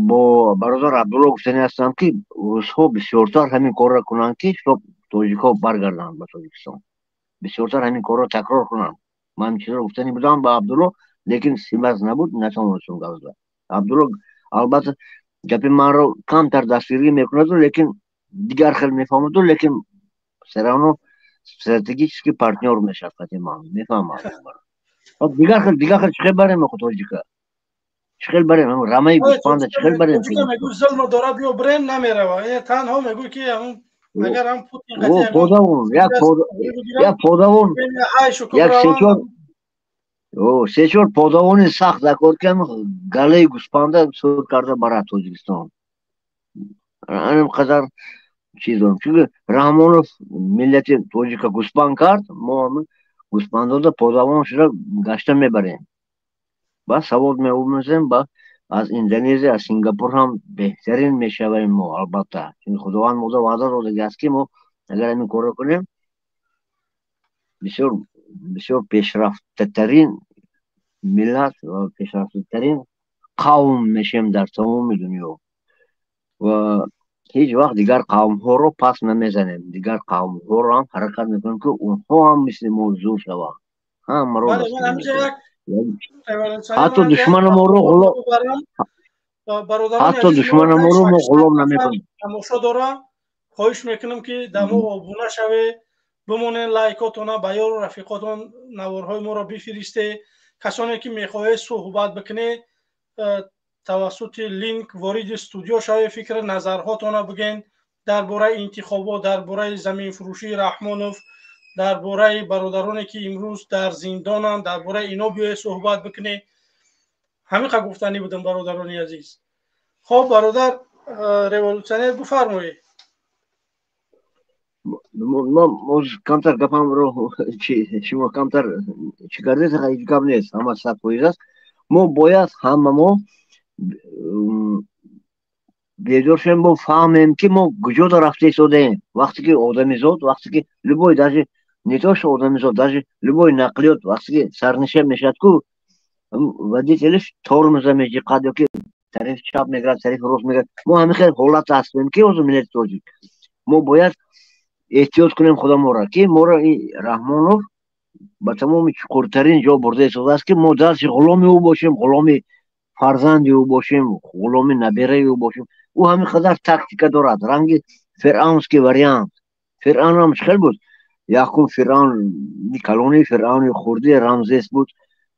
бо бародар Абдулло гуфтанӣ ҳастам, ки русҳо бисёртар ҳамин корро кунанд, ки чтоб тоҷикҳо баргарданд ба Тоҷикистон, бисёртар ҳамин корро такрор кунанд. Ман ҳамин чизро гуфтанӣ будам ба Абдулло, лекин связь набуд, натавонистам гап зад. Абдулло албатта гапи манро камтар дастгирӣ мекунаду, лекин дигар хел мефаҳмаду, лекин все равно стратегический партнёр мешавад қати ман, мефаҳмад. Дигар хел чӣ хел барем охо тоҷика? Чӣ хел барем рамаи гӯспанда, чӣ хел барем? Мегӯ зулм дора, биё брем, намерава. Танҳо мегӯ, ки агар ҳам Путин Подавон, як подавон, як се-чор подавони сахт дакор, ки галаи гӯспанда сур карда барад Тоҷикистон. Анам қадар чиз дорам, чунки Раҳмонов миллати тоҷика гӯспанд кард, мо гӯспандода подавон шуда гашта мебарем, ба савод меомӯзем, ба аз Индонезия, аз Сингапур ҳам беҳтарин мешавем мо албатта, чунки Худованд мода ваъда додагӣ аст, ки мо агар ҳамин корро кунем, бисёр бисёр пешрафтатарин миллат ва пешрафтатарин қавм мешем дар тамоми дунё ва ҳеҷ вақт дигар қавмҳоро пас намезанем. Дигар қавмҳоро ҳам ҳаракат мекунем, ки онҳо ҳам мисли мо зур шаванд. Ҳамаро, ҳатто душманамонро ғулом, ҳатто душманамонро мо ғулом намекунем. Тамошо дора, хоҳиш мекунам, ки дар мо обуна шаве, бимонед, лайкотона ба ёру рафиқотон наворҳои моро бифиристе. Касоне ки мехоҳед суҳбат бикунед, тавассути линк вориди студио шавед, фикри назарҳотона бигӯен дар бораи интихобот, дар бораи заминфурӯшии Раҳмонов, дар бораи бародароне, ки имрӯз дар зиндонанд, дар бораи ино биёед, суҳбат бикунед. Ҳамин қа гуфтанӣ будам, бародарони азиз. Хоб, бародар революционер, бифармоед. Ман камтар гапамро шумо камтар чӣ кардед, ҳеҷ гап нест, ҳама 100% аст. Мо бояд ҳама мо бедор шавем, мо фаҳмем, ки мо куҷода рафта истодаем. Вақте ки одамизод, вақте ки любой, даже не то что одамизод, даже любой нақлиёт вақте ки сарнишин мешавад ку, водителиш тормоза меҷиқад ёки тарафи чап мегирад, тарафи рост мегирад. Мо ҳамин хел ҳолат ҳастем, ки ҳозир миллати тоҷик мо бояд эҳтиёт кунем худамонро, ки моро Раҳмонов ба тамоми чуқуртарин ҷо бурда истодааст, ки мо дарси ғуломи ӯ бошем, ғуломи фарзанди ӯ бошем, ғуломи набераи ӯ бошем. Ӯ ҳамин қадар тактика дорад, ранги фиръавнский вариант. Фиръавн ҳам чӣ хел буд? Якум фиръавни калони, фиръавни хурди Рамзес буд.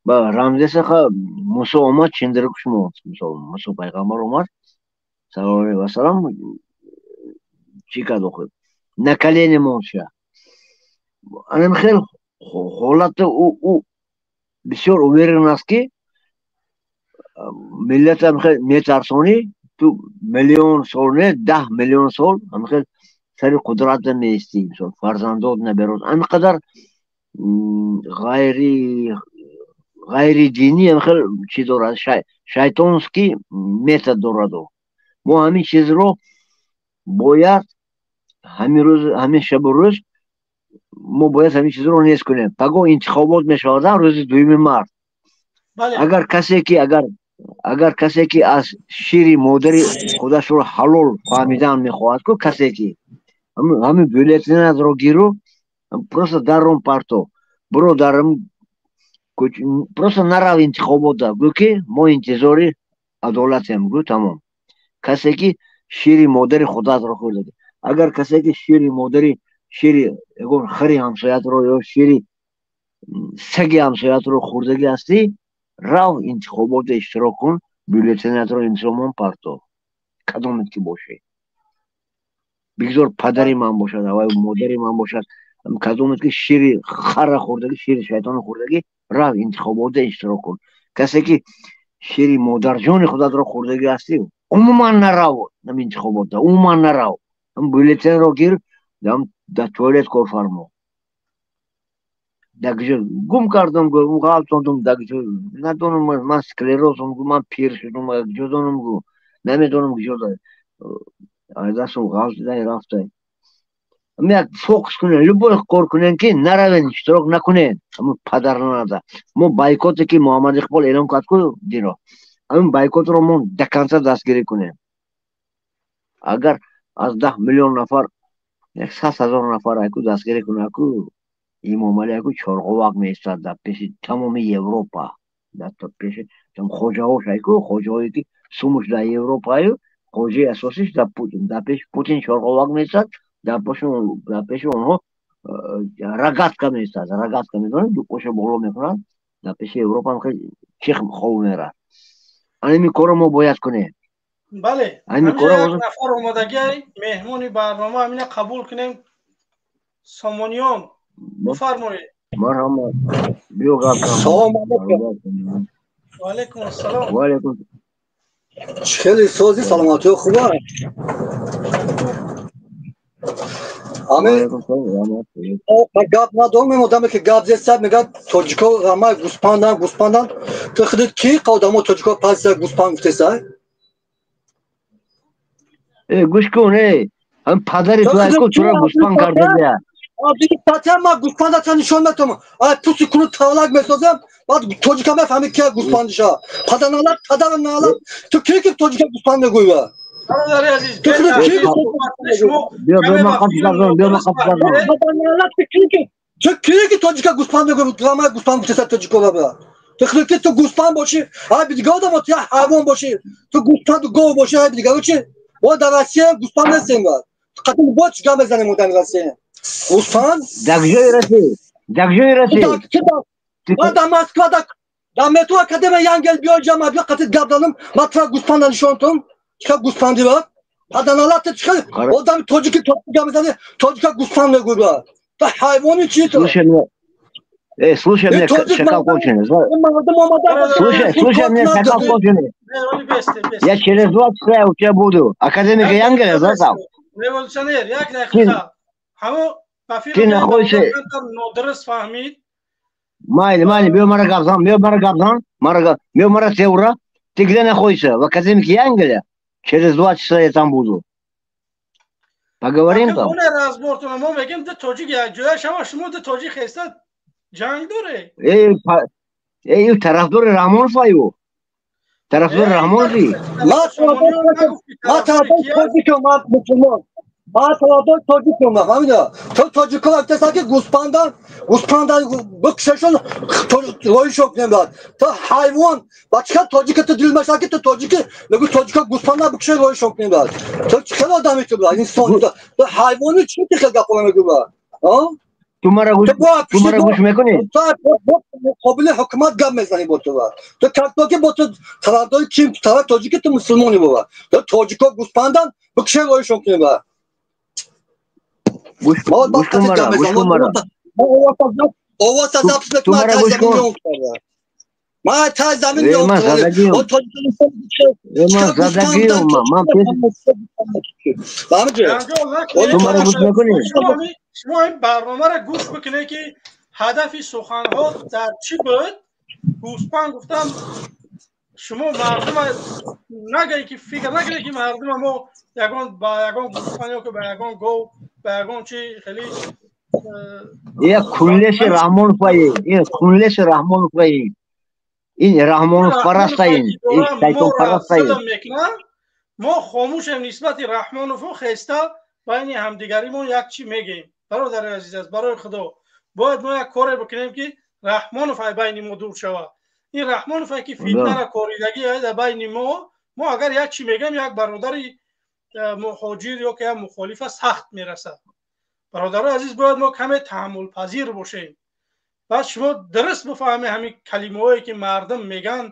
Ба Рамзесаха Мусо омад, чиндиркуш монд. Мисол, Мусо пайғамбар омад, саллаллоҳу алайҳи васалам, чӣ кард охир? На колени мондша. Анам хел ҳолатда ӯ бисёр уверен аст, ки миллат метарсонӣ, ту миллион сол не, 10 миллион сол ҳамихел сари қудратда меистӣ. Мисол, фарзандот наберод, ҳамин қадар ғайридинӣ ҳамихел чӣ дорад, шайтонский метод дорад. Мо ҳамин чизро бояд ҳамин рӯз, ҳамин шабу рӯз мо бояд ҳамин чизро нест кунем. Пагоҳ интихобот мешавад, рӯзи 2 март. Агар касе ки агар Агар касе ки аз шири модари худашро ҳалол фаҳмидан мехоҳад, ку касе ки ҳамин бюллетенатро гиру, просто даррон парто, буро дар просто нарав интихобота, гӯ ки мо интизори адолатем, гӯ, тамом. Касе ки шири модари худатро хӯрда, агар касе ки шири модари, шири ягон хари ҳамсоятро ё шири саги ҳамсоятро хӯрдагӣ ҳастӣ, рав интихобота иштирок кун, бюллетенатро инсомон парто, кадомет ки бошӣ, бигзор падари ман бошад, авай модари ман бошад, кадомет ки шири хара хӯрдагӣ, шири шайтона хӯрдагӣ, рав интихобота иштирок кун. Касе ки шири модарҷони худатро хӯрдагӣ ҳастӣ, умуман нарав ам интихобота, умуман нарав, бюллетенро гир, дар туалет кор фармо, дагҷо гум кардам, ғалтондум, дагҷо надонам, ман склерозам, гу, ман пир шудум, ҷо донам, гу, намедонам куҷо дастам ғалтида рафта. Як фокус кунен, любой кор кунен ки наравен, иштирок накунен. Ҳамн падар нада мо бойкоте ки Муҳаммад Иқбол эълон кард ку диро, ҳамин бойкотро мо до конца дастгирӣ кунем. Агар аз 10 миллион нафар 100 000 нафар айку дастгирӣ кунад ку, Имомалӣ айку чорғовак меистад дар пеши тамоми Европа, дар пеши хоҷаҳош айку, хоҷаҳое ки сумуш дар Европаю, хоҷаи асосиш дар Путин, дар пеши Путин чорғовак меистад, дар пеши онҳо рогатка меистад. Рогатка медонед, дупоша боло мекунад, дар пеши Европа чих хов мерад. Ҳамин корро мо бояд кунем. Бале, ҳамин корро. Нафар омодагиай, меҳмони барнома, ҳамина қабул кунем. Сомониён, бифармоед. Марҳамат, биё гап. Салом алейкум. Ваалайкум ассалом. Ваалайкум. Хеле сози, саломатиё хуба? Ами гап надорам. Одаме ки гап зеса, мегӯяд тоҷико рамаи гӯспандан, гӯспандан. Ту худит ки одамо тоҷико паса гӯспанд гуфтеса? Гӯш кун, э, ҳам падари ту айку тура гӯспанд кардадия. Ма гӯспанда та нишон метам, ай пусти куну тавлак месозам, баъд тоҷика мефаҳми ки гӯспандиша. Паданалат, падара налат, ту ки ки тоҷика гӯспанд мегӯя? Бародари азиз, биё, ман қабл гардон, биё, ман қабл гардон. Ту ки ки тоҷика гӯспанд мегӯя, рамаи гӯспанд гуфтеса тоҷико ба? Ту худит ки ту гӯспанд бошӣ, ай бидига одамо, ту як ҳайвон бошӣ, ту гӯспанду гов бошӣ, ай бидига чи? Мо дар Россия гӯспанд нестем. Қатин бо чӣ гап мезанем мо дар Россия? Гӯспанд? Дар куҷои Россия? Дар куҷои Россия? Ма дар Москва, дар метро Академия Янгел. Биё ҷама, биё, қатит гап занам, ма тура гӯспанда нишон тум, чӣ гӯспанди ба. Паданалат, чӣ одами тоҷики тоҷик гап мезани, тоҷика гӯспанд мегӯй ба? Ту ҳайвони чи ту? Слушай меня, шакал конченый. Слушай, слушай меня, шакал конченый. Я через 2 часа у тебя буду. Академика Янгеля, да, там? Революционер, як дақиқа. Ҳамо ба Ты находишься. Нодуруст фаҳмид. Майли, майли, биё мара гап зан, биё мара гап зан, мара гап, биё мара теура. Ты где находишься? В Академике Янгеля? Через 2 часа я там буду. Поговорим там? Разбортона мо мегем, ду тоҷик як ҷоя шава, шумо ду тоҷик хеста ҷанг доре. Эй, эй, тарафдори Раҳмонов аю. Тарафдори Раҳмонови. Ма тарафдори тоҷикам, ма мусулмон. Ма тарафдори тоҷикам, фаҳмида? То тоҷико гуфтеса ки гӯспандан, гӯспандан бикшашон, роишон кунем баъд. То ҳайвон, ба чӣ хел тоҷики ту дил мешавад ки ту тоҷики мегӯ тоҷико гӯспандан бикшен, роишон кунем баъд. Ту чӣ хел одами ту, инсони ту? Ту ҳайвони чӣ ти хел гапо мегӯ ба? Ту мара гӯш, ту мара гӯш мекунӣ? Қобили ҳукумат гап мезанӣ бо ту. Ту картоки бо ту тарафдори ким? Тараф тоҷики, ту мусулмони бова. Ту тоҷико гӯспандан бикшен, роишон кунем ба. Гӯш кун мара, гӯш кун мара. Овоза запись Ту мара гӯш кун. Ма тай замин. Ман задагиам. Ман задагиам, ман пеш. Ту мара гӯш мекунӣ? Шумо ин барномаро гӯш бикунед, ки ҳадафи суханҳо дар чӣ буд. Гӯспанд гуфтам, шумо мардума нагӯед ки фикр накунед ки мардума мо ягон ба ягон гӯспанд ё ки ба ягон гов, ба ягон чи хеле. Я кунлеши Раҳмонов, ин кунлеши Раҳмонов. Ин Раҳмоновпарастаин, ин шайтонпарастаин. Мо хомӯшем нисбати Раҳмонову хеста байни ҳамдигаримон як чӣ мегӯем. Бародари азиз, аст барои Худо бояд мо як коре бикунем, ки Раҳмонов ай байни мо дур шавад. Ин Раҳмонов ай ки фитнара коридагӣ ай дар байни мо. Мо агар як чӣ мегӯем, як бародари муҳоҷир ё ки як мухолифа сахт мерасад. Бародарои азиз, бояд мо каме таҳаммулпазир бошем. Баъд шумо дуруст бифаҳме, ҳамин калимаҳое ки мардум мегӯянд,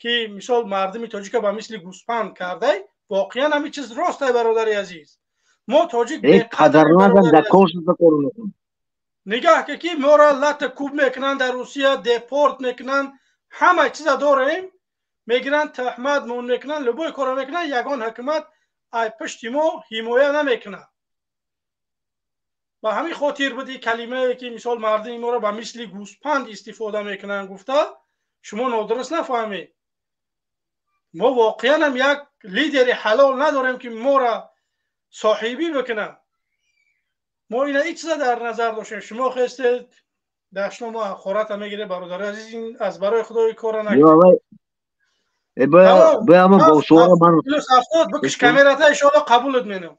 ки мисол мардуми тоҷика ба мисли гӯспанд кардай, воқеан ҳамин чиз рост ай, бародари азиз. Мо тоҷик нигаҳ ки моро лата куб мекунанд, дар Русия депорт мекунанд, ҳама чиза дорем, мегиранд, таҳмат мон мекунанд, любой коро мекунанд, ягон ҳукумат ай пушти мо ҳимоя намекунад. Ба ҳамин хотир буд ин калимае ки мисол мардуми моро ба мисли гӯспанд истифода мекунанд гуфта, шумо нодуруст нафаҳмед. Мо воқеан ҳам як лидери ҳалол надорем, ки моро соҳибӣ бикунад. Мо ина ин чиза дар назар доштем. Шумо хестед дашномо ҳақората мегиред. Бародари азиз, ин аз барои Худои кора накунед. Бикиш камерата, иншоалло қабулат менам.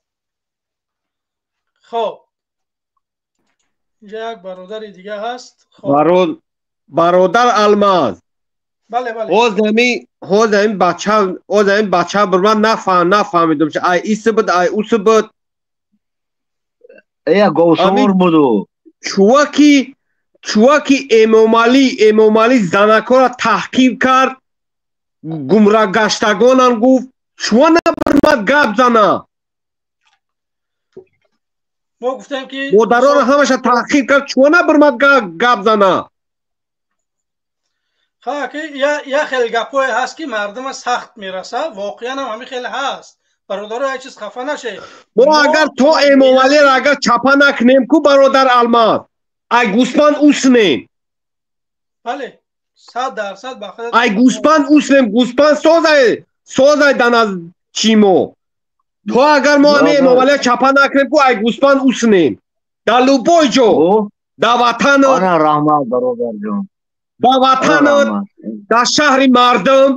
Хоб, инҷа як бародари дига ҳаст. Бародар Алмаз. Бале, бале. Ҳоз ҳами бача, ҳоз ҳами бача бур, ман нафаҳмидум, ай иси буд, ай уси буд. Я говсовор буду. Чуваки Эмомалӣ занакора таҳқир кард, гумрагаштагонам гуфт, чува набурмад гап зана? Мо гуфтем ки модаронро ҳамаша таҳқир кард, чува набурмад гап зана? Ха, ки я хеле гапҳое ҳаст, ки мардума сахт мерасад. Воқеан ҳам ҳамин хеле ҳаст. Бародаро, як чиз, хафа нашед. Мо агар то Эмомалиро агар чапа накунем ку, бародар Алмаз, ай гӯспанд уснем. Бале, 100% ба. Ай гӯспанд уснем. Гӯспанд созай, созай даназ чӣ мо. То агар мо ҳами Эмомалиро чапа накунем ку, ай гӯспанд уснем дар любой ҷо, дар ватан. Раҳмат, бародарҷон. Дар ватанат, дар шаҳри мардум,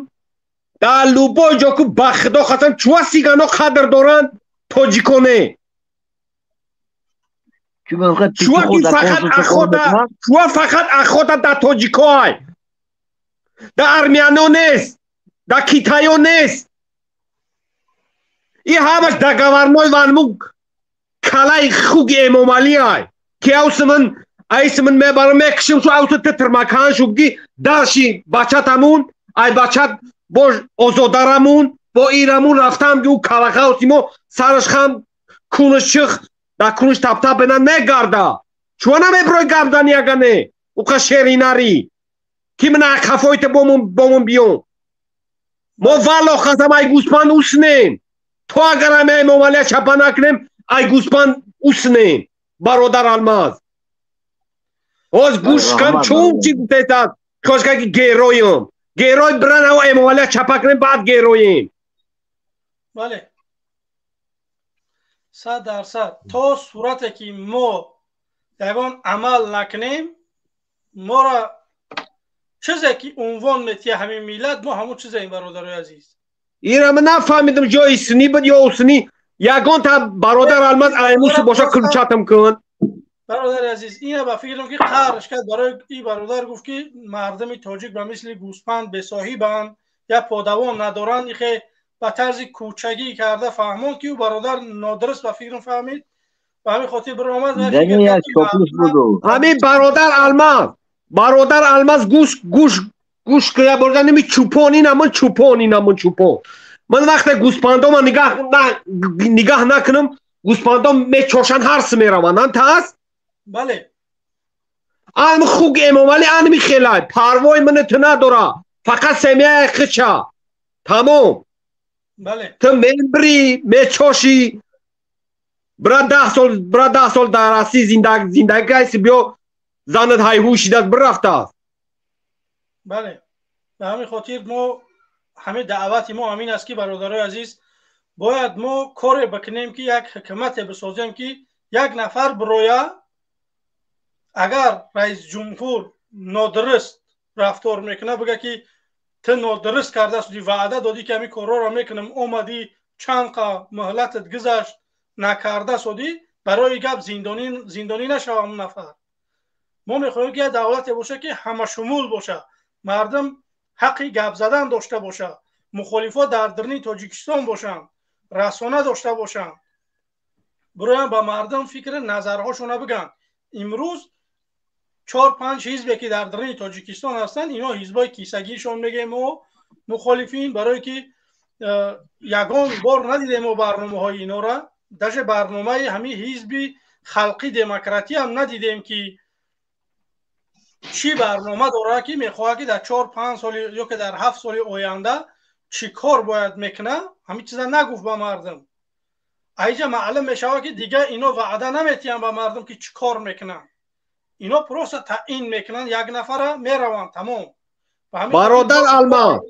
дар любой ҷо ку, ба Худо қасам, чува сигано қадр доранд, тоҷиконе? Чува ки фақат охота, чува фақат охота дар тоҷикоай, дар армяно нест, дар китаё нест? И ҳамаш договорной ванму калаи хуги Эмомалиай, ки авсимин айсимин мебарам, мекушим шу авсу титирмакан шуги даши бачатамун, ай бачат бо озодарамун, бо ирамун рафтам, ки ӯ калахаусимо сараш хам, кунаш чих, дар кунаш таптап бена мегарда. Чуа намеброй гап зани, ягане уқа шеринари ки мина қафоите бомон биён? Мо валло қасам, ай гӯспанд уснем. То агар ами Эмомалия чапа накунем, ай гӯспанд уснем. Бародар Алмаз, ҳоз гӯш кан, чун чӣ гуфтесад, хошка ки героем, герой биран, ав Эмомалия чапа кунем, баъд героем. Бале, 100%. То сурате ки мо ягон амал накунем, моро чизе ки унвон метиҳа ҳамин миллат, мо ҳамон чизаем, бародарои азиз. Ира ман нафаҳмидам, ҷо исни буд ё усни. Ягон та бародар Алмаз аймуси боша, кулчатам кун. Бародари азиз, ина ба фикрам ки қарш кард барои и бародар, гуфт ки мардуми тоҷик ба мисли гӯспанд бесоҳибанд, як подавон надоранд. Ихе ба тарзи кӯчагӣ карда фаҳмонд, ки ӯ бародар нодуруст ба фикрам фаҳмид, ба ҳамин хотир биромад. Ҳамин бародар Алмаз, бародар Алмаз, гӯш, гӯш, гӯш кия бурда, ними чӯпон, ин ҳамон чӯпон, ин ҳамон чӯпон. Ман вақте гӯспандома нигаҳ накунам, гӯспандом мечошанд, ҳарс мераванд, ан тас. Бале. Ан хуг Эмомалӣ анми хелай парвои мани ту надора, фақат семьяи хича, тамом. Бале. Ту мебри, мечошӣ, бира 10 сол, бира 10 сол дар Россия зиндагӣ кайси, биё, занат ҳайҳӯ шидааст, бирафтааст. Бале, ба ҳамин хотир мо ҳамин даъвати мо ҳамин аст, ки бародарои азиз, бояд мо коре бикунем, ки як ҳукумате бисозем, ки як нафар бироя, агар раисҷумҳур нодуруст рафтор мекунад, бига ки Ту нодуруст карда шудӣ, ваъда додӣ, ки ҳамин корҳоро мекунам, омадӣ, чанд қа муҳлатат гузашт, накарда шудӣ, барои гап зиндонӣ нашавам нафар. Мо мехоҳем, ки як давлате боша, ки ҳамашумул боша, мардум ҳаққи гап задан дошта боша, мухолифо дар даруни Тоҷикистон бошанд, расона дошта бошанд, бироянд, ба мардум фикри назарҳошона бигӯянд. Имрӯз чор панҷ ҳизбе, ки дар даруни Тоҷикистон ҳастанд, ино ҳизбои кисагишон мегӯем мо, мухолифин, барое ки ягон бор надидем мо барномаҳои инора, даже барномаи ҳамин ҳизби Халқи Демократӣ ҳам надидем, ки чӣ барнома дорад, ки мехоҳад, ки дар 4-5 соли ё ки дар 7 соли оянда чӣ кор бояд мекунад. Ҳамин чиза нагуфт ба мардум. Айҷа маълум мешавад, ки дигар ино ваъда наметиҳанд ба мардум, ки чӣ кор мекунанд. Ино просто таъин мекунанд як нафара, мераванд, тамом. Бародар Алман,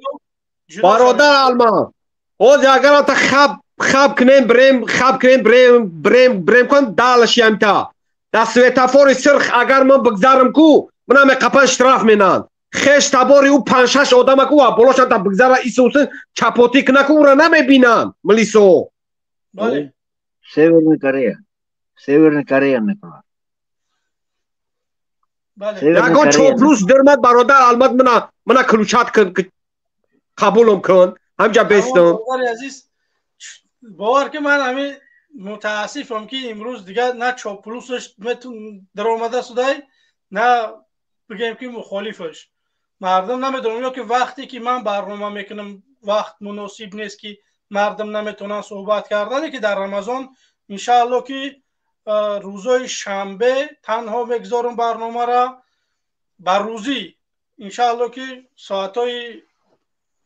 бародар Алман, ҳозир агар та хаб хаб кунем, бирем, хаб кунем, бирем, бирем, бирем кун далашиямта дар светофори сирх агар ман бигзарам ку, мана меқапан, штраф менанд. Хеш табори ӯ панҷ-шаш одама ку болошан та бигзара, исусын чапотӣ куна ку, ӯра намебинанд милисо. Северная Корея, Северная Корея мекунад. Ягон чоплус дирмад, бародар Алмад, мана ключат кун, қабулам кун, ҳамҷа бестам. Азиз, бовар ки ман ҳамин мутаассифам, ки имрӯз дигар на чоплусаш даромада судай, на бигӯем, ки мухолифаш. Мардум намедонам, ё ки вақте ки ман барнома мекунам, вақт муносиб нест, ки мардум наметавонанд суҳбат кардане, ки дар Рамазон, иншаалло, ки рӯзои шанбе танҳо мегузорам барномара ба рӯзӣ, иншаалло, ки соатҳои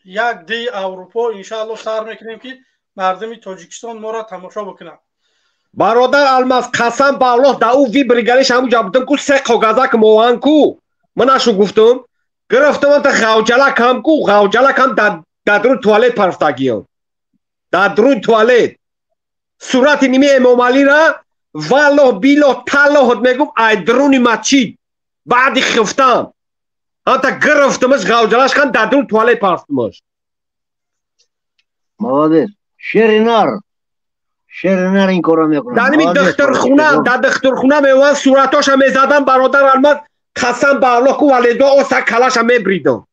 1 ди Аврупо, иншаалло, сар мекунем, ки мардуми Тоҷикистон моро тамошо бикунанд. Бародар Алмаз, қасам ба Аллоҳ, да ӯ вибригалиш ҳамуҷа будам ку, се коғазак моан ку, манашу гуфтум, гирифтам, та ғавҷалакам ку, ғавҷалакам дар дуруни туалет парфтагиём, дар дуруни туалет сурати ними Эмомалира, валлоҳ, билоҳ, таллоҳот мегум, ай дуруни масҷид баъди хифтам ҳамта гирифтамаш, ғавҷалаш кан, дар дуруни туалет парфтамаш. Молодец, шеринар, шеринар ин корро мекунад. Дар ними духтурхуна, дар духтурхуна меомад, суратоша мезадам. Бародар Алмаз, қасам ба Аллоҳ ку, валедо оса калаша мебридам.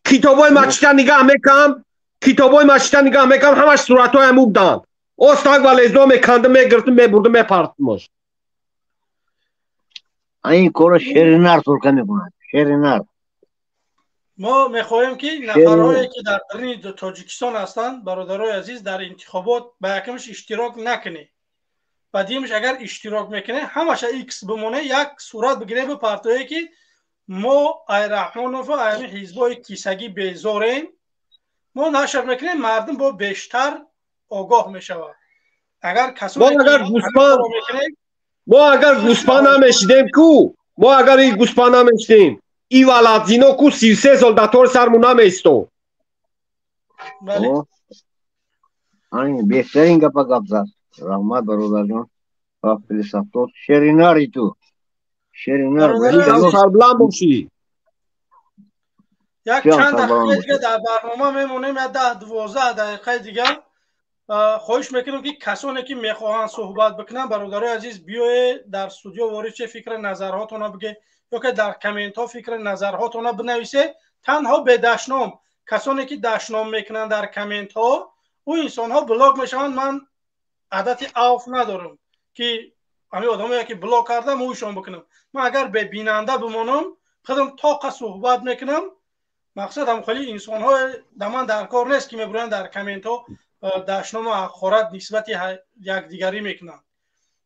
Китобои масҷида нигаҳ мекам, китобои масҷида нигаҳ мекам, ҳамаш суратҳоям ӯ буданд. Остак валездо мекандам, мегирифтам, мебурдам, мепартмош. Ин корро шеринар турка мекунад, шеринар. Мо мехоҳем, ки нафарҳое, ки дар даруни Тоҷикистон ҳастанд, бародарои азиз, дар интихобот ба якумш иштирок накунед, ба дуюмш, агар иштирок мекунед, ҳамаша икс бимоне, як сурат бигиред, бипартое, ки мо ай Раҳмонова, ами ҳизбои кисагӣ безорем. Мо нашр мекунем, мардум бо бештар огоҳ мешавад. Агар Мо агар гӯспанд намешидем ку, мо агар и гӯспанд намешидем, и валадзино ку 33 сол дар тори сармон намеисто. Беҳтарин гапа гап зад, раҳмат, бародарҷон. Шеринари ту, шеринар. Сарбуланд бошӣ. Як чанд дақиқаи дига дар барнома мемонем, я 10-12 дақиқаи дига. Хоҳиш мекунам, ки касоне, ки мехоҳанд суҳбат бикунанд, бародарои азиз, биёед, дар студио ворид ше, фикри назарҳотона бигӯед ё ки дар комментҳо фикри назарҳотона бинависед, танҳо бедашном. Касоне, ки дашном мекунанд дар комментҳо, ӯ инсонҳо блок мешаванд. Ман адати авф надорам, ки ҳамин одамое, ки блок кардам, ӯшон бикунам. Ман агар бебинанда бимонам, худам тоқа суҳбат мекунам. Мақсад ҳам хеле инсонҳо да ман дар кор нест, ки мебуранд, дар комментҳо дашному ҳақорат нисбати якдигарӣ мекунанд.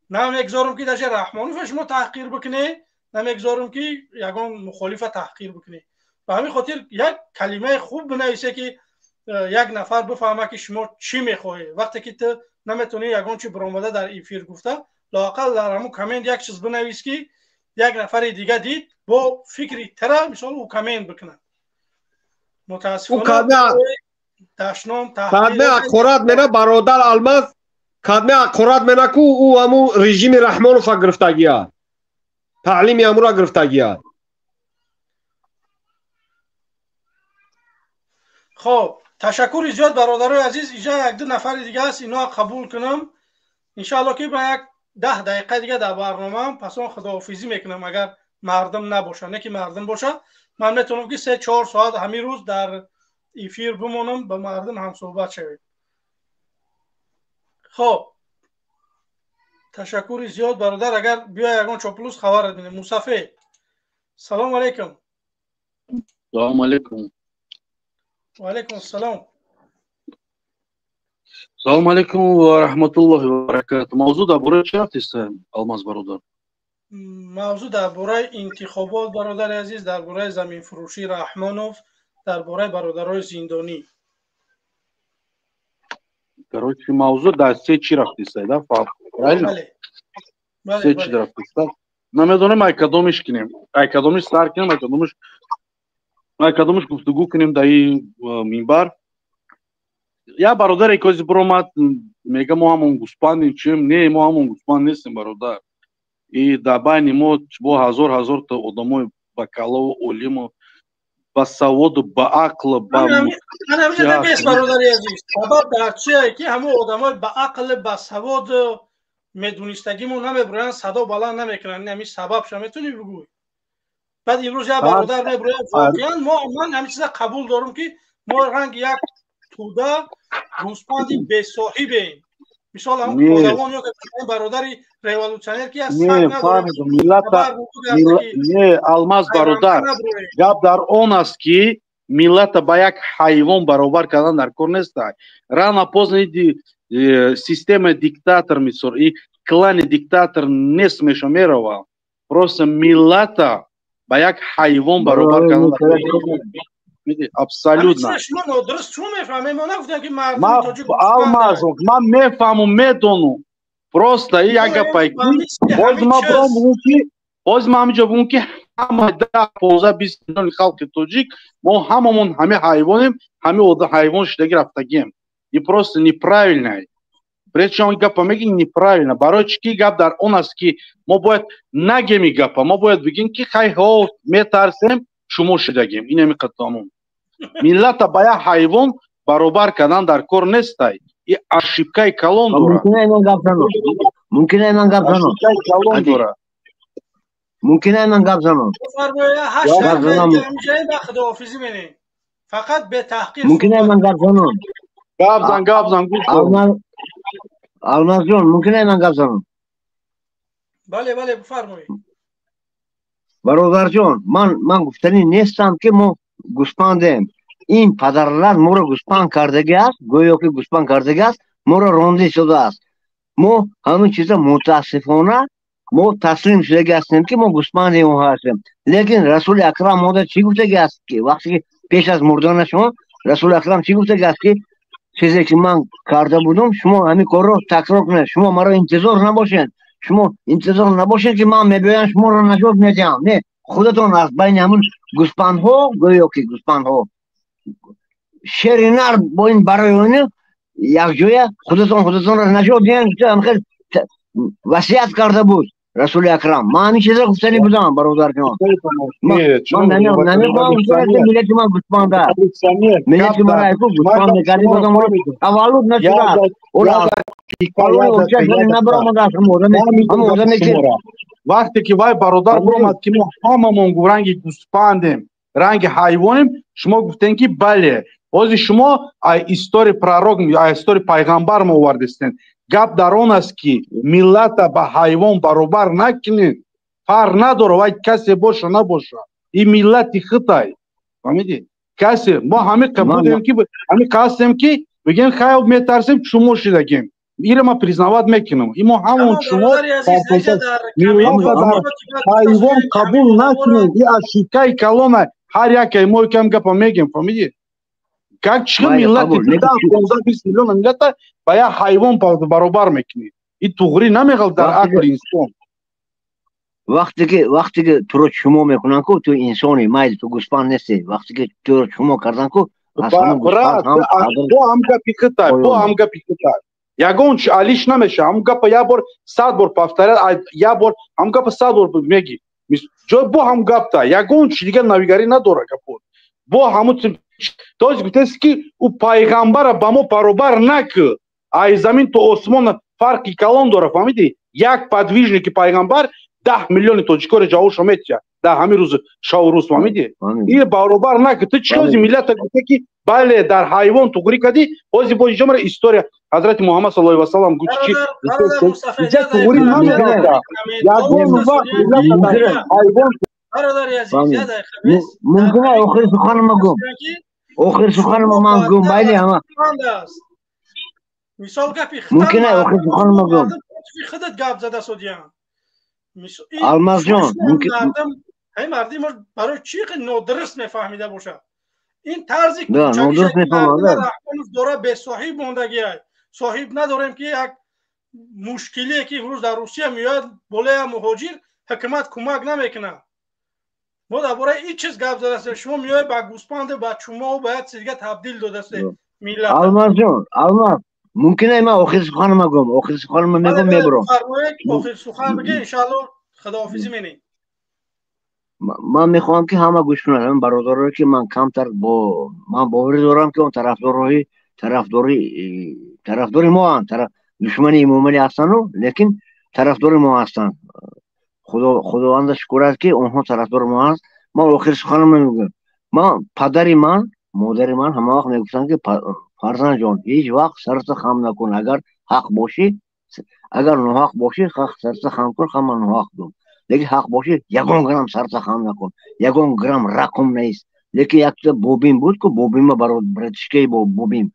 Намегзорам, ки даже Раҳмонова шумо таҳқир бикунед, намегзорам, ки ягон мухолифа таҳқир бикунед. Ба ҳамин хотир як калимаи хуб бинависе, ки як нафар бифаҳма, ки шумо чӣ мехоҳед. Вақте ки ту наметавонӣ ягон чи биромада дар эфир гуфта, лоақал дар ҳамун коммент як чиз бинавис, ки як нафари дига дид, бо фикри тара, мисол, ӯ коммент бикунад. Мутаассифона, дашном. Кадме ҳақорат мена, бародар Алмаз, кадме ҳақорат мена ку, ӯ ҳамун режими Раҳмонова гирифтагия, таълими ҳамура гирифтагия. Хоб, ташаккури зиёд, бародарои азиз. Иҷа як ду нафари дига аст, иноа қабул кунам, иншаалло, ки ба як 10 дақиқа дига дар барномаам, пас он худоҳофизӣ мекунам. Агар мардум набошад, не ки мардум бошад, ман метавонам ки 3-4 соат ҳамин рӯз дар эфир бимонам, ба мардум ҳамсӯҳбат шавем. Хоб, ташаккури зиёд, бародар. Агар биёй ягон чоплус хабар бинем. Мусафе, салому алайкум. Салому алайкум. Ва алайкум ассалом. Салому алайкум ва раҳматуллоҳи ва баракату. Мавзӯъ дар бораи чӣ рафтист, Алмаз бародар? Мавзӯъ дар бораи интихобот, бародари азиз, дар бораи заминфурӯшии Раҳмонов, дар бораи бародарои зиндонӣ. Короче, мавзӯъ дар се чӣ рафтист, да, правильно? Се чӣ рафтист. Намедонем, ай кадомиш кунем, ай кадомиш сар кунем, ай кадомиш гуфтугӯ кунем дар ин минбар. Як бародаре кози биромад, мега, мо ҳамон гӯспандем, чим не, мо ҳамон гӯспанд нестем, бародар. И дар байни мо бо ҳазор ҳазорта одамои бакалову олиму басаводу баақл. Бародари азиз, сабаб дар чие, ки ҳамон одамои баақл, басавод, медонистагимон намебуроянд, садо баланд намекунанд? Ҳамин сабабша метавонӣ бигӯй? Баъд имрӯз як бародар мебурояд, воқеан мо, ман ҳамин чиза қабул дорам, ки мо ранги як тӯда гӯспанди бесоҳибем. Мисол, ҳамон подавон ё бародари революционер ки аст. Не, Алмаз бародар, гап дар он аст, ки миллата ба як ҳайвон баробар кардан дар кор нест. Рано поздно системаи диктатор, мисол, и клани диктатор нест меша, мерава. Просто миллата ба як ҳайвон баробар кардан абсолютно. Алмаз, ман мефаҳму, медонам. Просто и як гапай, боз ма буром бугум, ки боз ма ҳамиҷо бугум, ки ҳама 10, 15, 20 миллиони халқи тоҷик мо ҳамамон ҳами ҳайвонем, ҳами ҳайвон шидаги рафтагием. И просто неправильно. Прежде чем гапа меги, неправильно. Барои чӣ ки гап дар он аст, ки мо бояд нагеми гапа, мо бояд бигем, ки хайҳо, метарсем, шумо шидагем. Инами қатамон миллата ба як ҳайвон баробар кардан дар кор нестай. И ошибкаи калон дорад. Мумкин ман гап занам? Калон дорад. Мумкин ман гап занам? Фақат бетаҳқир. Мумкин ман гап занам? Гап зан, гап зан, гӯш. Алмазҷон, мумкин ман гап занам? Бале, бале, бифармоед. Бародарҷон, ман гуфтанӣ нестам, ки мо гӯспандем. Ин падарлар моро гӯспанд кардаги аст, гӯё ки гӯспанд кардаги аст, моро ронда истодааст. Мо ҳамин чиза, мутаассифона, мо таслим шудаги ҳастем, ки мо гӯспанди онҳо ҳастем. Лекин Расули Акрам мода чӣ гуфтаги аст, ки вақте ки пеш аз мурданашон Расули Акрам чӣ гуфтаги аст, ки чизе ки ман карда будум, шумо ҳамин корро такрор кунед. Шумо маро интизор набошед, шумо интизор набошед, ки ман мебиёям, шуморо наҷот медиҳам. Не, худатон аз байни ҳамун гӯспандҳо, гӯё ки гӯспандҳо, шери нар бо ин барои якҷоя худатон худатонро наҷот диҳанд, хел васият карда буд Расули Акрам. Ман ҳамин чизро гуфтанӣ будам, бародарҷон. Ман намехоҳам, миллати ман гӯспанд аст. Миллати ман айку гӯспанд мекардем, таваллуд нашудааст, набаромадааст ҳамон одаме ки Вақте ки вай бародар биромад, ки мо ҳамамон ранги гӯспандем, ранги ҳайвонем, шумо гуфтем, ки бале. Ҳозир шумо ай истори пророк, ай истори пайғамбар мо овардистем. Гап дар он аст, ки миллата ба ҳайвон баробар накунед. Фарқ надора, вай касе боша, набоша, ин миллати хитай, фаҳмидӣ? Касе мо ҳамин будем, ки ҳамин ҳастем, ки бигем, хайр, метарсем, шумо шидагем, иро ма признавать мекунам. И мо ҳамон шумо ҳайвон қабул накунед, и ошибкаи калона. Ҳар якай мо кам гапа мегем, фаҳмидӣ? Как чӣ миллати 15-20 миллиона миллата ба як ҳайвон баробар мекунӣ? И туғрӣ намеғал дар ақли инсон. Вақте ки туро чумо мекунанд ку, ту инсони, майли, ту гӯспанд нестӣ, вақте ки туро чумо кардан ку. Бо ҳам гапи хитай, бо ҳам гапи хитай, ягон чи алиш намеша. Ҳамун гапа як бор 100 бор повторять, як бор ҳамун гапа 100 бор меги, ҷой бо ҳам гапта, ягон чи дигар навигарӣ надора гапо бо ҳамун. То есть гуфтест, ки ӯ пайғамбара ба мо баробар накӯ. Ай замин то осмон фарқи калон дора, фаҳмидӣ? Як подвижники пайғамбар 10 миллиони тоҷикоро ҷавобшо метиҳад дар ҳамин рӯз, шаву рӯз, фаҳмидӣ? Ин баробар накӯ. Ту чӣ ҳози миллата гуфта, ки бале, дар ҳайвон туғрӣ кардӣ. Ҳози боз иҷо история ҳазрати Муҳаммад саллаллоҳу алайҳи васаллам гуфт, чи иҷа туғрӣ намеравда ягон вақт миллата ҳайвон. Мумкин охири суханама гум, охири суханама ман гум, майли ҳама. Мисол гапи мумкин охири суханама гум. Худат гап зада содиям. Алмазҷон. Ҳай, мардим барои чӣ нодуруст мефаҳмида бошад? Ин тарзи нодуруст. Дора бесоҳиб мондагиай, соҳиб надорем, ки як мушкилие, ки имрӯз дар Русия меояд болоя муҳоҷир, ҳукумат кӯмак намекунад. Мо дар бораи ин чиз гап задастем, шумо меоед ба гӯспанду ба чумову ба як чиз дига табдил додастед миллат. Алмазҷон, Алмаз, мумкин ман охири суханама гум? Охири суханама мегум, мебурам. Охири сухан бигӣ, иншаалло, худоҳофизӣ менем. Ман мехоҳам, ки ҳама гӯш кунад, ҳамин бародарое, ки ман камтар бо ман боварӣ дорам, ки он тарафдорои тарафдори моанд, душмани Эмомалӣ ҳастану, лекин тарафдори мо ҳастанд. Худованда шукр аст, ки онҳо тарафдори мо ҳаст. Ман охири суханам мегӯям: ман, падари ман, модари ман ҳама вақт мегуфтанд, ки фарзандҷон, ҳеҷ вақт сарата хам накун, агар ҳақ бошӣ. Агар ноҳақ бошӣ, сарата хам кун, ҳама ноҳақ дун, лекин ҳақ бошӣ, ягон грамм сарата хам накун, ягон грамм рақум нест. Лекин якта бобим буд ку, бобима, братишкаи бобим,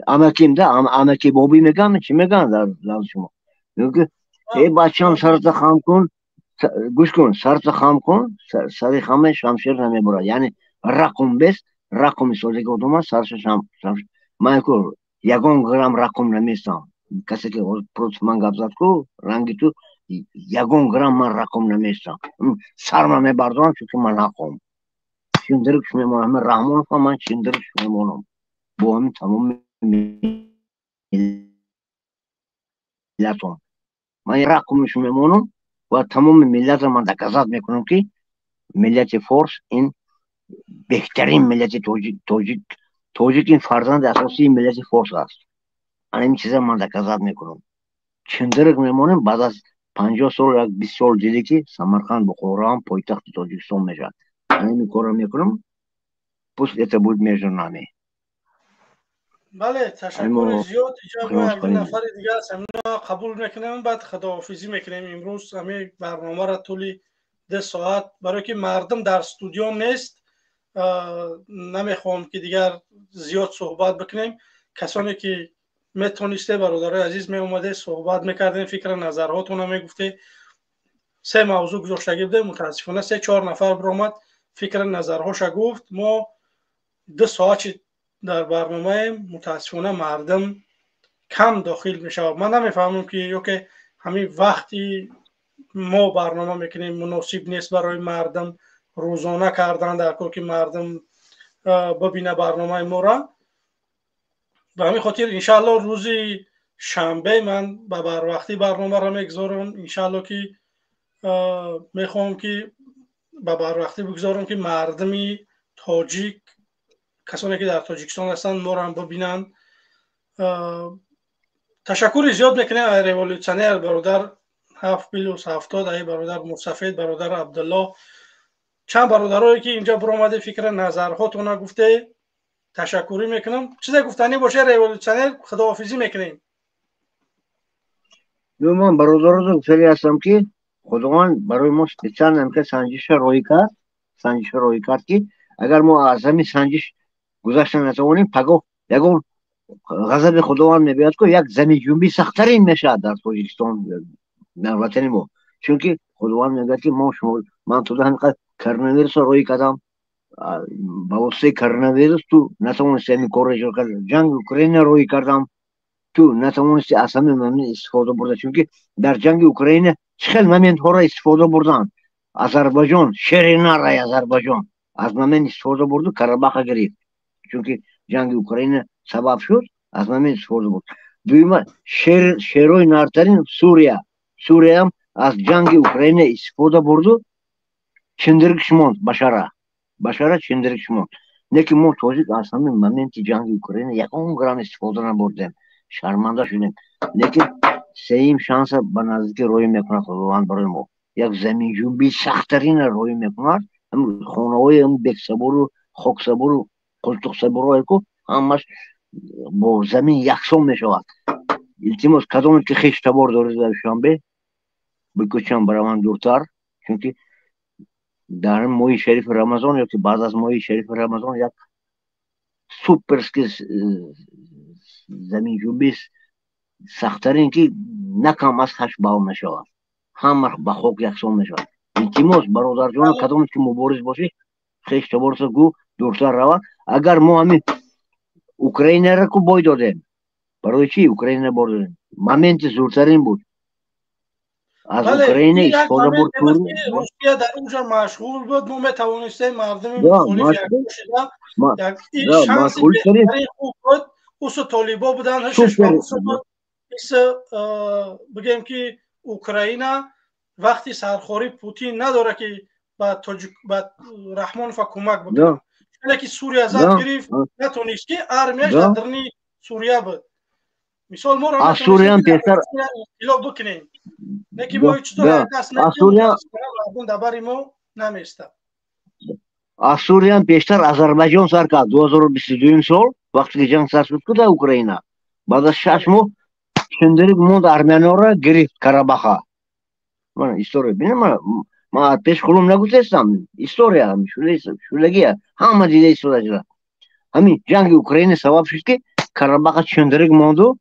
амаким да, амаки боби меган, чӣ меган дар лафзи шумо, мегӯ: «Эй бачам, сарата хам кун, гӯш кун, сарата хам кун, сари хаме шамшер намебурад». Яъне рақум бес, рақуми содиги одама сарша. Ман ку ягон грамм рақум наместам. Касе ки против ман гап зад ку, ранги ту, ягон грамм ман рақум наместам, сарма мебардорам, чунки ман ҳақом. Чиндирикш мемонам, Раҳмонов, ман чиндирикш мемонам бо ҳамин тамоми миллатон. Ман рақумш мемонам ва тамоми миллатро ман доказать мекунам, ки миллати форс ин беҳтарин миллати тоҷик, тоҷик ин фарзанди асосии миллати форс аст. Ана ин чиза ман доказать мекунам, чиндирик мемонем. Баъд аз 50 сол, як 20 сол диде, ки Самарқанд, Бухороам пойтахти Тоҷикистон мешавад. Ана ин корро мекунам, пусть это будет между нами. Бале, ташаккури зиёд. Иҷа мо нафари дига аст, ҳамина қабул мекунем, баъд худоҳофизӣ мекунем. Имрӯз ҳамин барномаро тӯли 2 соат, барое ки мардум дар студио нест, намехоҳам, ки дигар зиёд суҳбат бикунем. Касоне ки метонисте, бародарои азиз, меомаде, суҳбат мекардем, фикра назарҳотона мегуфте. Се мавзӯъ гузоштагӣ будем, мутаассифона се чор нафар биромад, фикра назарҳоша гуфт. Мо 2 соат дар барномаем, мутаассифона мардум кам дохил мешавад. Ман намефаҳмам, ки ё ки ҳамин вақти мо барнома мекунем муносиб нест барои мардум, рӯзона кардан дар кор, ки мардум бибина барномаи моро. Ба ҳамин хотир, иншаалло, рӯзи шанбе ман ба барвақтӣ барномаро мегузорам. Иншаалло, ки мехоҳам, ки ба барвақтӣ бигузорам, ки мардуми тоҷик, касоне ки дар Тоҷикистон ҳастанд, моро ҳам бибинанд. Ташаккури зиёд мекунем ай революционер бародар 7+70, ай бародар Мусафед, бародар Абдулло, чанд бародарое, ки инҷа биромаде, фикра назарҳотона гуфте, ташаккурӣ мекунам. Чизе гуфтанӣ боше, революционер, худоҳофизӣ мекунем. Ман бародарото гуфтанӣ ҳастам, ки Худованд барои мо специально ҳамка санҷиша роҳӣ кард, санҷиша роҳӣ кард, ки агар мо аз ҳамин санҷиш гузашта натавонем, пагоҳ ягон ғазаби Худованд мебиёяд ку, як заминҷунбии сахттарин мешавад дар Тоҷикистон, дар ватани мо. Чунки Худованд мегӯяд, ки мо шумо, ман туда ҳаминқадр коронавирусро роҳӣ кардам, ба воситаи коронавирус ту натавонисти ҳамин корро иҷро кард. Ҷанги Украина роҳӣ кардам, ту натавонисти аз ҳамин момент истифода бурда, чунки дар ҷанги Украина чӣ хел моментҳоро истифода бурданд. Азарбайҷон, шери нараи Азарбайҷон аз момент истифода бурду, Карабаха гирифт, чунки ҷанги Украина сабаб шуд, аз момент истифода бурд. Дуюма, шерои нартарин Сурия, Суриям аз ҷанги Украина истифода бурду, чиндирикш монд. Башара, Башара чиндирикш монд. Лекин мо тоҷик аз ҳамин моменти ҷанги Украина ягон грамм истифода набурдем, шарманда шудем. Лекин сеюм шанса ба наздикӣ роҳӣ мекунад Худованд барои мо. Як заминҷунбии сахттарина роҳӣ мекунад. Хонаҳои бексабуру хоксабуру қултуқсабурое ку ҳамаш бо замин яксон мешавад. Илтимос, кадоме ки хештабор доред дар Душанбе, бикӯчанд, бараванд дуртар, чунки дар моҳи шарифи Рамазон ё ки баъд аз моҳи шарифи Рамазон як суперский заминҷунбии сахттарин, ки на кам аз 8 балл мешавад, ҳама ба хок яксон мешавад. Илтимос, бародарҷоно, кадоме ки мубориз бошӣ, хештаборса гӯ дуртар равад. Агар мо ҳамин Украинаро ку бой додем, барои чӣ Украина бой додем? Моменти зуртарин буд, аз Украина истифода бурд. Русия дар онҷо машғул буд, мо метавонистем мардуми мухолиф шуда, шанси беҳтарин хуб буд. Усу толибо буданд, бигем ки Украина вақти сархорӣ Путин надора, ки ба тоҷик, ба Раҳмонова кӯмак бикунад. Ки Сурия зад, гирифт, натонист, ки армияш дар даруни Сурия буд. Мисол, мо аз Суриям пештар инқилоб бикунем, лекин мо чизо даст мардум дар бари мо намеистад. Аз Суриям пештар Озарбойҷон сар кард. 2022 сол, вақте ки ҷанг сар шуд ку дар Украина, баъд аз 6 моҳ шиндирик монд, армяноро гирифт Карабаха. Мана история бина. Ман пеш хулум нагуфтестам, история шудагия, ҳама дида истода шуда. Ҳамин ҷанги Украина сабаб шуд, ки Карабаха чиндирик монду.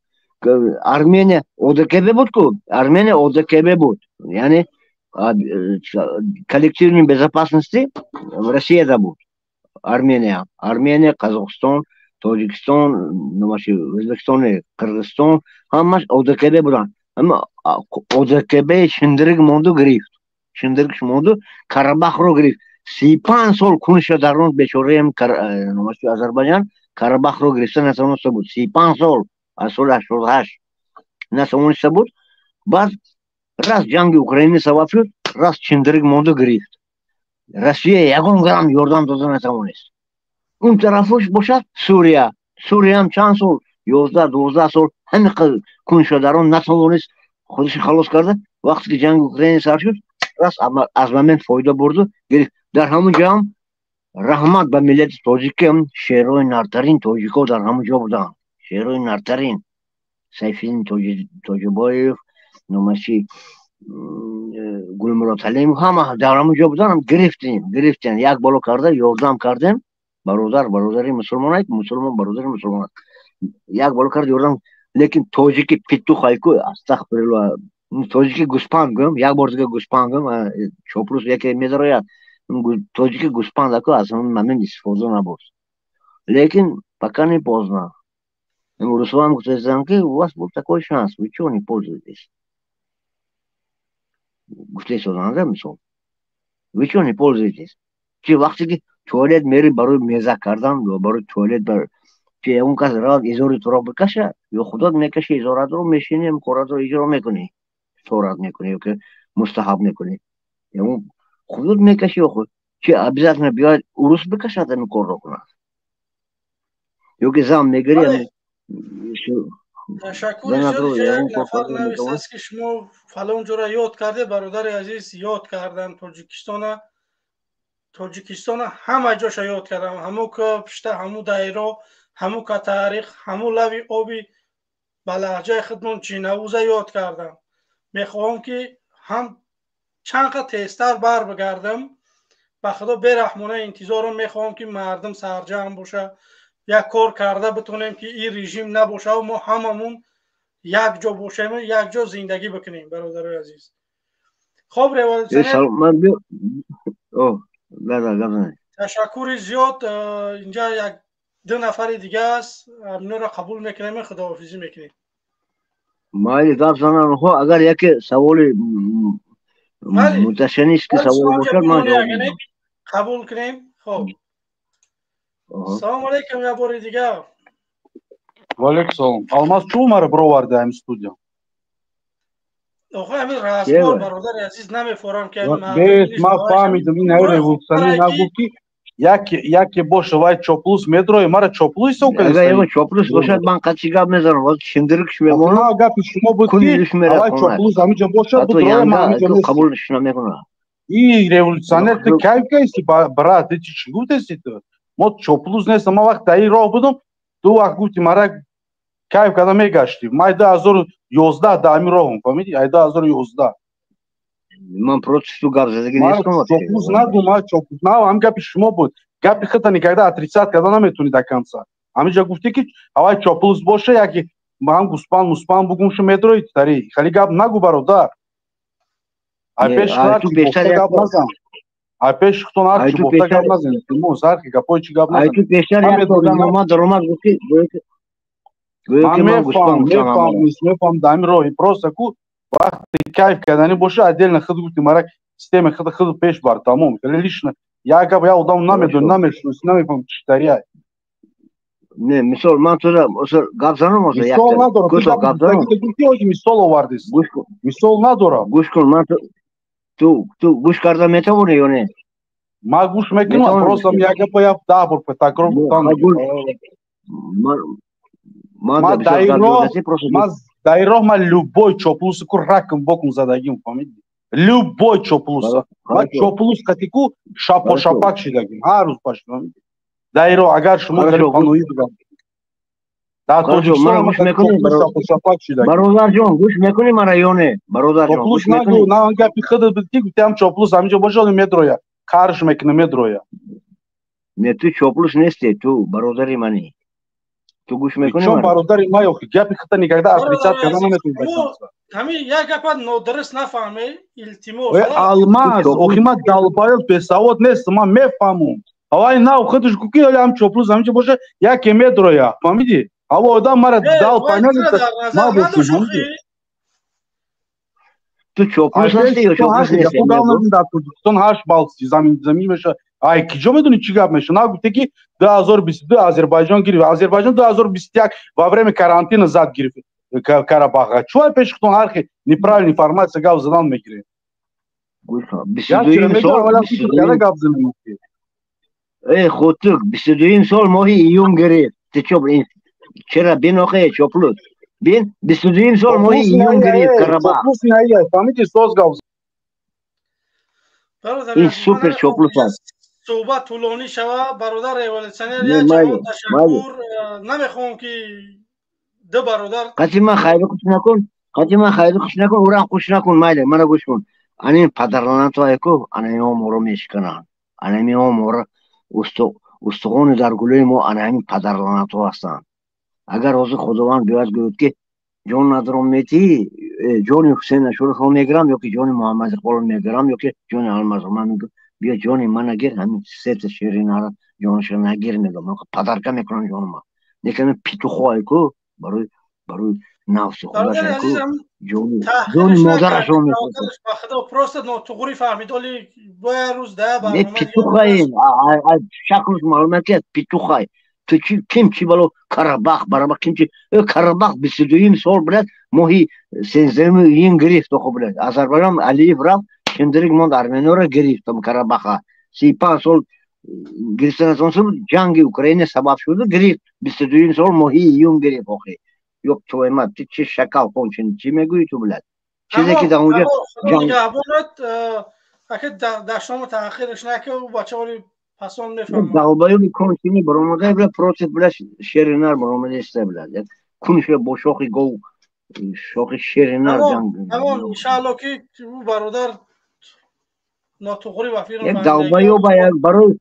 Армения ОДКБ буд ку, Армения ОДКБ буд, яъне коллективной безопасности в Россияда буд Армения. Армения, Қазоқистон, Тоҷикистон, Өзбекистон, Қирғизистон ҳамаш ОДКБ буданд. ОДКБ шиндирик монду, гирифт, шиндирикш монду, Карабахро гирифт. 35 сол куниша дар он бечораем Азарбайҷан Карабахро гирифта натавониста буд. 35 сол, аз соли 88 натавониста буд. Баъд раз ҷанги Украина сабаб шуд, раз чиндирик монду, гирифт. Россия ягон грамм ёрдам дода натавонист. Он тарафош бошад Сурия. Суриям чанд сол, 11-12 сол ҳамин кунша дар он натавонист худашо халос карда. Вақте ки ҷанги Украина сар шуд, раз аз момент фоида бурду, гирифт. Дар ҳамон ҷоам раҳмат ба миллати тоҷикам, шерои нартарин тоҷико дар ҳамон ҷо буданд, шерои нартарин Сайфиддин Тоҷибоев, номаши Гулмурод Ҳалимов, ҳама дар ҳамон ҷо буданд. Гирифтем, гирифтем, як боло карда ёрдам кардем. Бародар бародари мусулмон, мусулмон бародари мусулмон, як боло карда ёрдам. Лекин тоҷики петухайку, астағфирулло, тоҷики гӯспанд гӯм, як бор дига гӯспанд гӯм, чопрус яке медарояд. Тоҷики гӯспандаку аз ҳамин момент истифода набурд. Лекин пока не поздно. Руслан гуфтаистам, ки у вас был такой шанс, вы чего не пользуетесь? Гуфтаистоданда, мисол, вы чего не пользуетесь? Чи вақте ки туалет мери барои меза кардан, барои туалет, чи ягон кас равад изори туро бикаша, ё худот мекаши изоратро, мешини, коратро иҷро мекунӣ, торат мекунӣ ё ки мустаҳаб мекунӣ, ягон худот мекаши ё худ чи обязательно биёяд урус бикашад, ҳамин корро кунад, ё ки зан мегирӣ. Ташаккури зиёд. Як нафар нависааст, ки шумо фалон ҷора ёд карде. Бародари азиз, ёд кардам Тоҷикистона, Тоҷикистона ҳама ҷоша ёд кардам, ҳаму ка пишта, ҳаму дайро, ҳаму ка таърих, ҳаму лави оби ба лаҳҷаи худмон ҷинавуза ёд кардам. Мехоҳам, ки ҳам чанд қа тезтар бар бигардам. Ба Худо бераҳмона интизорам. Мехоҳам, ки мардум сарҷамъ боша, як кор карда битонем, ки ин режим набошаву мо ҳамамун як ҷо бошем, як ҷо зиндагӣ бикунем. Бародарои азиз, хоб, революционер, ташаккури зиёд. Инҷа як ду нафари дига аст, ҳаминро қабул мекунем, худоҳофизӣ мекунем. Майли, гап зананҳо, агар яке саволи муташаннист, ки савол бошад, ман қабул кунем. Хоб, салому алейкум як бори дигар. Ваалейкум салом. Алмаз, чӣ маро бироварди ҳамин студия? Охо, ҳамин разговор, бародари азиз, намефорам, ки Бес, ман фаҳмидам, ин ҳай революционер нагуфт, ки Яке боша, вай чоплус медрои, мара чоплус ҳисоб кардед. Агар ягон чоплус бошад, ман қати гап мезанам, ҳозир шиндирикш мемонам. Гапи шумо буд ки вай чоплус ҳаминҷа бошад, будрои ман ҳаминҷа. Қабулш намекунам. И революционер ту кайф кайси, брат, ти чӣ гуфтеси ту? Мо чоплус нестам, ман вақт дар ин роҳ будум, ду вақт гуфти мара кайф карда мегаштӣ. Ман 2011 дар ҳамин роҳум, фаҳмидӣ? Ай 2011. Ман против ту гап задагӣ нестам. Чоплус нагу, ман чоплус на, ҳам гапи шумо буд. Гапи худта никогда отрицать карда наметавонӣ до конца. Ҳаминҷа гуфтӣ ки ҳавай чоплус боша, яки ҳам гуспан муспан бугумшу медрои тари. Хали гап нагу, бародар. Ай пеш гап назан. Ай пеш худтон ҳар чи бофта гап назан. Илтимос, ҳар ки гапҳои чӣ гап назан. Ай ту пештар як одам омад, даромад, гуфт ки ман мефаҳмам, дар ҳамин роҳи просто ку вақте кайф карданӣ боша, отдельно худ гуфти мара система худ худ пеш бар, тамом. Хеле лично як гап як одам намедони, намешиноси, намефаҳми чӣ тариай. Не, мисол ман тура гап занам ҳозир. Мисол надорам. Гап занам. Гуфти мисол овардис. Мисол надорам. Гӯш кун, ман ту гӯш карда метавонӣ ё не? Ман гӯш мекунам, просто як гапа як 10 бор такрор гуфтан. Ман дар ин роҳ ман любой чоплуси ку ракм бокум задагим, фаҳмидӣ? Любой чоплуса. Ман чоплус қати ку шапошапак шидагим, ҳар рӯз паш, фаҳмидӣ? Дар ин роҳ агар шумо хеле паноӣ будам. Дар Тоҷикистон шапошапак шидагим. Бародарҷон, гӯш мекунӣ мара ё не? Бародарҷон, чоплус нагу, на гапи худат буд ки гуфтиам чоплус ҳаминҷо бошад, медроя. Қарш мекуна, медроя. Не, ту чоплус нести, ту бародари мани. Ту гӯш мекунӣ? Чон бародари ма ёхи, гапи худта никогда отрицать карда наметавонӣ. Ҳамин як гапа нодуруст нафаҳме, илтимос. Алмаз, охи ман долбоёб бесавод нестам, ман мефаҳмум. Авай нав худаш гуфт ки ҳам чоплус ҳаминҷо боша, яке медроя, фаҳмидӣ? Ава одам мара дал понять, ма бошам. Ту чоплус ҳасти ё чоплус нести? Дар Тоҷикистон 8 балл замин меша. Ай киҷо медонӣ чӣ гап меша? На гуфте ки 2022 Азербайҷон гирифт. Азербайҷон 2021 во время карантина зад гирифт Карабаха. Чӯ ай пеши худтон ҳар хел неправильная информация гап задан мегиред? Гап занем. Э, хотук, 22 сол моҳи июн гирифт. Ту чо чера бин охе чоплус? Бин 22 сол моҳи июн гирифт Карабах. Чоплус не, фаҳмидӣ, соз гап. Ин супер чоплус аст. Суҳбат тӯлонӣ шава, бародар революционер, як ҷаҳон ташаккур. Намехоҳам ки ду бародар қати ман хайри хуш накун, қати ман хайри хуш накун, урам хуш накун, майли, мана гӯш кун. Анин падарланато айку, ана ино моро мешикананд. Ана ино моро устухони дар гулӯи мо ана ҳамин падарланато ҳастанд. Агар ҳозир Худованд биёяд гӯяд ки ҷон надорам метиҳӣ, ҷони Ҳусейн Ашуровро мегирам ё ки ҷони Муҳаммад Иқболро мегирам ё ки ҷони Алмазро, ман мегӯям биё ҷони ман нагир, ҳамин сета ширинара ҷонашро нагир, мегӯям ман подарка мекунам ҷонима. Лекин петухое ку барои нафси худаш ку ҷони модарашро мехӯрад. Просто нотуғрӣ фаҳмид, оли бояд рӯз да барнома. Петухай, шаклш маълум ки петухай. Ту чи ким чи бало Карабах, Барабах ким чи Карабах 22 сол, блядь, моҳи 13 июн гирифт, охо, блядь. Азербайҷон Алиев рафт, шиндирик монд, Армениёро гирифт Карабаха. 35 сол гирифта натавониста буд, ҷанги Украина сабаб шуду гирифт. 22 сол моҳи июн гирифт охи. Ёб твою мать, ту чи шакал конченый, чӣ мегӯӣ ту, блядь? Чизе ки дар онҷо ҷанг аки дашному таъхирш накард, бачаҳои пасон мефаҳманд. Долбоёби конченый баромада, бля, против, бля, шери нар баромада иста, бля. Кунша бо шохи гов, шохи шери нар ҷанг. Тамом, иншаалло ки ӯ бародар нотуғрӣ ба фирм. Як долбоёба як барои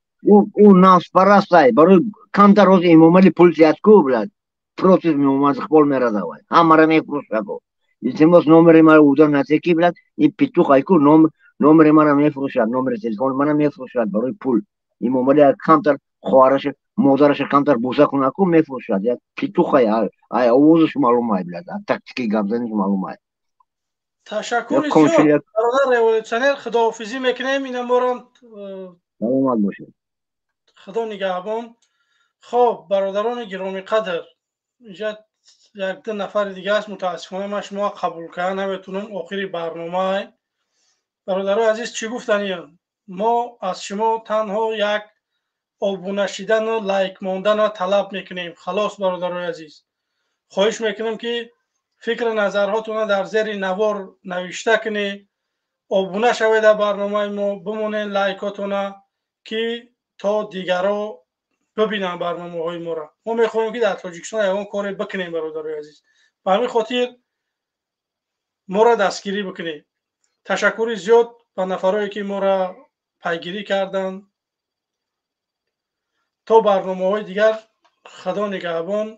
ӯ нафспарастай, барои камтар ҳозир Эмомали пул зиёд ку, блядь, против Муҳаммад Иқбол мерадавай. Ҳамаро мефурӯшад. Илтимос, номери маро удар натеки, блядь, ин петух айку номери маро мефурӯшад, номери телефони маро мефурӯшад барои пул. Эмомали як камтар хоҳараша, модараша камтар буса кунад ку мефурӯшад. Як петухай, ай овозаш маълум ай, блядь, тактики гапзаниш маълум ай. Ташаккури зиёд, бародар революционер, худоҳофизӣ мекунем, ина морам. Саломат бошед. Худо нигаҳбон. Хоб, бародарони гиромиқадр, инҷа як ду нафари дига аст, мутаассифона ман шумо қабул карда наметавонам, охири барномаи. Бародарои азиз, чӣ гуфтаниям? Мо аз шумо танҳо як Обуна шидану лайк мондана талаб мекунем. Халос, бародарои азиз, хоҳиш мекунем, ки фикру назарҳотона дар зери навор навишта кунед, обуна шавед дар барномаи мо, бимонед лайкотона, ки то дигаро бибинанд барномаҳои моро. Мо мехоҳем, ки дар Тоҷикистон ягон коре бикунем, бародарои азиз. Ба ҳамин хотир моро дастгирӣ бикунед. Ташаккури зиёд ба нафарое, ки моро пайгирӣ карданд. То барномаҳои дигар, Худо нигаҳбон.